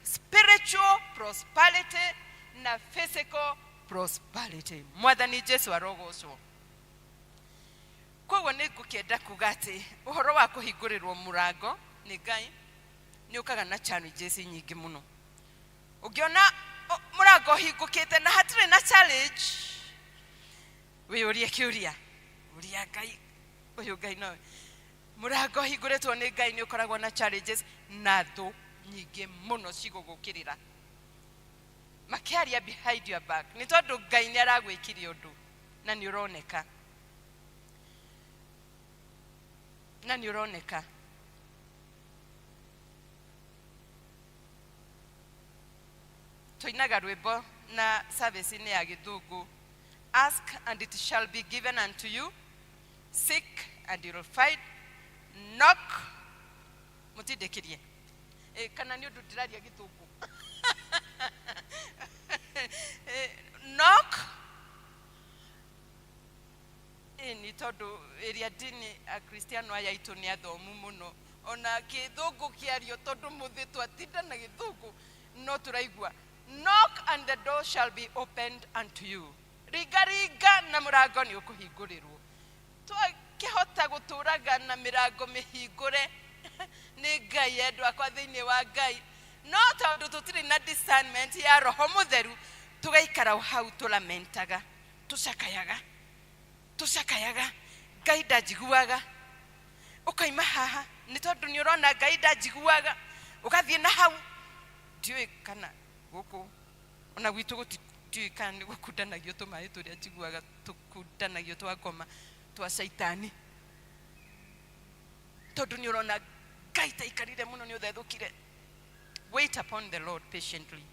spiritual prosperity na physical prosperity. Mwathani Jesu arogocwo. Koguo nĩ ngũkĩenda kuga atĩ ũhoro wa kũhingũrĩrwo mũrango nĩ Ngai nĩ ũkaga na challenges nyingĩ mũno. Ũngĩona mũrango ũhingũkĩte na hatirĩ na challenge, wĩyũrie kĩũria, ũria Ngai ũyũ, Ngai nowe. Mũrango ũhingũrĩtwo nĩ Ngai nĩ ũkoragwo na challenges na thũ nyingĩ mũno cigũgũkĩrĩra, makĩaria behind your back, nĩ tondũ Ngai nĩ aragwĩkire ũndũ na nĩ ũroneka, na nĩ ũroneka. Tũinaga rwĩmbo na service-inĩ ya gĩthũngũ, "Ask and it shall be given unto you, seek and you will find, knock." Mũtindĩkĩrie. Kana nĩ ũndũ ndĩraria gĩthũngũ? Knock. Ĩni, tondũ ĩrĩa ndini akristiano aya aitũ nĩ athomu mũno, ona gĩthũngũ kĩario, tondũ mũthĩ twatinda na gĩthũngũ no tũraigua, "Knock and the door shall be opened unto you." Ringa ringa na mũrango nĩ ũkũhingũrĩrwo. Twakĩhota gũtũraga na mĩrango mĩhingũre nĩ Ngai, endwa akwa thĩinĩ wa Ngai, no tondũ tũtirĩ na discernment ya Roho Mũtheru, tũgaikara o hau tũlamentaga, tũcakayaga, tũcakayaga, "Ngai ndanjiguaga." Ũkaima haha nĩ tondũ nĩ ũrona Ngai ndanjiguaga, ũgathiĩ na hau. Ndiũĩ kana gũkũ ona gwitũ gũti, ndiũĩ kana nĩ gũkundanagio tũmaĩ tũrĩa njiguaga tũkundanagio twa ngoma twa caitani, tondũ nĩ ũrona Ngai taikarire mũno, nĩ ũthethũkire. Wait upon the Lord patiently.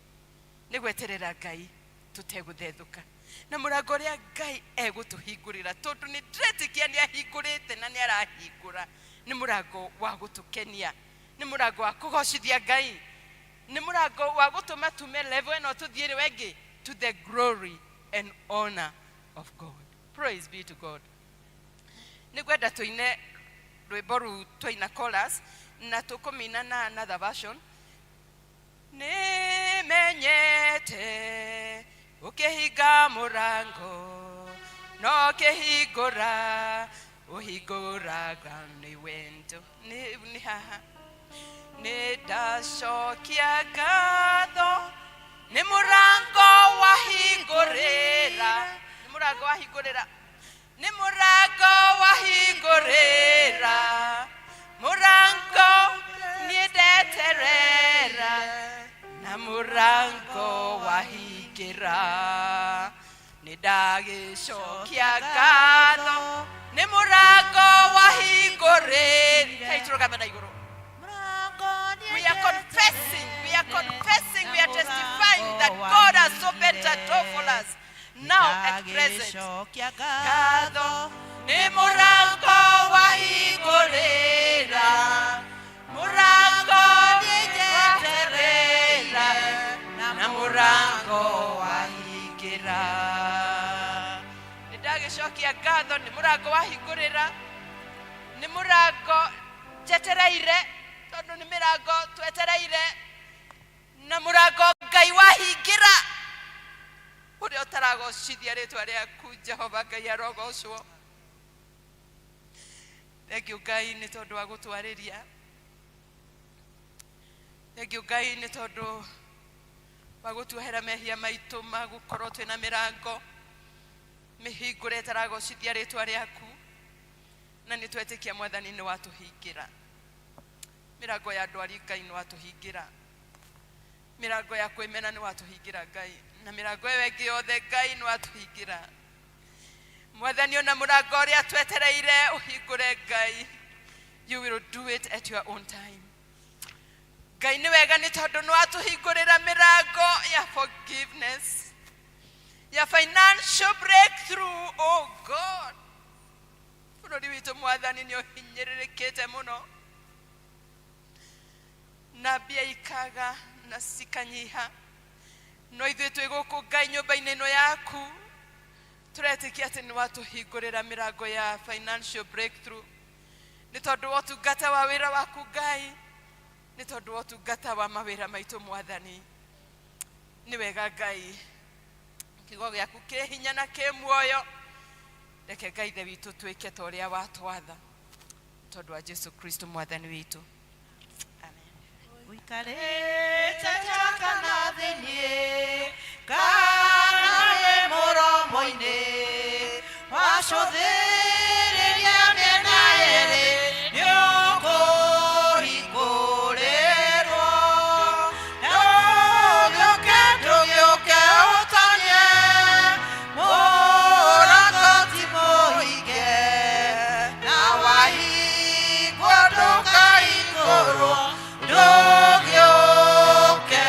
Nĩ gweterera Ngai tũtegũthethũka na mũrango ũrĩa Ngai egũtũhingũrĩra, tondũ nĩ ndĩretĩkia nĩ ahingũrĩte na nĩ arahingũra. Nĩ mũrango wa gũtũkenia, nĩ mũrango wa kũgocithia Ngai, nĩ mũrango wa gũtũma tume level ĩno tũthiĩ ĩrĩa ĩngĩ, to the glory and honor of God. Praise be to God. Nĩ ngwenda tũine rwĩmbo rũu twaina chorus na tũkũmĩina na another version. Nĩmenyete ũkĩhinga mũrango no kĩhingũra ũhingũraga nĩ wendo nĩ nĩ haha nĩ ndacokia ngatho nĩ mũrango wahingũrĩra nĩ mũrango wahingũrĩra nĩ mũrango wahingũrĩra mũrango niĩ ndeterera na mũrango wahingĩra nĩ ndagĩcokia ngatho nĩ mũrango wahingũrĩra. Kai tũrũgame na igũrũ. We are confessing, we are confessing, we are testifying that God has opened a door for us now at present. Ngatho nĩ mũrango wahingũrĩra mũrango njeterera na mũrango wahingĩra nĩ ndagĩcokia ngatho nĩ mũrango wahingũrĩra nĩ mũrango njetereire tondũ nĩ mĩrango twetereire na mũrango Ngai wahingĩra ũrĩa ũtaragocithia rĩtwa rĩaku Jehova Ngai arogocwo. Thank you Ngai nĩ tondũ wa gũtwarĩria. Thank you Ngai nĩ tondũ wa gũtuohera mehia maitũ ma gũkorwo twĩna mĩrango mĩhingũre ĩtaragocithia rĩtwa rĩaku na nĩ twetĩkia Mwathani nĩ watũhingĩra mĩrango ya ndwari Ngai nĩ watũhingĩra mĩrango ya kwĩmena nĩ watũhingĩra Ngai na mĩrango ĩyo ĩngĩ yothe Ngai nĩ watũhingĩra Mwathani ona mũrango ũrĩa twetereire ũhingũre Ngai, you will do it at your own time. Ngai nĩ wega nĩ tondũ nĩ watũhingũrĩra mĩrango ya forgiveness ya financial breakthrough. Oh God, bũrũri witũ Mwathani nĩ ũhinyĩrĩrĩkĩte mũno na mbia ikaga na cikanyiha no ithuĩ twĩ gũkũ Ngai nyũmba-inĩ ĩno yaku tũretĩkia atĩ nĩ watũhingũrĩra mĩrango ya financial breakthrough nĩ tondũ wa ũtungata wa wĩra waku Ngai nĩ tondũ wa ũtungata wa mawĩra maitũ Mwathani nĩ wega Ngai kiugo gĩaku kĩ hinya na kĩ muoyo reke Ngai ithe witũ twĩke ta ũrĩa watwatha tondũ wa Jesu Kristo Mwathani witũ. Ũikarĩte kana thĩinĩ kana wĩ mũromo-inĩ wacũthĩrĩria mĩena ĩrĩ nĩũkũhingũrĩrwo ndũgĩũke ndũgĩũke ũtonye mũrango ti mũhinge na wahingwo ndũkahingũrwo ndũgĩũke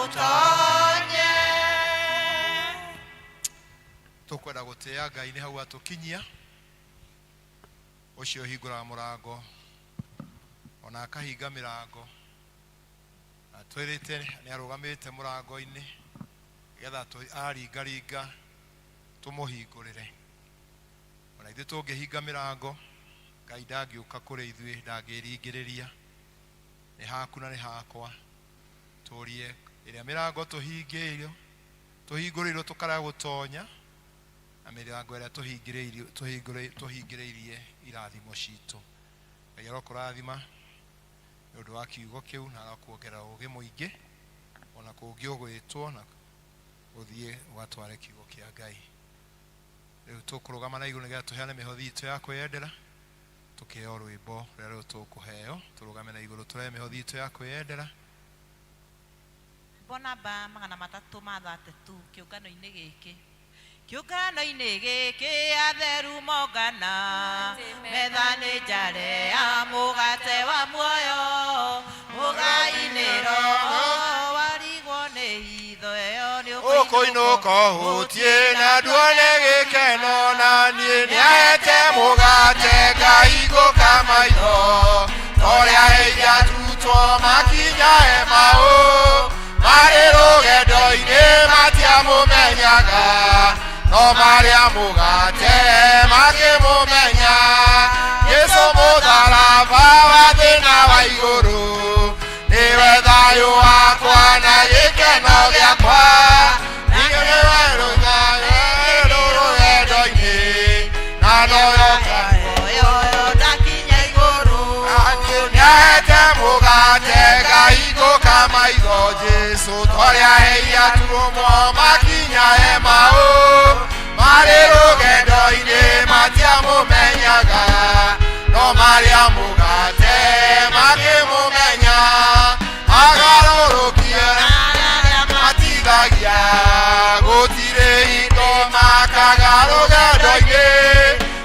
ũtonye. Tũkwenda gũtĩĩa Ngai nĩ hau atũkinyia ũcio ũhingũraga mũrango ona akahinga mĩrango atwĩrĩte nĩ arũgamĩte mũrango-inĩ nĩgetha aringaringa tũmũhingũrĩre ona ithuĩ tũngĩhinga mĩrango Ngai ndangĩũka kũrĩ ithuĩ ndangĩringĩrĩria nĩ haku na nĩ hakwa tũrie ĩrĩa mĩrango tũhingĩirio tũhingũrĩirwo tũkarega gũtonya na mĩrango ĩrĩa tũhingĩrĩirio tũhingĩrĩirie irathimo citũ. Ngai arokũrathima nĩ ũndũ wa kiugo kĩu na arokuongerera ũũgĩ mũingĩ ona kũngĩ ũgwĩtwo na ũthiĩ ũgatware kiugo kĩa Ngai. Rĩu tũkũrũgama na igũrũ nĩgetha tũheane mĩhothi itũ ya kwĩyendera tũkĩheo rwĩmbo rũrĩa rĩu tũkũheo tũrũgame na igũrũ tũrehe mĩhothi itũ ya kwĩyendera. Rwĩmbo namba 332 kĩũngano-inĩ gĩkĩ kĩũngano-inĩ gĩkĩ atheru mongana metha nĩ njare ya mũgate wa muoyo mũgai-inĩ roho warigwo nĩ hitho ĩyo nĩ ũkũinũka ũhũtiĩ na nduone gĩkeno na niĩ nĩahete mũgate ngahingũka maitho torĩa aheire arutwo makinya Emau marĩ rũgendo-inĩ matiamũmenyaga no No marĩa mũgate makĩmũmenya Jesũ mũtharaba wa thĩna wa igũrũ nĩwe thayũ wakwa na gĩkeno gĩakwa nĩwe rũthayo rũgendo-inĩ na noyoka nĩahete mũgate ngahingũka maitho Jesũ twarĩa heire atũmwo makinya Emau marĩ rũgendo-inĩ matiamũmenyaga no marĩa mũgate makĩmũmenya agarũrũkia matithagia gũtirĩ hingo makaga rũgendo-inĩ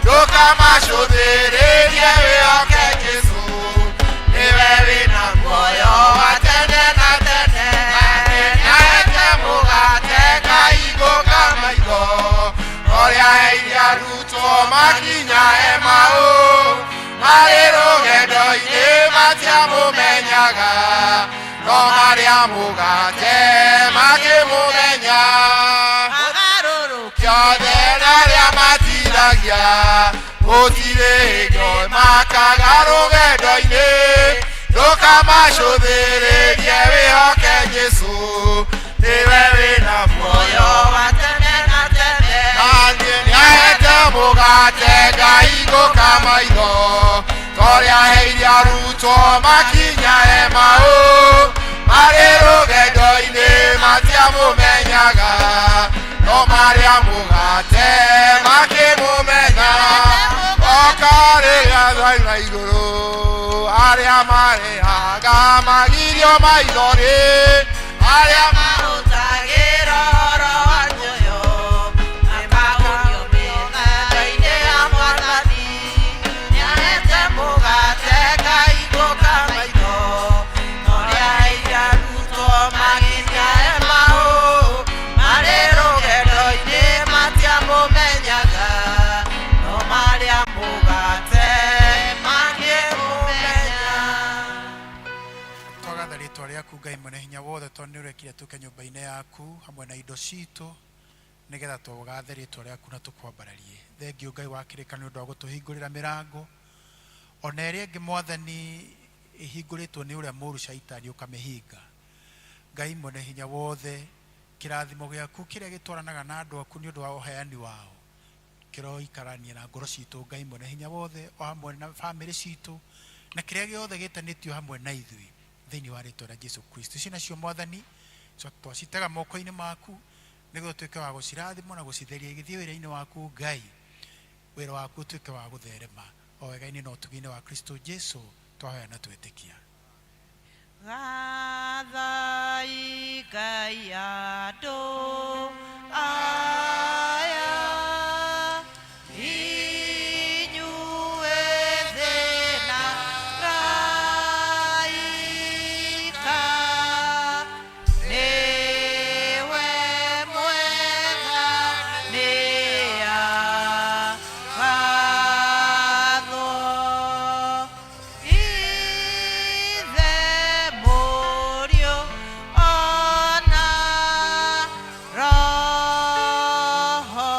ndũkamacũthĩrĩrie wĩhoke Jesũ nĩwe wĩna muoyo wa tene na tene nĩahete mũgate ngahingũka maitho ũrĩa heire arutwo makinya Emau marĩ rũgendo-inĩ matiamũmenyaga no marĩa mũgate makĩmũmenya kĩothe na arĩa matithagia gũtirĩ hingo makaga rũgendo-inĩ ndũkamacũthĩrĩrie wĩhoke Jesũ nĩwe wĩna muoyo wa tene na tene naniĩ nĩahete mũgate ngahingũka maitho torĩa heire arutwo makinya Emau marĩ rũgendo-inĩ matiamũmenyaga no marĩa mũgate makĩmũmenya oka rĩrĩa thayũ na igũrũ arĩa marĩhaga magirio maitho-rĩ arĩa Mahũthagĩra ũhoro wa muoyo, makahũnio mĩthainĩ ya Mwathani. Nĩahete mũgate ngahingũka maitho, ũrĩa heire arutwo makinya Emau, marĩ rũgendo-inĩ matiamũmenyaga, no marĩa mũgate makĩmũmenya. Twagatha rĩtwa rĩaku Ngai mwene hinya wothe tondũ nĩ ũrekire tũke nyũmba-inĩ yaku hamwe na indo citũ nĩgetha tũgathe rĩtwa rĩaku na tũkwambararie. Thengiũ Ngai wa kĩrĩkanĩro nĩ ũndũ wa gũtũhingũrĩra mĩrango ona ĩrĩa ĩngĩ Mwathani ĩhingũrĩtwo nĩ ũrĩa mũũru caitani ũkamĩhinga. Ngai mwene hinya wothe kĩrathimo gĩaku kĩrĩa gĩtwaranaga na andũ aku nĩ ũndũ wa ũheani wao kĩroikarania na ngoro citũ Ngai mwene hinya wothe o hamwe na bamĩrĩ citũ na kĩrĩa gĩothe gĩtanĩtio hamwe na ithuĩ thĩinĩ wa rĩtwa rĩa Jesu Kristo. Ici nacio Mwathani twacitega moko-inĩ maku nĩguo ũtuĩke wa gũcirathimwo na gũcitheria igĩthiĩ wĩra-inĩ waku Ngai wĩra waku ũtuĩke wa gũtherema o wega-inĩ na ũtugi-inĩ wa Kristo Jesu twahoya na twetĩkia. Gathai Ngai andũ aya inyuĩ thĩ na araika nĩwe mwega nĩagathwo Ithe Mũriũ ona Roho.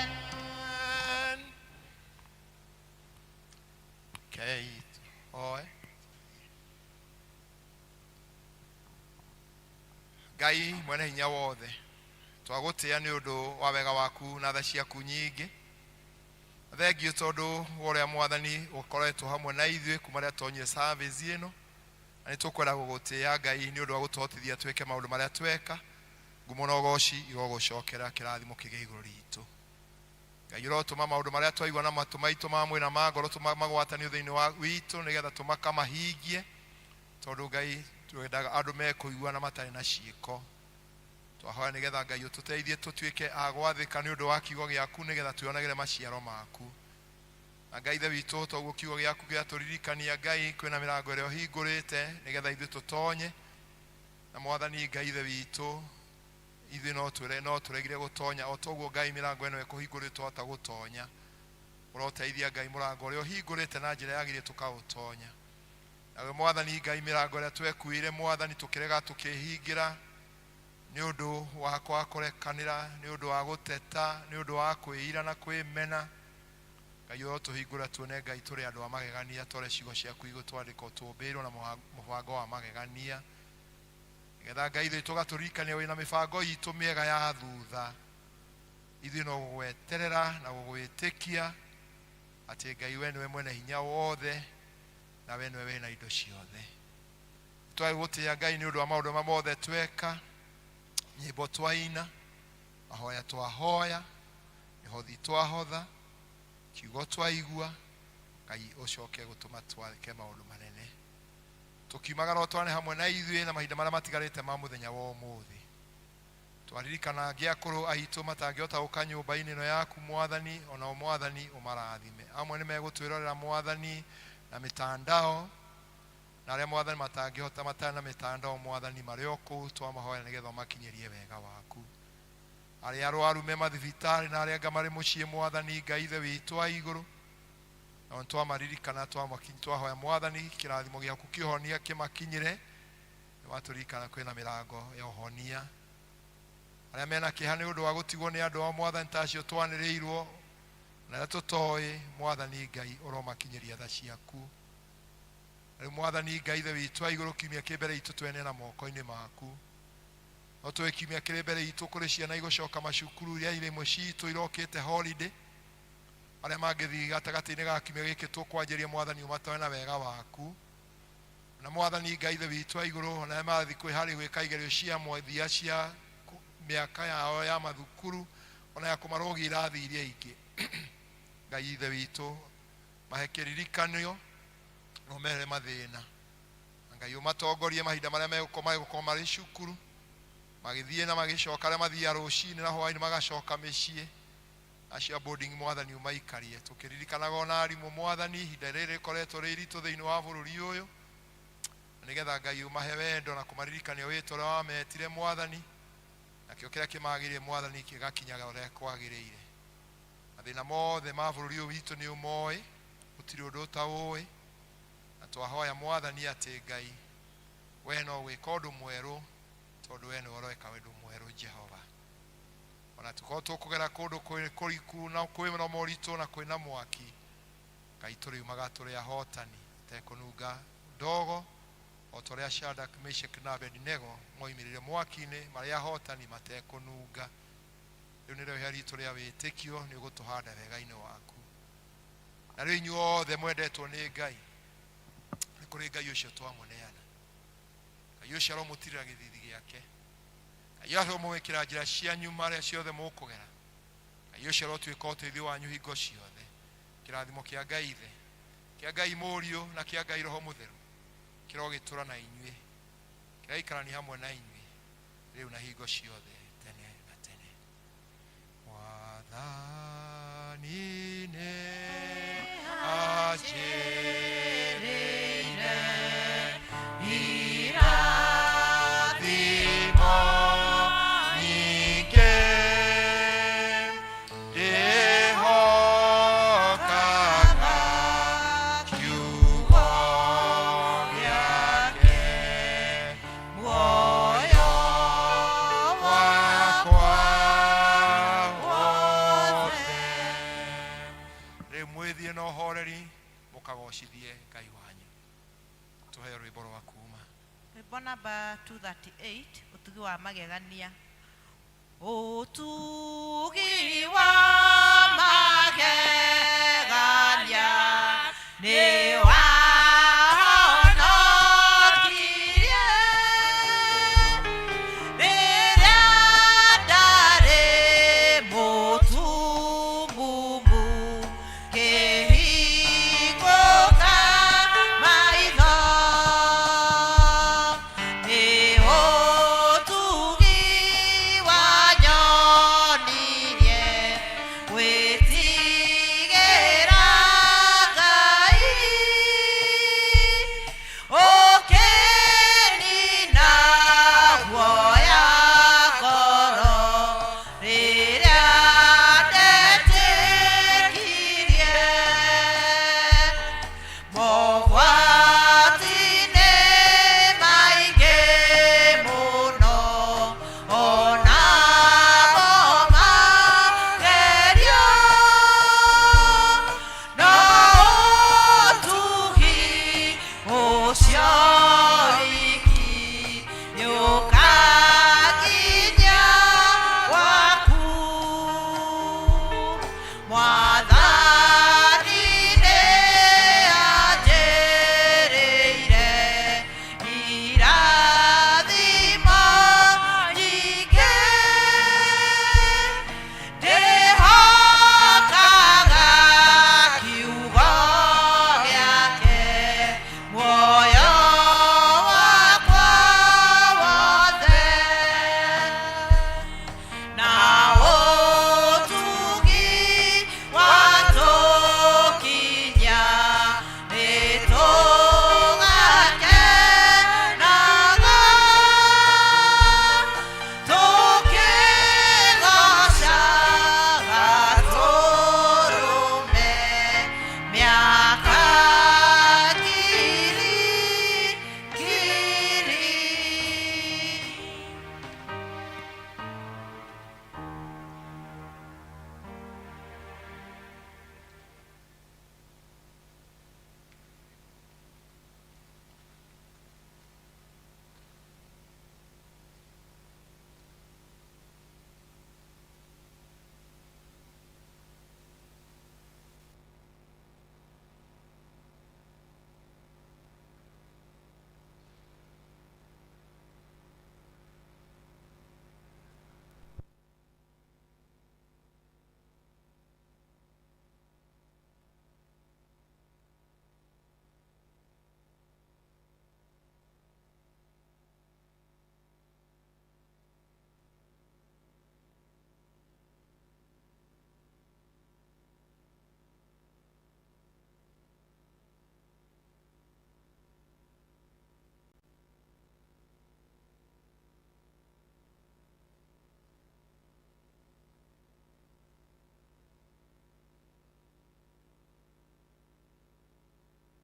Amen. Okay, oe Ngai mwene hinya wothe twagũtĩa nĩ ũndũ wa wega waku na tha ciaku nyingĩ thengiũ tondũ wa ũrĩa Mwathani ũkoretwo hamwe na ithuĩ kuma rĩrĩa tonyire service ĩno na nĩ tũkwenda gũgũtĩa Ngai nĩ ũndũ wa gũtũhotithia twĩke maũndũ marĩa tweka ngumo na ũgoci irogũcokera kĩrathimo kĩgĩe igũrũ ritũ Ngai ũrotũma maũndũ marĩa twaigua na matũ maitũ ma mwĩrĩ na ma ngoro tũmagwatanio thĩinĩ wa witũ nĩgetha tũmakamahingie tondũ Ngai twendaga andũ mekũigua na matarĩ na ciĩko twahoya nĩgetha Ngai ũtũteithie tũtuĩke a gwathĩka nĩ ũndũ wa kiugo gĩaku nĩgetha twĩonagĩre maciaro maku na Ngai ithe witũ toguo kiugo gĩaku gĩatũririkania Ngai kwĩna mĩrango ĩrĩa ũhingũrĩte nĩgetha ithuĩ tũtonye na Mwathani Ngai ithe witũ ithuĩ no twĩre no tũregire gũtonya o toguo Ngai mĩrango ĩno ĩkũhingũrĩtwo twahota gũtonya ũroteithia Ngai mũrango ũrĩa ũhingũrĩte na njĩra yagĩrĩire tũkaũtonya Nawe Mwathani Ngai, mĩrango ĩrĩa twekuire Mwathani tũkĩrega tũkĩhingĩra nĩ ũndũ wa kwaga kũrekanĩra, nĩ ũndũ wa gũteta, nĩ ũndũ wa kwĩira na kwĩmena, Ngai ũrotũhingũra tuone Ngai tũrĩ andũ a magegania, tore ciugo ciaku igũtwandĩka tũmbĩirwo na mũbango wa magegania, nĩgetha Ngai ithuĩ tũgatũririkania wĩna mĩbango itũ mĩega ya thutha. Ithuĩ no gũgweterera na gũgwĩtĩkia atĩ Ngai we nĩwe mwene hinya wothe na we nĩwe wĩna indo ciothe. Twage gũtĩĩa Ngai nĩ ũndũ wa maũndũ marĩa mothe tweka, nyĩmbo twaina, mahoya twahoya, mĩhothi twahotha, kiugo twaigua, Ngai ũcoke gũtũma twake maũndũ manene. Tũkiumagara ũtwarane hamwe na ithuĩ na mahinda marĩa matigarĩte ma mũthenya wa ũmũthĩ. Twaririkana angĩ akũrũ aitũ matangĩhota gũka nyũmba-inĩ ĩno yaku Mwathani, onao Mwathani ũmarathime. Amwe nĩ megũtwĩrorera Mwathani na mĩtandao, na arĩa Mwathani matangĩhota matarĩ na mĩtandao Mwathani marĩ o kũu twamahoya nĩgetha ũmakinyĩrie wega waku. Arĩa arwaru me mathibitarĩ na arĩa angĩ marĩ mũciĩ Mwathani Ngai Ithe witũ wa igũrũ, nao nĩtwamaririkana, twahoya Mwathani kĩrathimo gĩaku kĩhonia kĩmakinyĩre. Nĩwatũririkana kwĩna mĩrango ya ũhonia. Arĩa mena kĩeha nĩ ũndũ wa gũtigwo nĩ andũ ao Mwathani ta acio twanĩrĩirwo na arĩa tũtoĩ Mwathani Ngai ũromakinyĩria tha ciaku. Rĩu Mwathani Ngai Ithe witũ wa igũrũ, kiumia kĩ mbere itũ twene na moko-inĩ maku. No tũĩ kiumia kĩrĩ mbere itũ kũrĩ ciana igũcoka macukuru iria irĩ imwe citũ irokĩte holiday, arĩa mangĩthiĩ gatagatĩ-inĩ ga kiumia gĩkĩ tũkwanjĩria Mwathani ũmatware na wega waku. Na Mwathani Ngai Ithe witũ wa igũrũ, ona arĩa marathiĩ kwĩharĩria gwĩka igerio cia mũthia cia mĩaka yao ya mathukuru, ona ya kũmarũgia irathi iria ingĩ, Ngai Ithe witũ mahe kĩririkanio na ũmehere mathĩna. Na Ngai ũmatongorie mahinda marĩa megũkorwo marĩ cukuru, magĩthiĩ na magĩcoka, arĩa mathiaga rũcinĩ na hwaĩ-inĩ magacoka mĩciĩ, acio a boarding Mwathani ũmaikarie. Tũkĩririkanaga ona arimũ Mwathani, ihinda rĩrĩ rĩkoretwo rĩ iritũ thĩinĩ wa bũrũri ũyũ, na nĩgetha Ngai ũmahe wendo na kũmaririkania wĩto ũrĩa wametire Mwathani, nakĩo kĩrĩa kĩmagĩrĩire Mwathani gĩgakinyaga ũrĩa kwagĩrĩire. Mathĩna mothe ma bũrũri ũyũ witũ nĩ ũmoĩ, gũtirĩ ũndũ ũtaũĩ, na twahoya Mwathani atĩ Ngai we no gwĩka ũndũ mwerũ, tondũ we nĩwe ũreka ũndũ mwerũ Jehova. Ona tũkorwo tũkũgera kũndũ kũriku na kwĩna moritũ na kwĩna mwaki, Ngai tũriumaga tũrĩ ahotani tũtekũnunga ndogo, o ta ũrĩa Shadrach, Meshach na Abednego moimĩrire mwaki-inĩ marĩ ahotani matekũnunga. Rĩu nĩrĩo ihera ritũ rĩa wĩtĩkio, nĩ ũgũtũhanda wega-inĩ waku. Na rĩu inyuothe mwendetwo nĩ Ngai, nĩ kũrĩ Ngai ũcio twamũneana. Ngai ũcio aromũtirĩra gĩthithi gĩake. Ngai aromũĩkĩra njĩra cianyu marĩa ciothe mũkũgera. Ngai ũcio arotuĩka ũteithio wanyu hingo ciothe. Kĩrathimo kĩa Ngai Ithe, kĩa Ngai Mũriũ na kĩa Ngai Roho Mũtheru kĩrogĩtũra na inyuĩ, kĩraikarania hamwe na inyuĩ rĩu na hingo ciothe tene na tene. Mwathani nĩ anjĩrĩire irathimo nyingĩ, ndĩhokaga kiugo gĩake, muoyo wakwa wothe. Rĩu mwĩthiĩ na ũhoreri mũkagocithie Ngai wanyu. Tũheo rwĩmbo rwa kuma. Rwĩmbo namba 238, ũtugi wa magegania. Ũtugi wa magegania nĩ